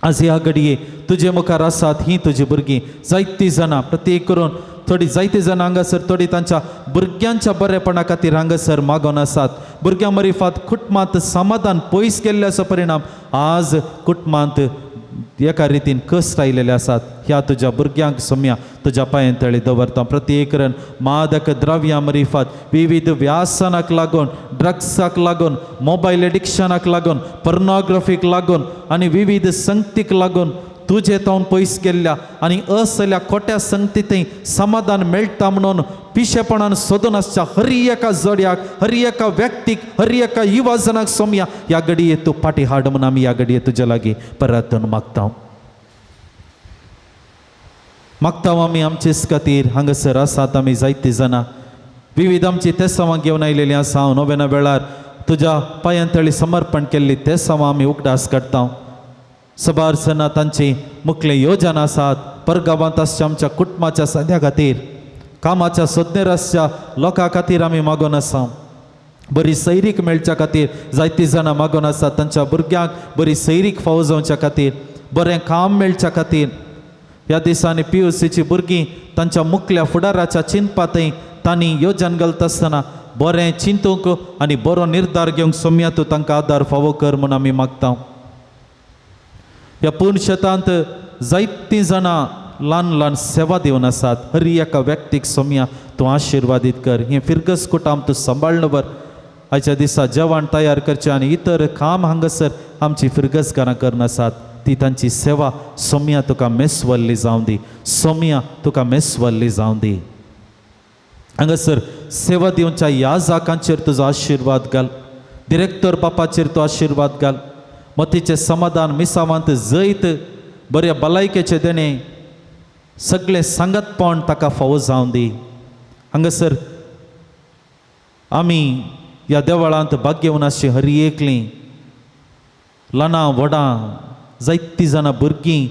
आज ह्या घडये तुजे मुखार आसात ही तुजी भुरगीं जायतीं जाणां, प्रत्येक करून थोडी जायतीं जाणां हांगासर थोडी तांच्या भुरग्यांच्या बरेपणा खातीर हांगासर मागून आसात. भुरग्यां मरिफात कुटुंबांत समाधान पयस केल्ल्याचो परिणाम आज कुटुंबांत एका रितीन कश्ट आयिल्ले आसात. ह्या तुज्या भुरग्यांक सोम्या तुज्या पांयां तळी दवरता. प्रत्येक रन मादक द्रव्यां मरिफात विविध व्यासनाक लागून, ड्रग्साक लागून, मोबायल एडिक्शनाक लागून, पर्नोग्राफीक लागून आनी विविध संगतीक लागून तुजे तावन पयस गेल्ल्या आनी असल्या खोट्या संगतींत समाधान मेळटा म्हणून पिशेपणान सोदून आसच्या हर एका जोडयाक, हर एका व्यक्तीक, हर एका युवाजनाक सोम्या ह्या घडये तूं फाटी हाड म्हणून आमी ह्या घडये तुज्या लागीं परतून मागता. मागता आमी आमचेच खातीर हांगासर आसात आमी जायतीं जाणां विविध आमची तेसांवां घेवन आयलेलीं आसा. हांव नोवेना वेळार तुज्या पांयां तळी समर्पण केल्ली तेसांवां आमी उगडास काडटा. सबार जाणां तांची मुखले योजना आसात परगांवांत आसच्या आमच्या कुटुंबाच्या सद्या खातीर, कामाच्या सोदनेर आसच्या लोकां खातीर आमी मागून आसा. बरी सैरीक मेळच्या खातीर जायतीं जाणां मागून आसात. तांच्या भुरग्यांक बरी सैरीक फावो जावच्या खातीर, बरें काम मेळच्या खातीर. ह्या दिसांनी पी यू सीची भुरगीं तांच्या मुखल्या फुडाराच्या चिंतपांतय तांणी योजन घालता आसतना बरें चिंतूंक आनी बरो निर्धार घेवंक सोम्या तूं तांकां आदार फावो कर म्हूण आमी मागता. ह्या पूर्ण शेतांत जायतीं जाणां ल्हान ल्हान सेवा दिवन आसात. हर एका व्यक्तीक सोम्या तूं आशिर्वादीत कर. हें फिरगस कुटाम तूं सांबाळ्ळ वर. आयच्या दिसा जेवण तयार करचें आनी इतर काम हांगासर आमची फिरगसकारां करून आसात ती तांची सेवा सोम्या तुका मेसवल्ली जावं दी, सोम्या तुका मेसवल्ली जावं दी. हांगासर सेवा दिवच्या ह्या जाकांचेर तुजो आशिर्वाद घाल. डिरेक्टर बापाचेर तूं आशिर्वाद घाल. मतीचें समाधान मिसावांत जैत बऱ्या भलायकेचें देणें सगळें सांगतपण ताका फावो जावं दी. हांगासर आमी ह्या देवळांत भाग घेवन आसची हर एकलीं ल्हानां व्हडां जायतीं जाणां भुरगीं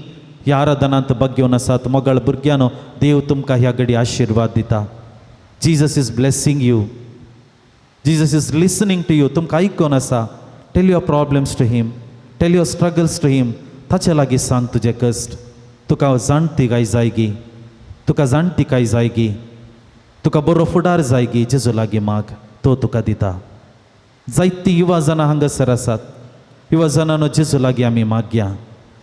ह्या आराधनांत भाग घेवन आसात. मोगाळ भुरग्यांनो, देव तुमकां ह्या घडी आशिर्वाद दिता. Jesus is blessing you. Jesus is listening to you. तुमकां आयकून आसा. Tell your problems to him, tell your struggles to him. ताचे लागीं सांग तुजे कश्ट. तुका जाणटी काय जायगी, तुका जाणटी काय जायगी, तुका बरो फुडार जायगी, जेजू लागीं माग, तो तुका दिता. जायतीं युवा जाणां हांगासर आसात. युवा जाणांनो, जेजू लागीं आमी मागया,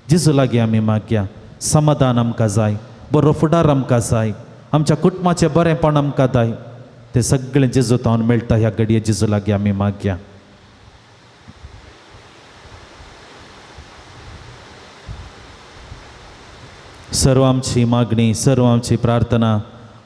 जेजू लागीं आमी मागया. समाधान आमकां जाय, बरो फुडार आमकां जाय, आमच्या कुटुंबाचें बरेंपण आमकां जाय. तें सगळें जेजू तावन मेळटा. ह्या घडये जेजू लागीं आमी मागया. सर्व आमची मागणी, सर्व आमची प्रार्थना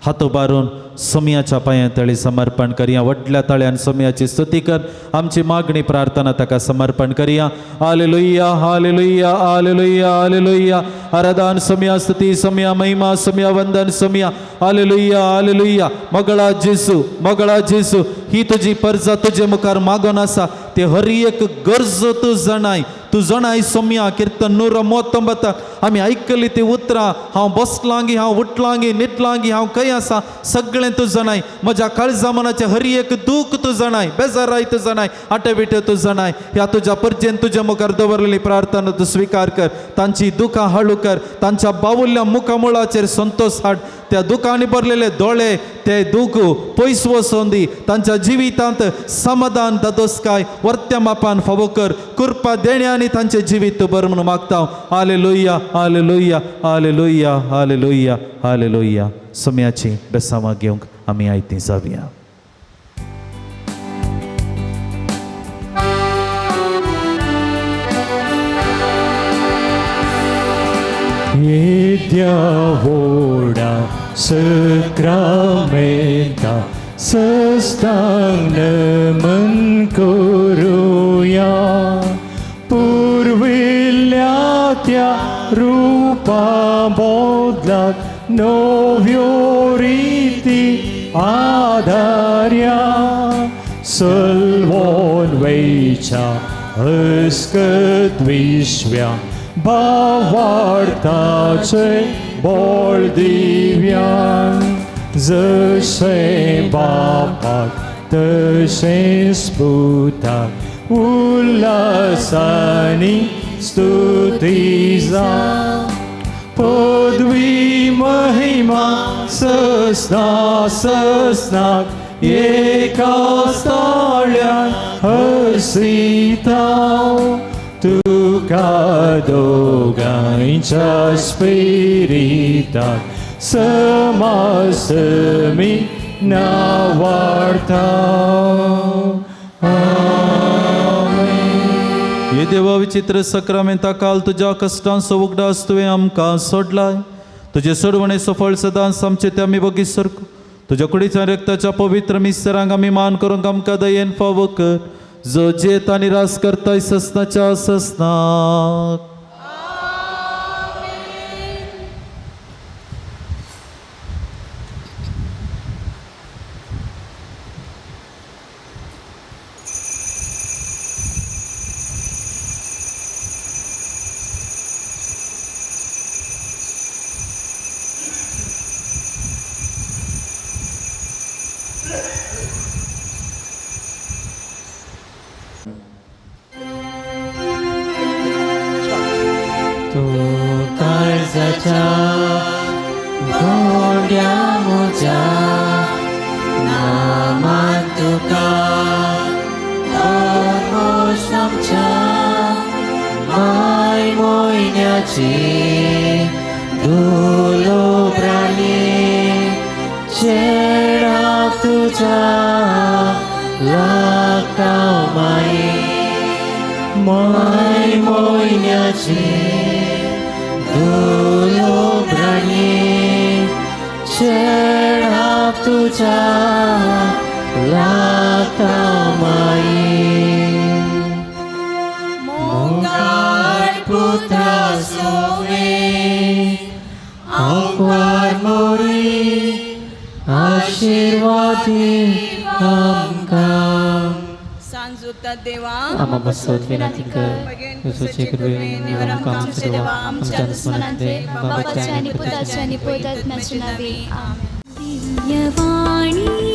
हात उबारून सोमयाच्या पांयां तळी समर्पण करया. व्हडल्या ताळ्यान सोमयाची स्तुती कर. आमची मागणी प्रार्थना ताका समर्पण करया. हालेलुया, हालेलुया, हालेलुया, हालेलुया. आराधन सोमया, स्तुती सोमया, महिमा सोमया, वंदन सोमया. हालेलुया, हालेलुया. मगळा जेसू, मगळा जेसू, ही तुजी परजा तुजे मुखार मागोन आसा. ते हर एक गरजो तूं जाणाय, तूं जाणाय सोमया. किर्तन 139 आमी आयकली ती उतरां. हांव बसलांगी, हांव उठलांगी, न्हिदलांगी, हांव खंय आसा, सगळें तूं जाणाय. म्हज्या काळजा मनाचें हर एक दूख तूं जाणाय, बेजाराय तूं जाणाय, आटेविटे तूं जाणाय. ह्या तुज्या परजेन तुज्या मुखार दवरलेली प्रार्थना तूं स्विकार कर. तांची दुखां हाळू कर. तांच्या बावुल्ल्या मुखामुळाचेर संतोश हाड. त्या दुकांनी भरलेले दोळे ते दूख पयस वचोन दी. तांच्या जिवितांत समाधान दादोसकाय वर्त्या मापान फावो कर. कृपा देणे आनी तांचें जिवीत बरें म्हणून मागता. हालेलुया, हालेलुया, हालेलुया, हालेलुया, हालेलुया. सम्याची बेसांवां घेवंक आमी आयतीं जावया. येद्या सक्रामेंता सस्तांग नमन करूया. पुर्विल्ल्या त्या रूपा बदलाक नव्यो रिती आधार्या. सल्वोन वयच्या अस्कत विश्व्या भावार्थाचे बोळ दिव्यान. जशें बापाक तशें पुताक उल्हासानी स्तुती जा. पदवी महिमा ससना ससनाक एका ताळ्यान हसिता. तुका दोगांयच्या स्पिरिताक समासमी नावार्ता. आमेन. हे देवा विचित्र सक्रामेंता काल तुज्या कश्टांचो उगडास तुवें आमकां सोडलाय. तुजे सोडवणे सफळ सदांच आमचे ते आमी बगी सरको. तुज्या कुडीच्या रक्ताच्या पवित्र मिस्तरांक आमी मान करूंक आमकां दयेन फावो कर. जो जेत आनी रास करताय ससनाच्या ससनाक. दिव्यवाणी.